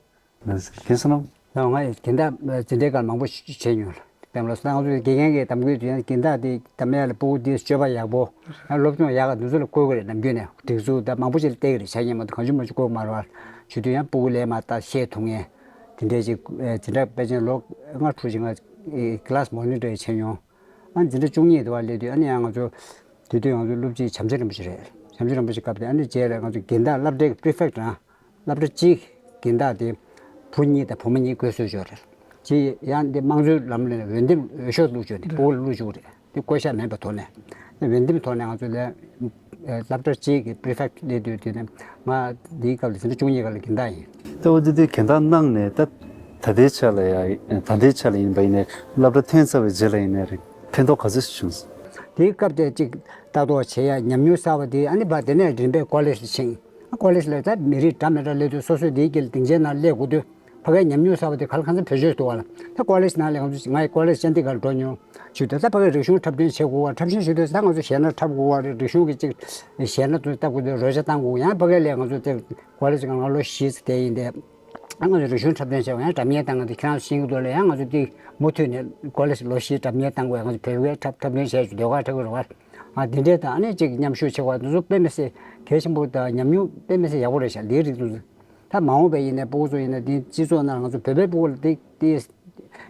བ། ལགས་སོ། མཁྱེན་སོང་ངམ། ང་རྒན་བདག་འཛིན་གྲྭའི་སྐབས་མང་པོ་ཞིག་བྱས་མྱོང་། པད་མ་ལགས་སུ་ང་ཚོའི་དགེ་རྒན་གྱིས་གཏམ་དགོས་དུས་ཡང་རྒན་བདག་དེ་གཏམ་ཡག་ལ་སྤུ་གུ་དེ་སྤྱོད་པ་ཡག་པོ། ཡང་སློབ་སྦྱོང་ཡག་ག་འདི་ཚོ་ལ་བསྐོ་གི་རེད། ནམ་རྒྱུན་ནས་སྒྲིག་འཛུགས་དང་མང་པོ་ཞིག་ལ་བལྟས་ཀྱི་རེད། བྱ་ངན་མ་གཏོགས་གང་བྱུང་མང་བྱུང་བསྐོ་གི་མ་རེད་བ། བྱེད་དུས་ཡང་སྤུ་གུ་ལས་མ་ལྟ་བཤད་ཐུབ་མཁན། དེ་འདྲས་ཅིག་འཛིན་གྲྭ་དཔེ་ཆ་ལོ་ལྔ་དྲུག་ཅིག་ང་ཀི་ལ་སི་མོ་ནི་ཊར་བྱས་མྱོང་། ཨ། འཛིན་གྲྭ་བཅུ་གཉིས་དུ་བ་སླེབས་དུས་ཨ་ནི་ཡང་ང་ཚོ་དེ་དུས་ང་ཚོ་སློབ་སྤྱི་བྱམས་ཆེན་རིན་པོ་ཆེ་རེད། བྱམས་ཆེན་རིན་པོ་ཆེ་སྐབས་དེ་ཨ་ནི་རྗེས་ལ་ང་ཚོ་རྒན་བདག་སློབ་གྲྭའི་པི་རི་ཕེག་ཊི་རང་། སློབ་གྲྭ་གཅིག་རྒན་བདག་དེ་བུ་གཉིས་དང་བུ་མོ་གཉིས་བསྐོས་སྲོལ་ཡོད་རེད། གཅིག་ཡང་དེ་དམངས་གཙོའི་ལམ་ལ་འོས་འདེམས་འོས་ཤོག་བླུགས་བཅུག་ནས་སྤུ་གུ་ལ་བླུགས་བཅུག་རེད། དེ་བསྐོ་བཞག་མེད་པའི་ཐོག་ནས། འོས་འདེམས་ཐོག་ནས་ང་ཚོ་ལ་སློབ་གྲྭ་གཅིག་གི་པི་རི་ཕེག་ཊི་སླེབས་དུས་དེ་ནས་ང་འདིའི་སྐབས་ལ་འཛིན་གྲྭ་བཅུ་གཉིས་སྐབས་ལ་རྒན་བདག་ཡིན། ལྟ་བུ་འདི་དུས་རྒན་བདག་གནང་ནས་ད་ད་ལྟའི་ཆ་ལ་ཡ། ད་ལྟའི་ཆ་ལ་ཡིན་པ་ཡིན་ནའི་སློབ་གྲྭ་ཐོན་ཚར་བའི་རྗེས་ལ་ཡིན་ནའི་རེད། ཕན་ཐོགས་ག་ཚོད་ཞིག་བྱུང་སོང་། དེའི་སྐབས་དེ་གཅིག་ལྟ་རྟོག་བྱེད་ཡ་ཉམས་མྱོང་གསར་བ་དེ་ཨ་ནི་ཕར་དེ་ནས་རིམ་པས་ཀོ་ལེཇ་ལ་ཕྱིན། ཀོ་ལེཇ་ལ་ད་མི་རིགས་འདྲ་མི་འདྲ་སླེབས་དུས་སོ་སོའི་དེའི་དཀྱིལ་སྡིངས་ཆའི་ནང་སླེབས་དགོས་དུས་ཕ་གའི་ཉམས་མྱོང་གསར་བ་དེ་ག་ལ་གང་འཚམ་བེད་སྤྱོད་ཐུབ་པ་ལ། ད་ཀོ་ལེཇ་ནང་ལ་ང་ཚོ་ང་ཡི་ཀོ་ལེཇ་ཅན་དེ་གར་འགྲོ་མྱོང་། ཞུ་དུས་ད་ཕ་གའི་རིག་གཞུང་འཁྲབ་སྟོན་བྱེད་དགོས་པ། འཁྲབ་གཞས་ཞུ་དུས་ད་ང་ཚོ་གཞས་སྣ་འཁྲབ་དགོས་པ་རེད། རིག་གཞུང་གི་ཅིག་གཞས་སྣ་ཚོ་ལྟ་དགོས་དུས་རོལ་ཆ་བཏང་དགོས། ཡང་ཕ་གའི་ལས་ང་ཚོ་དེ་ཀོ་ལེཇ་སྒང་ལ་ལོ་བཞི་ཙམ་བསྡད་ཡིན་ཏེ། ང་ཚོ་རིག་གཞུང་འཁྲབ་སྟོན་བྱས་པ་ཡང་སྒྲ་སྙན་བཏང་གི་འདུག་ཁྱེད་རང་ཤེས་ཀྱི་འདུག་ལ། ཡང་ང་ཚོ་དེ་མུ་མཐུད་ནས་ཀོ་ལེཇ་ལོ་བཞིའི་སྒྲ་སྙན་བཏང་དགོས། ང་ཚོ་བོད་སྐད་འཁྲབ་འཁྲབ་སྟོན་བྱས་ཞུ་ཟློས་གར་འཁྲབ་ཀྱི་རེད་བ། ཨ། དེ་འདྲས་དང་ཨ་ནི་ཅིག་མཉམ་ཞུགས་བྱེད་པ་དེ་ཚོ་དཔེ་མི་སྲིད་གལ་ཆེན་པོ་དང་ཉམས་མྱོང་དཔེ་མི་སྲིད་ཡག་པོ་རེད་ཤག་འདིའི་རིགས་དེ་ཚོ། ད་མ་འོངས་པ་ཡིན་ནའི་སྤུ་གུ་ཚོ་ཡིན་ན་འདི་སྤྱི་ཚོགས་ནང་ང་ཚོ་བོད་པའི་སྤུ་གུ་ལ་དེ་དེ་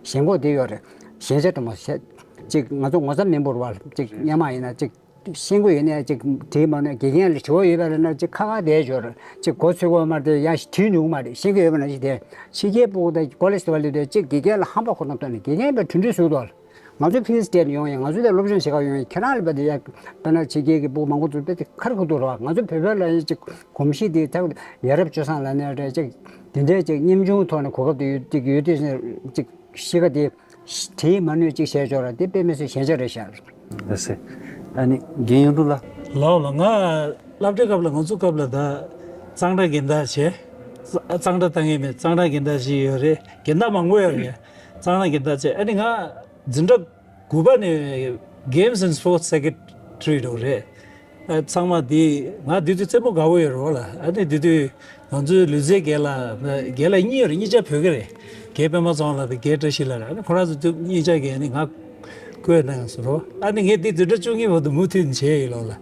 ཞེན་ཁོག་དེ་ཡོད་རེད། ཞན་ཆ་དྲང་མོ་བཤད། ཅིག་ང་ཚོ་ངོ་ཚ་མི་འབོར་བ་ཅིག་སྔོན་མ་ཡིན་ན་ཅིག་ཤེས་ཀྱི་ཡོད་ནའི་ཅིག་དྲིས་མ་ནས་དགེ་རྒན་ལ་དྲི་བ་ཡོད་པ་རེད་ན་ཅིག་ཁ་ཁ་བསྡད་ཡོད་རེད། ཅིག་མགོ་ཚོས་ཀྱི་ཡོད་མ་རེད་དེ་ཡང་དྲིས་མྱོང་མ་རེད། ཤེས་ཀྱི་ཡོད་པ་ན་ཅིག་དེ་ཕྱི་རྒྱལ་སྤུ་གུ་དང་ཀོ་ལེཇ་དུ་བ་སླེབས་དུས་ཅིག་དགེ་རྒན་ལ་ཧམ་པ་ཁོ་ན་སྟོན་ནས་དགེ་རྒན་པས་གྲོས་འདྲི་ཞུ་དོ། ང་ཚོའི་ཕི་སི་སྤྲད་ནས་ཡོང་ཡིན། ང་ཚོ་ལ་སློབ་སྦྱོང་བྱེད་ག་ཡོང་ཡིན། ཁྱེད་རང་ལ་བལྟས་ཏེ་ཡ་དཔེར་ན་ཕྱི་རྒྱལ་གྱི་སྤུ་གུ་མང་པོ་འདུག་དཔེ་དེ་ཁར་ཁུ་འདུག་རེད་བ། ང་ཚོ་བོད་པའི་ལ་ཡིན་ཅིག་གོམས་གཤིས་དེ་ཐག་ཡ་རབས་སྤྱོད་བཟང་ལབ་ནའི་རེད། ཅིག་དེ་འདྲའི་ཅིག་སྙེམས་ཆུང་ཐོག་ནས་གོ་སྐབས་དེ་ཡོད་ཅིག་ཡོད་དུས་ཅིག་གཤིས་ཀ་དེ་དྲིས་མ་ནུས་ཅིག་བྱས་ཆོག་ར་དེ་དཔེ་མི་སྲིད་ཞན་ཆ་རེད་ཤག་ལགས་སེ། ཨ་ནི་རྒན་ཡོན་ཀྲུང་ལགས། ལགས་ལགས། ང་སློབ་གྲྭའི་སྐབས་ལ་ང་ཚོ་སྐབས་ལ་ད་གཙང་སྦྲ་འགན་བདག་བྱས། གཙང་སྦྲ་ལྟ་མཁན་མེད། གཙང་སྦྲ་འགན་བདག་ཞིག་ཡོད་རེད། འགན་བདག་མང་པོ་ཡོད་རེད། གཙང་སྦྲ་འགན་བདག་བྱས། ཨ་ནི་ང་འཛིན་གྲྭ་དགུ་པ་ནས་Games and Sports Secretary་འགྲོ་རེད། ཨ། ཚང་མ་འདི་ང་འདི་དུས་རྩེད་མོ་དགའ་བོ་ཡོད་རེད་ལ། ཨ་ནི་འདི་དུས་ང་ཚོའི་ལུས་རྩལ་རྒན་ལགས་རྒན་ལགས་གཉིས་ཡོད་རེད། གཉིས་ཆ་བོད་སྐད་རེད། རྒན་པད་མ་ཚེ་དབང་ལགས་དང་རྒན་བཀྲ་ཤིས་ལགས་རེད། ཨ་ནི་ཁོ་རང་ཚོ་དུས་གཉིས་ཆ་རྒན་ནི་ང་བསྐོས་གནང་སོང་རོ། ཨ་ནི་ངས་འདི་འཛིན་གྲྭ་བཅུ་གཉིས་བར་དུ་མུ་མཐུད་ནས་བྱས་ཡོད་ལོ་ལ།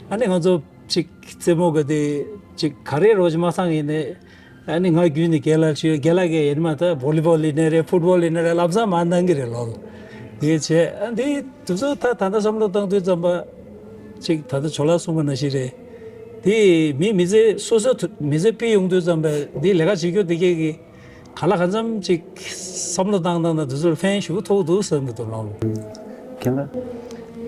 ཨ་ནི་ང་ཚོ་ ཅིག་རྩེད་མོ་ག་དེ་ཅིག་ག་རེ་རོགས་ཅིག་མ་སང་ཡིན་ནས། ཨ་ནི་ང་རྒྱུན་ནས་རྒན་ལགས་ཞུ་རྒན་ལགས་ཀྱིས་ཡིན་མ་ད་བོ་ལི་བོལ་ཡིན་ནའི་རེད། ཕུཊ་བོལ་ཡིན་ནའི་རེད། ལམ་སང་མ་གནང་གི་རེད་ལོ། དེ་བྱས་ཨ་འདི་དུས་ཚོད་ད་ད་ལྟ་བསམ་བློ་བཏང་དུས་ཙམ་པ་ཅིག་ད་ལྟ་ཇོ་ལགས་གསུངས་པ་ནང་བཞིན་རེད། དེ་མི་མི་ཚེ་སོ་སོ་མི་ཚེ་ཕུད་ཡོང་དུས་ཙམ་པ་འདི་ལས་ཀ་བྱེད་རྒྱུ་དེ་གས་ཀྱི་ག་ལ་གང་འཚམ་ཅིག་བསམ་བློ་བཏང་བཏང་ན་དེ་ཚོར་ཕན་ཞེ་པོ་ཐོགས་འདུག་བསམ་གྱི་འདུག་ལགས། ཁྱེད་ལ།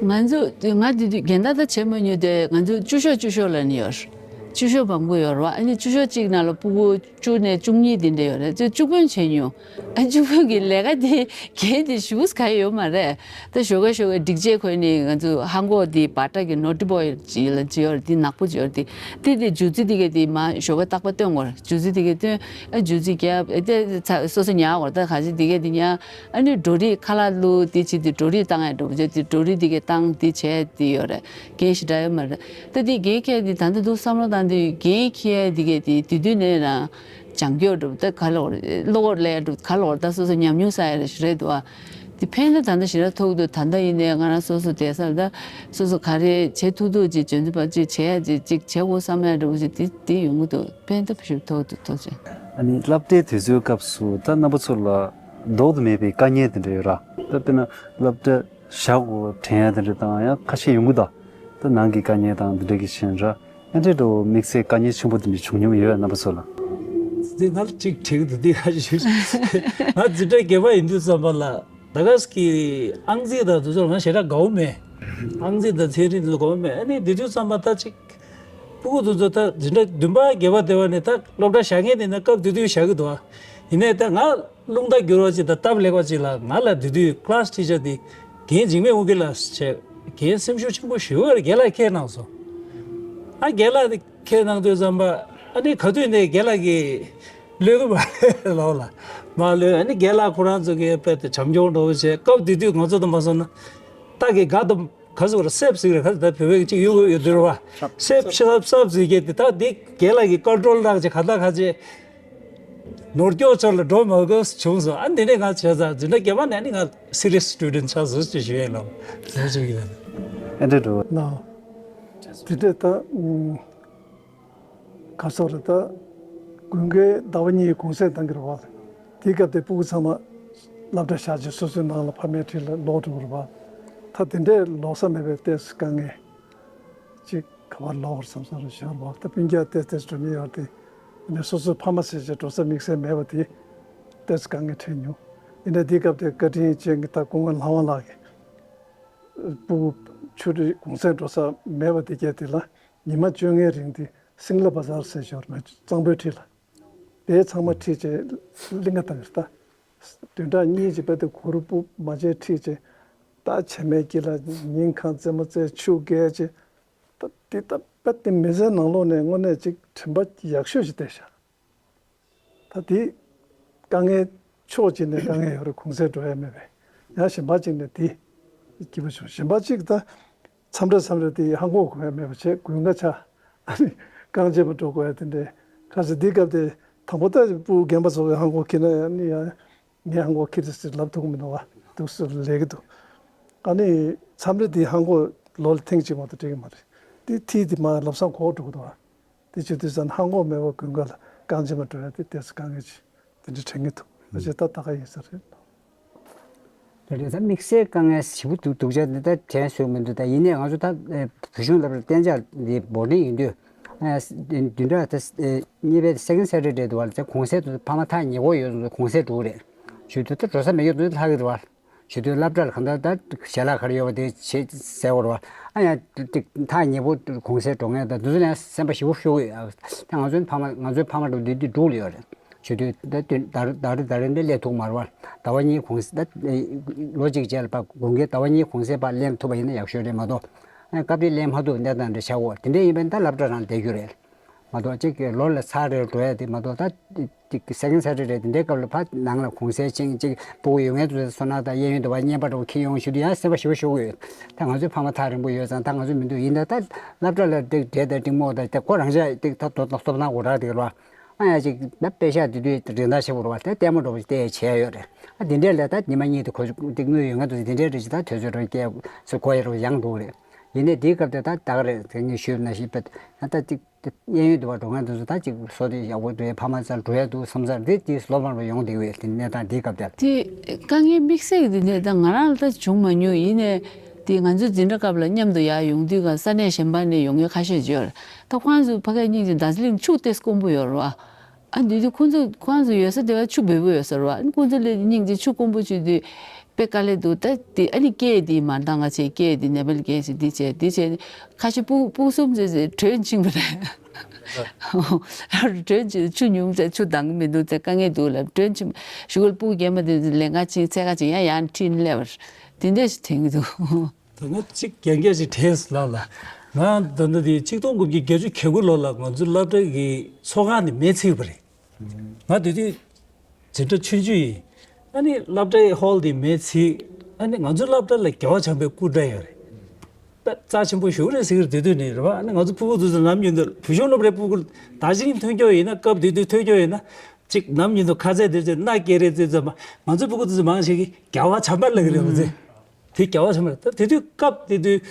ང་ཚོ་ང་དེ་དུས་རྒན་ད་ད་བྱེད་མ་མྱོང་དེ། ང་ཚོ་བཅུ་ཤོག་བཅུ་ཤོག་ལབ་ནི་ཡོད་རེད། བཅུ་ཤོག་མང་པོ་ཡོད་རེད་བ། ཨ་ནི་བཅུ་ཤོག་གཅིག་ནང་ལ་སྤུ་གུ་བཅུ་ནས་བཅུ་གཉིས་དེ་འདྲ་ཡོད་རེད། ཚོས་བཅུ་དཔོན་བྱེད་མྱོང་། ཨ་བཅུ་དཔོན་གྱི་ལས་ཀ་དེ་རྒན་དེ་ཞེ་པོ་ག་ཡོད་མ་རེད། ད་ཞོགས་ཀས་ཞོགས་ཀས་སྒྲིག་ཆས་གོན་ནས་ང་ཚོ་ཧ་གོ་དེ་བ་ཏྲ་གི་ནོ་ཊི་བོ་ཡི་ལ་ཅི་ཡོད་རེད། དེ་ནག་པོ་ཅི་ཡོད་རེད། དེ་དེ་དེ་རྒྱུ་རྩི་དེ་གས་དེ་མ་ཞོགས་ཀས་རྟག་པར་སྟོན་དགོས་རེད། རྒྱུ་རྩི་དེ་གས་སྟོན། ཨ་རྒྱུ་རྩི་རྒྱབ་ཨེ་དེ་ཚ་སོ་སོ་ཉར་དགོས་རེད། ད་ག་ཚོད་དེ་གས་དེ་ཉར། ཨ་ནི་འགྲོ་རིགས་ཁ་ལག་བླུགས་དེ་བྱེད་དེ་འགྲོ་རིགས་བཏང་ཡ་འགྲོ་བྱེད་དེ་འགྲོ་རིགས་དེ་གས་བཏང་དེ་བྱས་དེ་ཡོད་རེད། རྒན་ཞེ་དྲག་ཡོད་མ་རེད། ད་དེ་རྒན་ཁྱེད་དེ་ད་ལྟ་འདུག་བསམ་བློ་བཏང་དུས་རྒན་ཁྱེད་དེ་གས་དེ་དེ་དུས་ནས་རང་སྦྱང་རྒྱུ་འགྲོ་ད་ག་ལོག་རེད། གློ་བུར་ལས་འགྲོ་ག་ལོག་རེད། ད་སོ་སོ་ཉམས་མྱོང་བསགས་ཡ་རེད་རེད་འདུག་ཨ། དེ་ཕན་ད་ད་ལྟ་ཞེ་དྲག་ཐུག་འདུག་ད་ལྟ་ཡིན་ནའི་ང་རང་སོ་སོ་བསྡད་ས་ལ་ད་སོ་སོ་ག་རེ་བྱེད་ཐུབ་ཐུབ་ཅིག་འཇོན་ཐུབ་པ་ཅིག་བྱེད་ཡ་ཅིག་ཅིག་བྱེད་དགོས་བསམ་ཡ་འདྲ་བོ་ཅིག་དེ་དེ་ཡོང་གི་འདུག་ཕན་ཐོགས་ཞིག་ཐོགས་འདུག་ཐོགས་ཆེ། ཨ་ནི་སློབ་གྲྭའི་དུས་ཚོད་སྐབས་སུ་ད་རྣམ་པ་ཚོ་ལ་ལྡོག་ཏུ་མེད་པའི་དཀའ་ངལ་དེ་འདྲ་ཡོད་ར། ད་དཔེར་ན་སློབ་གྲྭ་བཞག་དགོས་དྲན་ཡ་དེ་འདྲ་དང་ཡང་ཁ་ཤས་ཡོང་གི་འདུག་ད་ནང་གི་དཀའ་ངལ་དང་དེ་འདྲ་གི་ཕྱིན་ར། ཨ་འདྲ་འགྲོ་དམིགས་བསལ་དཀའ་ངལ་ཆེན་པོ་དེ་འདྲ་བྱུང་མྱོང་ཡོད་རྣམ་པ་ཚོ་ལ། འདི་ང་ལ་གཅིག་དྲིས་འདུག་འདི་ཁ་ཤས་ང་འཛིན་གྲྭ་བརྒྱད་པ་ཡིན་དུས་ཙམ་པ་ལ་ད་ག་ས་གི་ཨང་རྩིས་དང་དེ་ཚོར་ང་ཞེ་དྲག་དགའ་བོ་མེད། ཨང་རྩིས་དང་ཚན་རིག་དེ་ཚོ་དགའ་བོ་མེད། ཨ་ནི་དེ་དུས་ཙམ་པ་ད་ཅིག་སྤུ་གུ་དེ་ཚོ་ད་འཛིན་གྲྭ་བདུན་པ་བརྒྱད་པ་དེ་བ་ནས་ད་སློབ་གྲྭ་བཞག་མཁན་དེ་ན་སྐབས་དེ་དུས་བཞག་གི་འདུག་ཡིན་ནའི་ད་ང་རླུང་རྟ་བསྒྱུར་བ་ཅིག་དང་སྟབས་ལེགས་པ་ཅིག་ལ་ང་ལ་དེ་དུས་ཀི་ལ་སི་ཊི་ཆར་དེ་རྒན་འཇིགས་མེད་དབང་འདུས་ལགས་བྱས་རྒན་སེམས་ཤུགས་ཆེན་པོ་ཞེ་པོ་རྒན་ལགས་ཁས་གནང་སོང་། ཨ་རྒན་ལགས་དེ་ཁས་གནང་དུས་ཙམ་པ་ཨ་ནི་ག་དུས་ནས་རྒན་ལགས་ཀྱིས་གློད་གི་མ་རེད་ལོ་ལ་མ་གློད། ཨ་ནི་རྒན་ལགས་ཁོ་རང་ཚོ་གིས་དཔེ་དེ་བྱམས་སྐྱོང་འགྲོ་བ་བྱས་སྐབས་དེ་དུས་ང་ཚོ་དང་མ་སོང་ན་རྟ་གི་སྒ་དང་། ག་ཟེར་བ་རེད། སེབ་ཟེར་གི་རེད། ག་ཟེར་ད་བོད་པའི་གཅིག་ཡོད་ཡོད་དུས་རེད་བ། སེབ་ཤ་སབ་སབ་ཟེར་གི་དེ་ད་དེ་རྒན་ལགས་ཀྱི་ཀོན་ཊོལ་གནང་བྱས་ག་ད་ག་བྱས། ནོར་སྐྱོག་ཚོར་ལ་འགྲོ་མ་དགོས་བྱུང་སོང་། ཨ་འདི་ནས་ང་བྱས་ཙང་འཛིན་གྲྭ་བརྒྱད་པ་ནས་ནི་ང་སི་རི་ཡས་སི་ཊུ་ཌེན་ཊི་ཆགས་བཟོ་ཅིག་ཞུ་ཡས་ལ་བཟོ་བཅུག་གི་ཡོད། ཨ་འདྲ་འགྲོ། ན། དེ་འདྲས་ད། ག་ཟེར་རེད་ད། དགུན་ཁའི་ཟླ་བ་གཉིས་གུང་སེང་གཏོང་གི་རེད་བ། དེའི་སྐབས་དེ་སྤུ་གུ་ཚང་མ་སློབ་གྲྭ་བཞག་བྱས་སོ་སོའི་ནང་ལ་ཕ་མའི་འཁྲིས་ལ་ལོག་འགྲོ་གི་རེད་བ། ད་དེ་འདྲས་ལོག་ས་མེད་པའི་ཏོག་ཙམ་དཀའ་ངལ་ཅིག་ག་པར་ལོག་རེད་བསམ་བསམ་རེད་བཞག་རེད་བ། ད་སྤུན་ཀྱག་ཏོག་ཙམ་འགྲོ་མི་ཡོད་དེ། ཡིན་ནའི་སོ་སོའི་ཕ་མ་ཟེར་བྱས་འགྲོ་ས་དམིགས་བསལ་མེད་པ་དེ་ཏོག་ཙམ་དཀའ་ངལ་འཕྲད་མྱོང་། ཡིན་ནའི་དེའི་སྐབས་དེ་བཀའ་དྲིན་ཅན་གྱི་ད་སྐུ་ངོ་ལྷ་དབང་ལགས་ཀྱིས་སྤུ་གུ་ཆུང་དུས་གུང་སེང་འགྲོ་ས་མེད་པ་དེ་གས་དེ་ལ་ཉི་མ་བཅོ་ལྔའི་རིང་དེ། སིང་ལ་བ་ཛར་ཟེར་ཞོར་མ་གཙང་པོའི་འཁྲིས་ལ། དེའི་ཚང་མ་ཁྲིད་བྱས་གླིང་ག་བཏང་གི་རེད་ད། བདུན་ཕྲག་གཉིས་ཀྱི་བར་དུ་གུར་སྤུབ་མ་བྱས་ཁྲིད་བྱས། ད་བྱེ་མའི་དཀྱིལ་ལ་ཉིན་གང་རྩེད་མོ་རྩེ་ཆུ་རྐྱལ་བྱས། ད་དེ་ད་དཔེ་དེ་མི་ཚེའི་ནང་ལོགས་ནས་དངོས་གནས་ཅིག་དྲན་པ་ཡག་ཤོས་ཤིག་བསྡད་ཤག་ད་དེ་དཀའ་ངལ་ཕྱོགས་གཅིག་ནས་དཀའ་ངལ་ཡོད་རེད། གུང་སེང་འགྲོ་ཡ་མེད་པས། ཡང་གཞན་པ་གཅིག་ནས་དེ་སྐྱིད་པོ་བྱུང་། གཞན་པ་གཅིག་ད། མཚམས་རེ་མཚམས་རེ་དེ་ཧང་གོ་གོ་ཡ་མེད་པ་བྱས་དགུན་ཁ་ཆགས། ཨ་ནི་རྐང་རྗེན་པ་འགྲོ་དགོས་ཡ་དེ་འདྲའི་ཁ་ཟེར། འདིའི་སྐབས་དེ་དང་པོ་ད་སྤུ་གུ་རྒན་པ་ཚོ་གི་ཧང་གོ་ཁྱེར་ན་ཡང་ནི་ཡང་ངས་ཧང་གོ་ཁྱེར་ཟེར་ལབ་ཐུབ་ཀྱི་མི་འདུག་བ། འདུག་སེ་ལས་ཀྱི་འདུག་ཨ་ནི་མཚམས་རེ་དེ་ཧང་གོ་ལོ་ལ་ཐེངས་གཅིག་མ་གཏོགས་འགྲིག་གི་མ་རེད། དེ་མཐིལ་དེ་མར་ལམ་སང་གོག་འགྲོ་གི་འདུག་བ། དེ་བྱེད་དུས་ཙམ་ཧང་གོ་མེད་པ་དགུན་ཁ་ལ་རྐང་རྗེན་པ་འགྲོ་ཡ་དེ་ཏོག་ཙམ་དཀའ་ངལ་ཅིག་དེ་འདྲ་དྲན་གྱི་འདུག་ཨ་ཅེ་ད་ད་ག་ཡིན་ས་རེད། དེ་རེད། ད་དམིགས་བསལ་དཀའ་ངལ་ཞེ་པོ་འདུག་སྡུག་ཅག་འདི་ད་དྲན་སོང་མི་འདུག་ད་ཡིན་ནའི་ང་ཚོ་ད་ཨེ་བོད་གཞུང་སློབ་གྲྭ་གཏན་འཇགས་འདི་བོར་ཌིང་ཡིན་དུས། ཨེ་བདུན་ཕྲག་ད་ཨེ་གཉིས་པའི་སེ་ཀེན་ཌ་སེ་ཊར་ཌེ་འདུག་བ། ད་གུང་སེང་དུ་ཕ་མ་ཐག་ཉེ་པོ་ཡོད་ཚོ་གུང་སེང་འགྲོ་གི་རེད། ཞུ་དུས་ད་འགྲོ་ས་མེད་ཀྱི་འདུག་ལྷག་གི་རེད་བ། ཞུ་དུས་སློབ་གྲྭ་ལ་གང་ལྟར་ད་ཞལ་ལག་ག་རེ་ཡོད་པ་དེ་བྱེད་ཟེར་བ་རེད་བ། ཨ་ཡ་ཏིག་ཐག་ཉེ་པོ་གུང་སེང་འགྲོ་མཁན་ད་དེ་ཚོ་ལ་ཡང་སེམས་པ་ཞེ་པོ་ཤོར་གི་ཡོད། ད་ང་ཚོའི་ཕ་མ་ང་ཚོའི་ཕ་མ་འགྲོ་འདི་འདི་འབྲུག་ལ་ཡོད་རེད། ཞུ་དུས་ད་དུས་ད་རེ་ད་རེ་ད་རེ་འདྲ་སླེབས་ཐུབ་མ་རེད་བ། ཟླ་བ་གཉིས་གུང་སེང་ད་ལོ་གཅིག་རྗེས་ལ་ཕར་དགུན་ཁའི་ཟླ་བ་གཉིས་གུང་སེང་ཕར་ལེན་ཐུབ་པ་ཡིན་ན་ཡག་ཤོས་རེད་མ་གཏོགས། ཨ་སྐབས་རེ་ལེན་མ་ཐུབ་གནས་སྟངས་འདྲ་ཆགས་འོ། དེ་འདྲ་ཡིན་པས་ད་སློབ་གྲྭ་རང་བསྡད་རྒྱུ་རེད། མ་གཏོགས་གཅིག་གི་ལོ་ལ་ཚར་རེར་འགྲོ་ཡ་དེ་མ་གཏོགས་ད་གཅིག་གི་སེ་ཀེན་ཌ་སེ་ཊར་ཌེ་དེ་འདྲའི་སྐབས་ལ་ཕར་ནང་ལ་གུང་སེང་ཕྱིན་གཅིག་སྤུ་གུ་ཡོད་མཁན་དེ་ཚོ་སོང་ན་ད་གཡས་གཡོན་དུ་བ་བརྙན་པར་འདྲ་པོ་འཁྱེར་ཡོང་ཞུ་དུས་ཡང་སེམས་པ་ཞེ་པོ་ཤོར་གི་ཡོད། ད་ང་ཚོའི་ཕ་མ་ཐག་རིང་པོ་ཡོད་ཙང་ད་ང་ཚོ་མི་འདུག་ཡིན་ད་ད་སློབ་གྲྭ་ལ་འགྲིག་འབྲས་དང་འགྲིག་མོ་ད་ད་ཁོ་རང་ཅག་འགྲིག་ད་དོ་ཐོབ་ཐང་སྒོ་རག་འགྲིག་རོགས། ཨ་ཡ་ཅིག་ད་པེ་ཤག་དེ་དུས་རིན་ཐང་ཆེ་པོ་རེད་བ། ད་ལྟད་མོ་འདྲ་པོ་ཞིག་བལྟས་བྱས་ཡོད་རེད། ཨ་དེ་འདྲས་ལས་ད་ཉི་མ་གཉིས་དེ་གོ་དེ་དངུལ་ཡོད་མཁན་དུ་དེ་འདྲས་རེད་ཅིག་ད་དུས་ཚོད་འགྲོ་སྐྱེལ་སུ་གོ་ཡ་རོགས་ཡང་འདུག་རེད། ཡིན་ནའི་དེའི་སྐབས་དེ་ད་ད་ག་རེད་དེ་ངས་ཞུས་པ་ནང་བཞིན་པས་ད་ལྟ་ཅིག་གཡས་གཡོན་དུ་བ་འགྲོ་མཁན་དེ་ཚོ་ད་ཅིག་བཟོ་དེ་ཡག་པོ་འགྲོ་ཡ་ཕ་མ་ཚོར་འགྲོ་ཡ་འདུག་བསམ་ཚར་དེ་དེ་སློབ་མར་ཡོང་བསྡད་ཡོད་དེ་གནས་སྟངས་དེའི་སྐབས་དེ་ལ། དེ་དཀའ་ངལ་དམིགས་བསལ་གྱི་དེ་ནས་ད་ང་རང་ལ་ད་བྱུང་མ་མྱོང་། ཡིན་ནའི་དེ་ང་ཚོའི་འཛིན་གྲྭ་སྐབས་ལ་མཉམ་དུ་ཡར་ཡོང་དུས་ག་ས་གནས་གཞན་པ་ནས་ཡོང་མཁན་ཁ་ཤས་ཡོད་རེད། ད་ཁོང་ཚོ་ཕ་གིའི་སྙིང་རྗེ་རྡོ་རྗེ་གླིང་ཕྱུགས་ཏོག་ཙམ་དཀོན་པོ་ཡོད་རེད་བ། ཨ་འདི་དུས་ཁོང་ཚོ་ཁོང་ཚོ་ཡོད་ས་དེ་བ་ཆུ་འབེལ་པོ་ཡོད་ས་རེད་བ། ཨ་ཁོང་ཚོ་ལས་སྙིང་རྗེ་ཆུ་དཀོན་པོ་བྱུང་དུས་དཔེ་དཀའ་ལས་འདུག་ད་དེ་ཨ་ནི་སྐད་དེ་མ་འདང་ང་བྱས་སྐད་དེ་ནེ་པལ་སྐད་ཅིག་འདི་བྱས་འདི་བྱས་ཁ་ཤས་སྤུ་སྤུ་གསུམ་ཙམ་ཙམ་གྲོན་ཆིང་བ་རེད། གྲོན་ཆིང་ཆུ་ཉུང་ཙམ་ཆུ་འདང་གི་མི་འདུག་ཙམ་དཀའ་ངལ་འདུག་ལབ་གྲོན་ཆིང་ཞུ་གུར་སྤུ་རྒྱལ་མ་དེ་ཚོ་ལས་ཀ་ཆིང་ཚད་ཀ་ཆིང་ཡང་ཡང་ཁྲིན་སླེབས་པ་རེད། དེ་འདྲ་ཞིག་དྲན་གི་འདུག་ད་ང་གཅིག་རྒྱན་རྒྱ་ཞིག་དྲན་སོང་ལགས་ལ། ང་ད་ལྟ་དེ་ཆིག་སྟོང་དགུ་བརྒྱ་བརྒྱད་ཅུ་གྱ་དགུ་ལོ་ལ་ང་ཚོའི་སློབ་གྲྭ་གི་ཚོགས་ཁང་ནས་མེ་འཚིག་པ་རེད། ང་དེ་དུས་འཛིན་གྲྭ་ཆུང་ཆུང་ཡིན། ཨ་ནི་སློབ་གྲྭའི་ཧོལ་དེ་མེ་འཚིག་ཨ་ནི་ང་ཚོའི་སློབ་གྲྭ་ལ་རྒྱལ་བ་བྱམས་པའི་སྐུ་འདྲ་ཡོད་རེད། དཔེ་རྩ་ཆེན་པོ་ཞིག་རེད་ཟེར་གི་རེད། དེ་དུས་ནས་རེད་བ། ཨ་ནི་ང་ཚོ་ཕྲུ་གུ་དེ་ཚོ་ནམ་ཡིན་དུས་བོད་གཞུང་སློབ་གྲྭའི་ཕྲུ་གུ་རྡོ་རྗེ་གླིང་ཐོན་རྒྱུ་ཡིན་ན་སྐབས་དེ་དུས་ཐོན་རྒྱུ་ཡིན་ན་ཅིག་ནམ་ཡིན་དུས་ཁ་ཟས་དེ་ཚོ་སྣ་སྐྱེ་རེད་ཙེ་ཙེ་མ་ང་ཚོའི་ཕྲུ་གུ་དེ་ཚོ་མང་ཆེ་གི་རྒྱལ་བ་བྱམས་པ་ལབ་གི་རེད་བ་ཙེ། དེ་རྒྱལ་བ་བྱམས་པ་རེད། ད་དེ་དུས་སྐབས་དེ་དུས་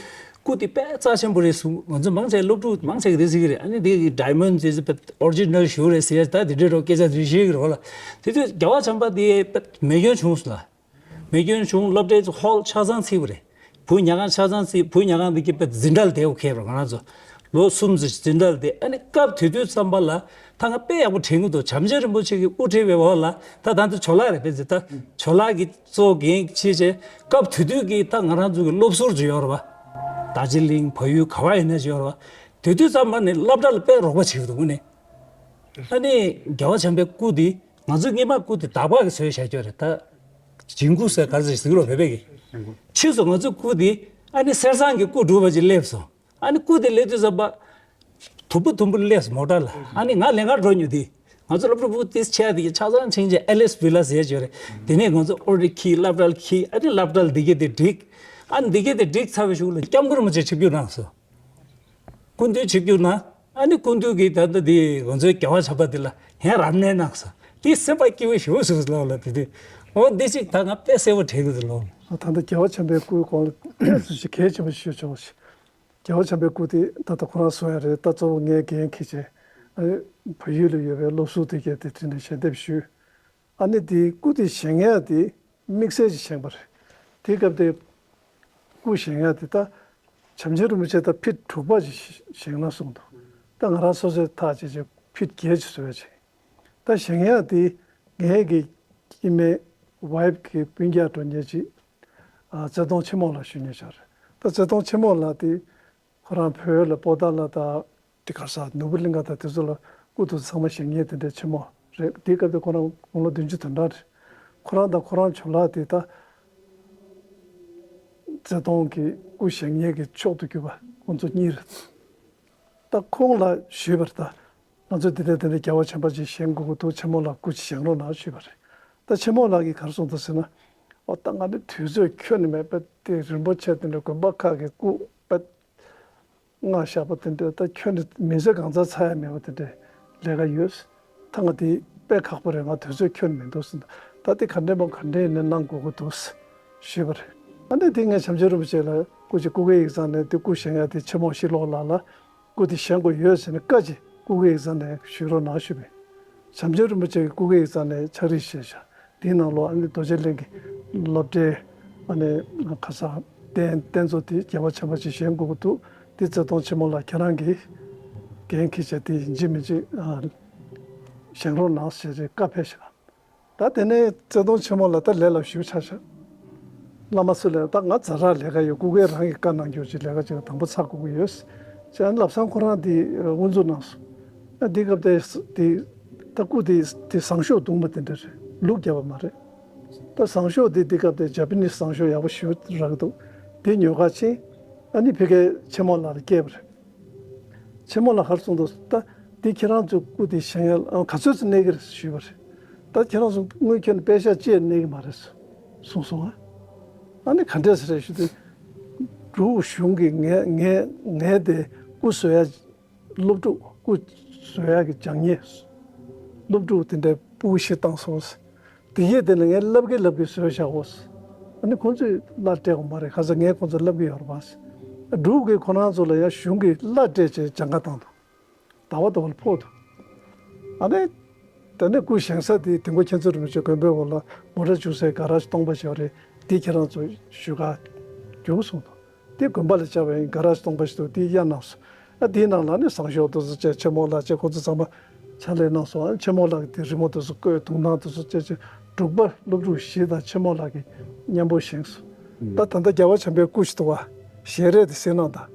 སྐུ་དེ་དཔེ་རྩ་ཆེན་པོ་རེད་གསུངས། ང་ཚོ་མང་ཆེ་སློབ་ཕྲུག་མང་ཆེ་གི་རེད་ཟེར་གི་རེད། ཨ་ནི་དེ་གི་ཌའི་མོན་ཌི་ཟེར་ཙེ་ཨོ་རི་ཇི་ནལ་ཞིག་རེད་ཟེར་ཡ་ད་དེ་འདྲའི་རོ་སྐད་ཆ་དེ་བཤད་གི་རེད་བ་ལ། དེ་དུས་རྒྱལ་བ་བྱམས་པ་དེ་མེ་སྐྱོན་བྱུང་སོང་ལ། མེ་སྐྱོན་བྱུང་། སློབ་གྲྭའི་ཧོལ་ཆ་ཚང་འཚིག་པ་རེད། བུ་ཉལ་ཁང་ཆ་ཚང་འཚིག་བུ་ཉལ་ཁང་འདི་གི་དཔེ་འཛིན་གྲྭ་ལ་བསྡད་དགོས་ཁེལ་རོ། ང་རང་ཚོ་ལོ་གསུམ་ཙམ་འཛིན་གྲྭ་ལ་བསྡད། ཨ་ནི་སྐབས་དེ་དུས་ཙམ་པ་ལ་ད་ང་དཔེ་ཡག་པོ་དྲན་གི་འདུག་བྱམས་ཆེན་རིན་པོ་ཆེ་གི་དབུ་ཁྲིད་པའི་འོག་ལ་ད་ད་ལྟ་ཇོ་ལགས་རེད་པས་ཟེར། ད་ཇོ་ལགས་ཀྱི་གཙོ་འགན་བྱས་བྱས་སྐབས་དེ་དུས་ཀྱི་ད་ང་རང་ཚོ་གི་སློབ་ཟུར་ཅིག་ཡོད་རེད་བ། རྡོ་རྗེ་གླིང་བལ་ཡུལ་ག་བ་ཡིན་ན་ཅིག་ཡོད་རེད་བ། དེ་དུས་ཙམ་པ་ནས་སློབ་གྲྭ་ལ་དཔེ་རོགས་པ་བྱེད་ཀྱི་འདུག་ནས། ཨ་ནི་རྒྱལ་བ་བྱམས་པའི་སྐུ་འདི་ང་ཚོ་སྔོན་མ་སྐུ་འདི་དག་པ་གི་བཟོས་བཞག་རྒྱུ་རེད་ད། ཇིང་གུ་ཟེར་ག་རེ་ཟེར་ཟིག་རོ་བོད་པའི་གི། ཕྱིས་སུ་ང་ཚོ་སྐུ་འདི་ཨ་ནི་གསེར་ཟངས་ཀྱི་སྐུ་གྲུབ་པ་ཅིག་སླེབས་སོང་། ཨ་ནི་སྐུ་དེ་སླེབས་དུས་ཙམ་པ་དུམ་བུ་དུམ་བུ་སླེབས་སོང་མོ་ཊ་ལ། ཨ་ནི་ང་ལས་ཀར་འགྲོ་མྱོང་དུས་ང་ཚོ་སློབ་ཕྲུག་ཕྲུ་གུ་དེ་ཆེ་དེ་ཆ་ཚང་ཆིང་ཆེ་ཨེ་ལིས་བི་ལ་ཟེར་ཡ་ཅིག་ཡོད་རེད། དེ་ནས་ང་ཚོ་ཨོ་རི་ཁྱི་སློབ་གྲྭ་ལ་ཁྱི་ཨ་ནི་སློབ་གྲྭ་ལ་འདི་གས་དེ་བསྒྲིགས། ཨ་ནི་འདི་གས་དེ་བསྒྲིགས་ཚར་བའི་གཞུག་ལ་སྐྱབས་མགོན་རིན་པོ་ཆེ་ཆིབས་བསྒྱུར་གནང་སོང་། སྐུ་མདུན་ཆིབས་བསྒྱུར་གནང་། ཨ་ནི་སྐུ་མདུན་གྱིས་ད་ལྟ་འདི་ང་ཚོའི་རྒྱལ་བ་བྱམས་པ་འདི་ལ་ཡང་རབ་གནས་གནང་སོང་། དེ་སེམས་པ་སྐྱིད་པོ་ཞེ་པོ་བྱུང་སོང་ལོ་ལ། དེ་དུས་འོ་འདི་ཅིག་ད་ང་དཔེ་གསལ་པོ་དྲན་གྱི་འདུག་ལོ། ད་ལྟ་རྒྱལ་བ་བྱམས་པའི་སྐུའི་སྐོར་ལ་སུ་ཞིག་གལ་ཆེན་པོ་ཞིག་བྱུང་ཞིག་རྒྱལ་བ་བྱམས་པའི་སྐུ་དེ་ད་ལྟ་ཁོ་རང་གསུང་ཡ་རེད། ད་གཙོ་བོ་ངས་འགན་འཁྱེར་བྱས་ཨ་ནི་བལ་ཡུལ་ལ་ཡོད་པའི་སློབ་ཟུར་དེ་གས་དེ་དྲིན་ལན་ཞལ་འདེབས་ཞུས། ཨ་ནི་དེའི་སྐུ་དེ་བཞེངས་ཡ་དེ་དམིགས་བསལ་གྱིས་བཞེངས་པ་རེད། དེའི་སྐབས་དེ་སྐུ་བཞེངས་ཡ་དེ་ད་བྱམས་ཆེན་རིན་པོ་ཆེ་ད་ཕིཊ་དྲུག་པ་ཅིག་བཞེངས་ན་གསུངས་འདུག་ད་ང་རང་སོ་སོའི་ཐག་བཅད་བྱས་ཕིཊ་བརྒྱད་ཅིག་བཟོས་བྱས། ད་བཞེངས་ཡ་དེ་ངའི་གི་སྐྱེ་དམན་ཝའིཕ་གི་སྤུན་ཀྱག་འགྲོ་མཁན་ཅིག་ཨ་རྩེ་གདོང་ཆེན་མོ་ལགས་ཞུ་མཁན་ཞིག་རེད། ད་རྩེ་གདོང་ཆེན་མོ་ལགས་དེ་ཁོ་རང་བོད་ལ་པོ་ཏཱ་ལ་དང་དེ་ག་ས་ནོར་བུ་གླིང་ག་དང་དེ་ཚོ་ལ་སྐུ་དུ་ཚང་མ་བཞེངས་མཁན་དེ་འདྲའི་ཆེན་མོ་རེད། དེའི་སྐབས་དེ་ཁོ་རང་དགུང་ལོ་བདུན་ཅུ་དོན་གྲངས་རེད། ཁོ་རང་དང་ཁོ་རང་ཇོ་ལགས་དེ་ད་རྩེ་གདོང་གི་སྐུ་བཞེངས་མཁན་གྱི་མཆོག་ཏུ་གྱུར་པ་ཁོང་ཚོ་གཉིས་རེད། ད་ཁོང་ལ་ཞུས་པར་ད་ང་ཚོ་དེ་འདྲ་དེ་འདྲ་རྒྱལ་བ་བྱམས་པ་ཅིག་བཞེངས་དགོས་ཀྱི་འདུག་ཆེན་མོ་ལགས་སྐུ་ཅིག་བཞེངས་རོགས་གནང་ཞུས་པ་རེད། ད་ཆེན་མོ་ལགས་ཀྱིས་ག་རེ་གསུངས་འདུག་ཟེར་ན། འོ་ད་ང་ནི་དུས་ཚོད་ཁྱོན་ནས་མེད་པ་དེ་རིན་པོ་ཆེ་དེ་འདྲ་དགོན་པ་ཁག་གི་སྐུ་དཔེ་སྔ་བཞག་པ་དེ་འདྲ་ད་ཁྱོན་ནས་མི་ཚེ་གང་ཚར་ཚར་ཡ་མེད་པ་དེ་འདྲའི་ལས་ཀ་ཡོད། ད་ང་དེ་དཔེ་ཁག་པོ་རེད། ང་དུས་ཚོད་ཁྱོན་ནས་མི་འདུག་ཟེར། ད་དེ་ག་འདྲས་མོ་ག་འདྲས་ནས་གནང་དགོས་ཀྱི་འདུག་ཞུས་པ་རེད། ཨ་ནི་དེ་ངས་བྱམས་ཆེན་རིན་པོ་ཆེ་ལ་སྐུ་མཁྱེན་སྐུ་སྒེར་ཡིག་ཚང་ནས་དེ་སྐུ་བཞེངས་ཡ་དེ་ཆེན་མོ་ཕྱི་ལོགས་ལ་ལ་སྐུ་དེ་བཞེངས་དགོས་ཡོད་ཟེར་ནས་བཀའ་ཅིག་སྐུ་སྒེར་ཡིག་ཚང་ནས་ཞུ་རོགས་གནང་ཞུས་པས། བྱམས་ཆེན་རིན་པོ་ཆེ་གི་སྐུ་སྒེར་ཡིག་ཚང་ནས་ཕྱག་བྲིས་བཞེས་བཞག་དེའི་ནང་ལོགས་ཨ་ནི་རྡོ་རྗེ་གླིང་གི་སློབ་གྲྭའི་ཨ་ནི་ཁ་སང་རྟེན་རྟེན་གཙོ་དེ་རྒྱལ་བ་བྱམས་པ་ཅིག་བཞེངས་དགོས་ཀྱི་འདུག་དེ་རྩེ་གདོང་ཆེན་མོ་ལགས་ཁྱེད་རང་གིས་འགན་འཁྱེར་བྱས་དེ་ཡིན་གཅིག་མིན་གཅིག་ཨ་བཞེངས་རོགས་གནང་ཞེས་བཀའ་ཕེབས་བཞག་ད་དེ་ནས་རྩེ་གདོང་ཆེན་མོ་ལགས་ད་ལས་ལ་ཞུགས་ཆ་བཞག་བླ་མ་ཚོ་ལས་ད་ང་ཛ་དྲག་ལས་ཀ་ཡོད། སྐུ་སྒེར་རང་གི་བཀའ་གནང་རྒྱུ་ཅིག་ལས་ཀ་ཅིག་ལ་དང་པོ་ཚར་དགོས་ཀྱི་ཡོད་ཅེས་ལབ་སང་ཁོ་རང་དེ་དབུ་འཛུགས་གནང་སོང་། ཨ་འདི་སྐབས་དེ་དེ་ད་སྐུ་དེ་དེ་ཟངས་གཞོགས་བརྡུངས་པ་དེ་འདྲ་རེད། ལུག་བརྒྱབ་པ་མ་རེད། ད་ཟངས་གཞོགས་དེ་འདི་སྐབས་དེ་ཇ་པ་ནིས་ཟངས་གཞོགས་ཡག་པོ་ཞེ་པོ་རག་གི་འདུག་དེ་ཉོ་ག་ཕྱིན། ཨ་ནི་ཕ་གིའི་ཆེན་མོ་ལགས་ལ་སྐྱེལ་བ་རེད། ཆེན་མོ་ལགས་ག་རེ་གསུངས་འདུག་ད་འདི་ཁྱེད་རང་ཚོའི་སྐུ་དེ་བཞེངས་ཡ་ཨ་ག་ཚོད་ཙམ་གནས་ཀྱི་རེད་ཞུས་པ་རེད། ད་ཁྱེད་རང་ཚོ་དངུལ་ཁྱོན་ནས་པད་ཤག་གཅིག་གནས་ཀྱི་མ་རེད་གསུངས་སོང་ཨ། ཨ་ནི་ག་འདྲས་རེད་ཞུ་དུས། འབྲུག་གཞུང་གིས་ངས་ངས་ངས་དེ་སྐུ་བཟོ་ཡ་སློབ་ཕྲུག་སྐུ་བཟོ་ཡ་གི་སྦྱང་ཉེ་སློབ་ཕྲུག་དེ་འདྲའི་སྤུ་གུ་བཞི་བཏང་སོང་། དེ་ཡས་དེ་ལ་ངས་བསླབ་ཀྱི་བསླབ་ཀྱི་བཟོས་བཞག་གོ། ཨ་ནི་ཁོང་ཚོས་བླ་སྤྲད་དགོས་མ་རེད། ཁ་སང་ངས་ཁོང་ཚོ་བསླབ་ཀྱི་ཡོད་རེད་པ། འབྲུག་གི་ཁོ་རང་ཚོ་ལ་ཡང་གཞུང་གིས་གླ་སྤྲད་བྱས་སྦྱང་ག་བཏང་འདུག་ཟླ་བ་ཟླ་བ་ལ་ཕོག་འདུག་ཨ་ནི། དེ་ནས་སྐུ་བཞེངས་ས་དེ་དིལ་མགོ་མཁྱེན་བརྩེ་རིན་པོ་ཆེ་དགོན་པའི་འོག་ལ་མོ་ཊ་བཅུག་སའི་ག་ར་ཇི་སྟོང་པ་ཞིག་ཡོད་རེད། དེ་ཁྱེད་རང་ཚོ་བཞུགས་ག་རྒྱུགས་གསུངས་འདུག་དེ་དགོན་པ་ལ་བཅར་བའི་ག་ར་ཇི་སྟོང་པ་ཞིག་འདུག་དེ་གཡར་གནང་སོང་། ཨ་དེའི་ནང་ལ་ནི་བཟང་ཤོས་དེ་ཚོ་བཅས་ཆེན་མོ་ལགས་བཅས་ཁོ་ཚོ་ཚང་མ་ཕྱག་ལས་གནང་སོང་། ཨ་ཆེན་མོ་ལགས་ཀྱི་དེ་རི་མོ་དེ་ཚོ་བཀོད། དུང་སྣང་དེ་ཚོ་བཅས་བཅས་འབྲུག་པ་སློབ་ཕྲུག་བཞི་དང་ཆེན་མོ་ལགས་ཀྱི་མཉམ་པོ་བཞེངས་སོང་། ད་ད་ལྟ་རྒྱལ་བ་བྱམས་པའི་སྐུ་ཞིག་འདུག་བ། ཞལ་རས་དེ་གཟིགས་གནང་དང་།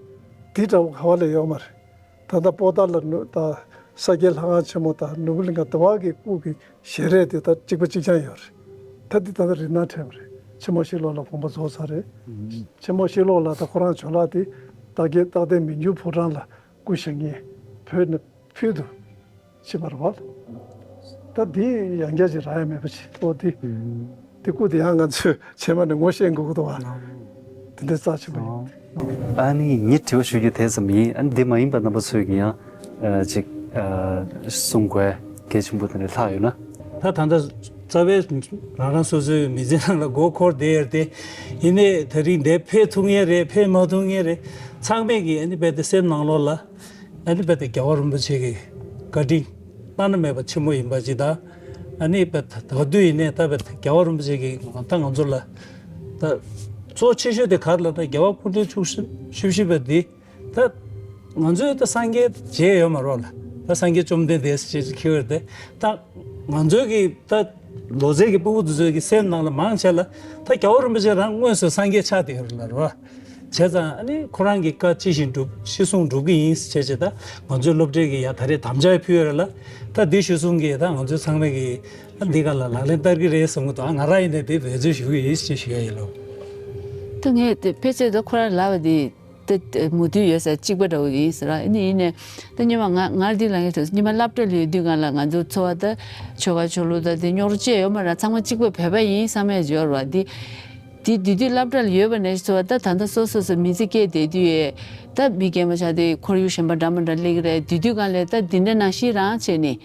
དེ་འདྲ་བོ་ག་བ་ལ་ཡོད་མ་རེད། ད་ལྟ་པོ་ཏཱ་ལ་ནུ་ད་ས་སྐྱའི་ལྷ་ཁང་ཆེན་མོ་དང་ནོར་བུ་གླིང་ག་དེ་བ་གི་སྐུ་གི་ཞལ་རས་དེ་ད་གཅིག་པ་གཅིག་རྐྱང་ཡོད་རེད། ད་འདི་ད་ལྟ་རི་ནང་ཁྲལ་མ་རེད། ཆེན་མོ་ཤེས་ལོ་ལ་དགོངས་པ་རྫོགས་ཚར་རེད། ཆེན་མོ་ཤེས་ལོ་ལ་ད་ཁོ་རང་ཇོ་ལགས་དེ་རྟགས་བརྒྱད་རྟག་བརྟན་མི་འགྱུར་ཕོ་བྲང་ལ་སྐུ་བཞེངས་མཁན་བོད་ནས་ཕུལ་དུ་ཕྱིན་པ་རེད་བ། ད་འདི་ཡང་བསྐྱར་ཅིག་རག་ཡ་མེད་པ་ཅིག་ཨོ་དེ། དེ་སྐུ་དེ་ཡང་ང་ཚོས་ཆེན་མ་ནས་ངོ་ཤེས་དགོས་ཀྱི་འདུག་བ། དེ་འདྲའི་རྩ་ཆེན་པོ་ཡིན། ཨ་ནི་ངས་དྲི་བ་ཞུ་རྒྱུ་དེ་ཙམ་ཡིན། ཨ་ནི་འདི་མ་ཡིན་པ་རྣམ་པ་ཚོས་ཀྱི་ཡང་ཨ་ཅིག་ཨ་གསུང་དགོས་གལ་ཆེན་པོ་དེ་འདྲ་ལྷག་ཡོད་ན། ད་ད་ལྟ་རྩ་བའི་རང་རང་སོ་སོའི་མི་ཚེ་ནང་ལ་མགོ་འཁོར་བསྡད་ཡོད་དེ། ཡིན་ནའི་ད་རིང་འདིར་ཕེབས་ཐུབ་མཁན་རེད་ཕེབས་མ་ཐུབ་མཁན་རེད། ཚང་མས་ཀྱི་ཨ་ནི་རྦད་དེ་སེམས་ནང་ལོགས་ལ་ཨ་ནི་རྦད་དེ་རྒྱལ་བ་རིན་པོ་ཆེ་གི་བཀའ་དྲིན་བླ་ན་མེད་པ་ཆེན་པོ་ཡིན་པ་ཅིག་དང་། ཨ་ནི་རྦད་དེ་ད་ག་དུས་ཡིན་ནའི་ད་རྦད་དེ་རྒྱལ་བ་རིན་པོ་ཆེ་གི་ད་ང་ཚོ་ལ་ད་གཙོ་ཆེ་ཤོས་དེ་ག་རེ་ལབ་ན་རྒྱལ་བ་སྐུ་ཕྲེང་བཅུ་བཞི་བཅུ་བཞི་པ་འདི། ད་ང་ཚོས་ད་སངས་རྒྱས་མཇལ་ཡོད་མ་རེད་ལ། ད་སངས་རྒྱས་བཅོམ་ལྡན་འདས་ཟེར་ཅིག་འཁྱེར་ཡོད་དེ། ད་ང་ཚོའི་གི་ད་ལོ་ཙཱ་གི་སྤུ་གུ་དེ་ཚོའི་གི་སེམས་ནང་ལ་མང་ཆེ་ལ་ད་རྒྱལ་བ་རིན་པོ་ཆེ་རང་དངོས་སུ་སངས་རྒྱས་ཆགས་བསྡད་ཡོད་རེད་ལ་རེད་བ། བྱས་ཙང་ཨ་ནི་ཁོ་རང་གི་བཀའ་ཅི་བཞིན་སྒྲུབ་ཅི་གསུང་སྒྲུབ་གི་ཡིན་ཟེར་བྱས་བྱས། ད་ང་ཚོའི་སློབ་གྲྭའི་གི་ཡ་ད་རེས་དམ་བཅའ་ཕུལ་ཡོད་རེད་ལ། ད་འདི་ཞུ་གསུང་གི་ད་ང་ཚོའི་ཚང་མས་གི་ཨ་འདི་ག་ལ་ལག་ལེན་བསྟར་གི་རེད་བསམ་གི་འདུག་ཨ་ང་རང་ཡིན་ནའི་འདི་འབད་བརྩོན་ཞུ་གི་ཡིན་ཞེས་ཞུ་ཡ་ཡིན་ལོ། ད་ངས་དེ་ཕལ་ཆེར་ད་ཁོ་རང་ལབ་པ་དེ། ད་མོས་མཐུན་ཡོད་ས་གཅིག་པ་འདྲ་བོ་ཡིན་ཟེར་ར། ཨ་ནི་ཡིན་ནའི་ད་སྔོན་མ་ང་ང་འདི་ལ་ངས་ཐོས་སྔོན་མ་སློབ་གྲྭ་ལ་ཡོད་དུས་སྒང་ལ་ང་ཚོ་འཚོ་བ་ད་ཆོལ་ཁ་ཆོས་ལུགས་ད་དེ་རྙོག་དྲ་ཅི་ཡོད་མ་ར་ཚང་མ་གཅིག་པ་བོད་པ་ཡིན་བསམ་ཡས་ཡོད་ར་བ། འདི་འདི་དུས་དུས་སློབ་གྲྭ་ལ་ཡོད་པ་ནས་འཚོ་བ་ད་ད་ལྟ་སོ་སོ་སོ་མི་ཚེ་སྐྱེལ་བསྡད་དུས་ཡས་ད་མི་སྐྱེལ་མ་ཆགས་དེ་ཁོར་ཡུག་གཞན་པ་འདྲ་མ་འདྲ་སླེབས་ཀྱི་རེད། དུས་དུས་སྒང་ལ་ད་འདི་འདྲ་ནང་བཞིན་རང་བྱས་ནས།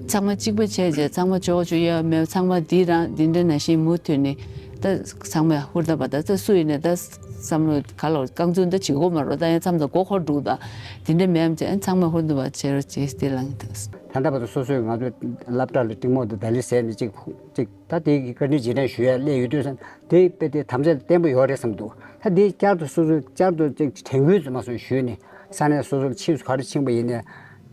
ཚང་མ་གཅིག་པ་བྱས་རྗེས་ཚང་མ་ཇོ་ཇོ་ཡ་མེད་ཚང་མ་འདི་རང་འདི་འདྲ་ནང་བཞིན་མུ་མཐུད་ནས་ད་ཚང་མ་ཧུར་ཐག་པ་ད་ད་སུ་ཡིན་ནས་ད་བསམ་བློ་ག་ལ་རྐང་བཙུགས་ད་བྱེད་དགོས་མ་རོ། ད་ཡང་མཚམས་ད་མགོ་འཁོར་འགྲོ་ད་འདི་འདྲ་མེད་ཚང་མ་ཧུར་ཐག་པ་བྱེད་རོགས་བྱེད་ཟེར་ལངས་ད། ད་ལྟ་བར་དུ་སོ་སོས་ང་ཚོའི་སློབ་གྲྭ་ལ་འགྲིག་མོ་དང་ད་ལི་ཟས་ནས་གཅིག་གཅིག་ད་དེ་གི་བཀའ་དྲིན་རྗེས་དྲན་ཞུ་ཡ་སླེབས་ཡོད་དུས་ཙང་དེ་དཔེ་དེ་དམ་བཅའ་བརྟན་པོ་ཡོད་རེད་བསམ་འདུག་ད་དེ་བསྐྱར་དུ་སོ་སོས་བསྐྱར་དུ་གཅིག་དྲན་སྐུལ་ཙམ་མ་སོང་ཞུས་ནས་ས་གནས་སོ་སོར་ཕྱིས་སུ་ག་རེ་ཕྱིན་པ་ཡིན་ནས།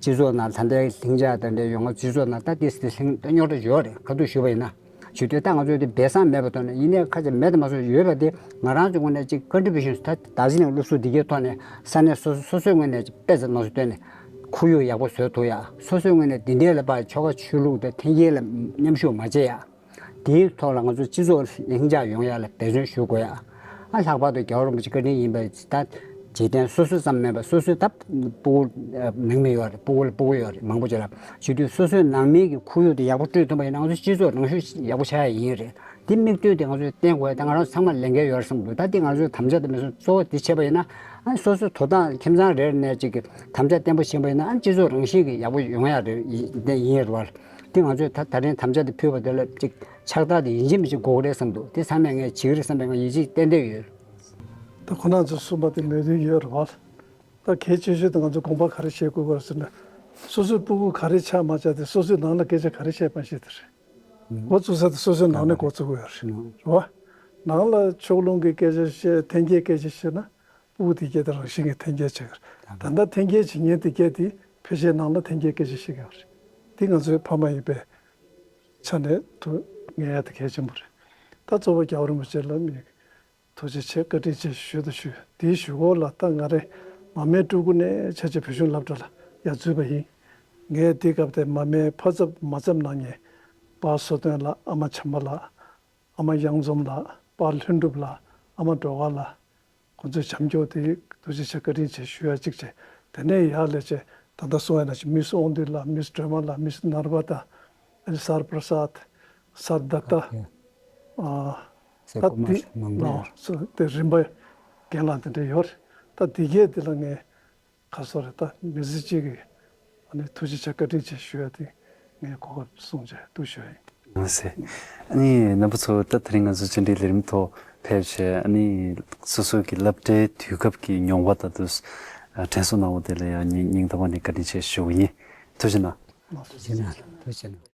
སྤྱི་ཚོགས་ནང་ད་ལྟའི་ལྷིང་འཇགས་དང་འབྲེལ་ཡོང་བ་སྤྱི་ཚོགས་ནང་ད་ལྟའི་སྲིད་ལྷིང་རྙོག་དྲ་ཡོད་རེད། ག་དུས་ཞུས་པ་ཡིན་ན་ཞུ་དུས་ད་ང་ཚོས་དེ་སྦས་གསང་མེད་པ་ཐོག་ནས་ཡིན་ནའི་ཁ་ཆེ་མེད་དུ་མ་སོང་ཡོད་པ་དེ་ང་རང་ཚོ་ངོས་ནས་གཅིག་ཀོན་ཊི་བྷུ་ཤན་ད་ད་གཟི་ནས་སློབ་གསོ་འདི་གའི་ཐོག་ནས་ས་གནས་སོ་སོ་སོ་སོའི་ངོས་ནས་དཔེ་ཙམ་མ་སོང་བཏོན་ནས་ཁོར་ཡུག་ཡག་པོ་བཟོས་ཐུབ་ཡ། སོ་སོའི་ངོས་ནས་འདི་འདྲའི་ལ་ཕར་ཆོལ་ཁ་ཆོས་ལུགས་དང་འཐེན་འཁྱེར་ལ་མཉམ་ཞུགས་མ་བྱེད་ཡ། དེའི་ཐོག་ལ་ང་ཚོ་སྤྱི་ཚོགས་ལྷིང་འཇགས་ཡོང་ཡ་ལ་འབད་བརྩོན་ཞུ་དགོས་ཡ། ཨ་ལྷག་པར་དུ་རྒྱལ་བ་རིན་པོ་ཆེ་བཀའ་དྲིན་ཡིན་པ་ད་འཇིག་རྟེན་སོ་སོ་ཙམ་མིན་པར་སོ་སོའི་ད་སྤུ་གུ་ནང་མི་ཡོད་རེད། སྤུ་གུ་ལ་སྤུ་གུ་ཡོད་རེད། མང་པོ་ཅིག་ལ་བྱེད་དུས་སོ་སོའི་ནང་མི་གི་ཁོར་ཡུག་དེ་ཡག་པོ་སྤྲོད་ཐུབ་པ་ཡིན་ན་ང་ཚོ་སྤྱི་ཚོགས་རང་ཤུགས་ཡག་པོ་ཆགས་ཡ་ཡིན་རེད། དེ་མིག་ལྟོས་དེ་ང་ཚོས་བསྟན་དགོས་ཡ་ད་ང་རང་ཚང་མ་ལས་འགན་ཡོད་རེད་བསམ་འདུག་ད་དེ་ང་ཚོས་དམ་བཅའ་དེ་མི་སྲུང་གཙོ་བོ་དེ་བྱས་པ་ཡིན་ན་ཨ་སོ་སོའི་དོ་བདག་ཁྱིམ་ཚང་རེ་རེ་ནས་ཅིག་གི་དམ་བཅའ་བརྟན་པོ་བྱས་པ་ཡིན་ན་ཨ་སྤྱི་ཚོགས་རང་བཞིན་གྱི་ཡག་པོ་ཡོང་ཡ་རེད། ཡིན་རེད་བ། དེ་ང་ཚོས་ད་ད་རིང་དམ་བཅའ་དེ་ཕུལ་བ་དེ་ལ་ཅིག་ཕྱག་རྟགས་དེ་ཡིན་གཅིག་མིན་གཅིག་དགོས་ཀྱི་རེད་བསམ་འདུག་དེ་ཚང་མས་ངས་བྱེད་ཀྱི་རེད་བསམ་པའི་ང་ཡིད་ཆེས་ཏན་ཏན་ཡོད། ད་ཁོ་རང་ཚོས་གསུངས་པ་དེ་མོས་མཐུན་ཡོད་རེད་བ། ད་གལ་ཆེ་ཤོས་དེ་ང་ཚོས་དགོངས་པ་ག་རེ་བཞེས་དགོས་ཀྱི་རེད་ཟེར་ན། སོ་སོའི་སྤུ་གུ་ག་རེ་ཆགས་མ་ཆགས་དེ་སོ་སོའི་ནང་ལ་སྐད་ཆ་ག་རེ་བཤད་མ་བཤད་དེ་རེད། འགོ་བཙུགས་ས་དེ་སོ་སོའི་ནང་ནས་འགོ་བཙུགས་དགོས་ཡོད་རེད། རེད་བ། ནང་ལ་ཕྱོགས་ལྷུང་གི་སྐད་ཆ་བཤད་འཐེན་འཁྱེར་སྐད་ཆ་བཤད་ན། སྤུ་གུ་དེ་གས་དེ་རང་བཞིན་གྱིས་འཐེན་འཁྱེར་བྱེད་ཀྱི་རེད། ད་ལྟ་འཐེན་འཁྱེར་བྱེད་མཁན་དེ་གས་དེ་ཕལ་ཆེར་ནང་ལ་འཐེན་འཁྱེར་སྐད་ཆ་བཤད་ཀྱི་ཡོད་རེད། དེ་ང་ཚོའི་ཕ་མ་ཡིན་པའི་ཆ་ནས་ཐུགས་ངེས་ཡ་དེ་གལ་ཆེན་པོ་རེད། ད་གཙོ་བོ་རྒྱལ་བ་རིན་པོ་ཆེ་ལ་མི་ཐུགས་རྗེ་ཆེ་བཀའ་དྲིན་ཆེ་ཞུ་དང་ཞུ། དེའི་གཞུག་གུ་ལ་ད་ང་རེ་མ་སྨད་སྤྲུལ་སྐུ་ནས་ཆ་ཆེ་བོད་གཞུང་སློབ་གྲྭ་ལ་ཡར་འཛུལ་བ་ཡིན། ངས་དེའི་སྐབས་དེ་མ་སྨད་ཕ་ཚབ་མ་ཚབ་གནང་མཁན་པ་བསོད་སྟོན་ལགས། ཨ་མ་བྱམས་པ་ལགས། ཨ་མ་གཡང་འཛོམས་ལགས། པ་ལྷུན་གྲུབ་ལགས། ཨ་མ་སྒྲོལ་དཀར་ལགས། ཁོང་ཚོས་བྱམས་སྐྱོང་དེ་ཐུགས་རྗེ་ཆེ་བཀའ་དྲིན་ཆེ་ཞུ་ཡ་གཅིག་བྱས། དེ་ནས་ཡར་ལས་བྱས་ད་ལྟ་གསུང་ཡ་ནང་བཞིན་མིས་དབང་འདུས་ལགས། མིས་སྒྲོལ་མ་ལགས། མིས་ནར་བ་ཏ། ཨ་ནི་སར་པྲ་སཱད། སར་དཏྟ། ཨ་ད་དེ་ནང་སོ་དེ་རིམ་པ་རྒན་ལགས་དེ་འདྲ་ཡོད་རེད། ད་དེ་གས་དེ་ལ་ངས་ཁ་སོ་རེ་ད་མི་ཚེ་གཅིག་གི་ཨ་ནི་ཐུགས་རྗེ་ཆེ་བཀའ་དྲིན་ཆེ་ཞུ་ཡ་དེ་ངས་གོ་སྐབས་སྲུང་བྱས་འདུག་ཞུ་ཡ་ཡིན། ལགས་སེ། ཨ་ནི་རྣམ་པ་ཚོ་ད་དེ་རིང་ང་ཚོ་བཅར་འདྲིའི་ལས་རིམ་ཐོག་ ཕེབས་བྱས་ཨ་ནི་སོ་སོ་གི་སློབ་གྲྭའི་དུས་སྐབས་ཀྱི་མྱོང་བ་དང་དུ་དྲན་གསོ་གནང་བ་དེ་ལ་ཡང་སྙིང་ཐག་པ་ནས་བཀའ་དྲིན་ཆེ་ཞུ་གི་ཡིན། ཐུགས་རྗེ་གནང་། ཐུགས་རྗེ་གནང་། ཐུགས་རྗེ་གནང་།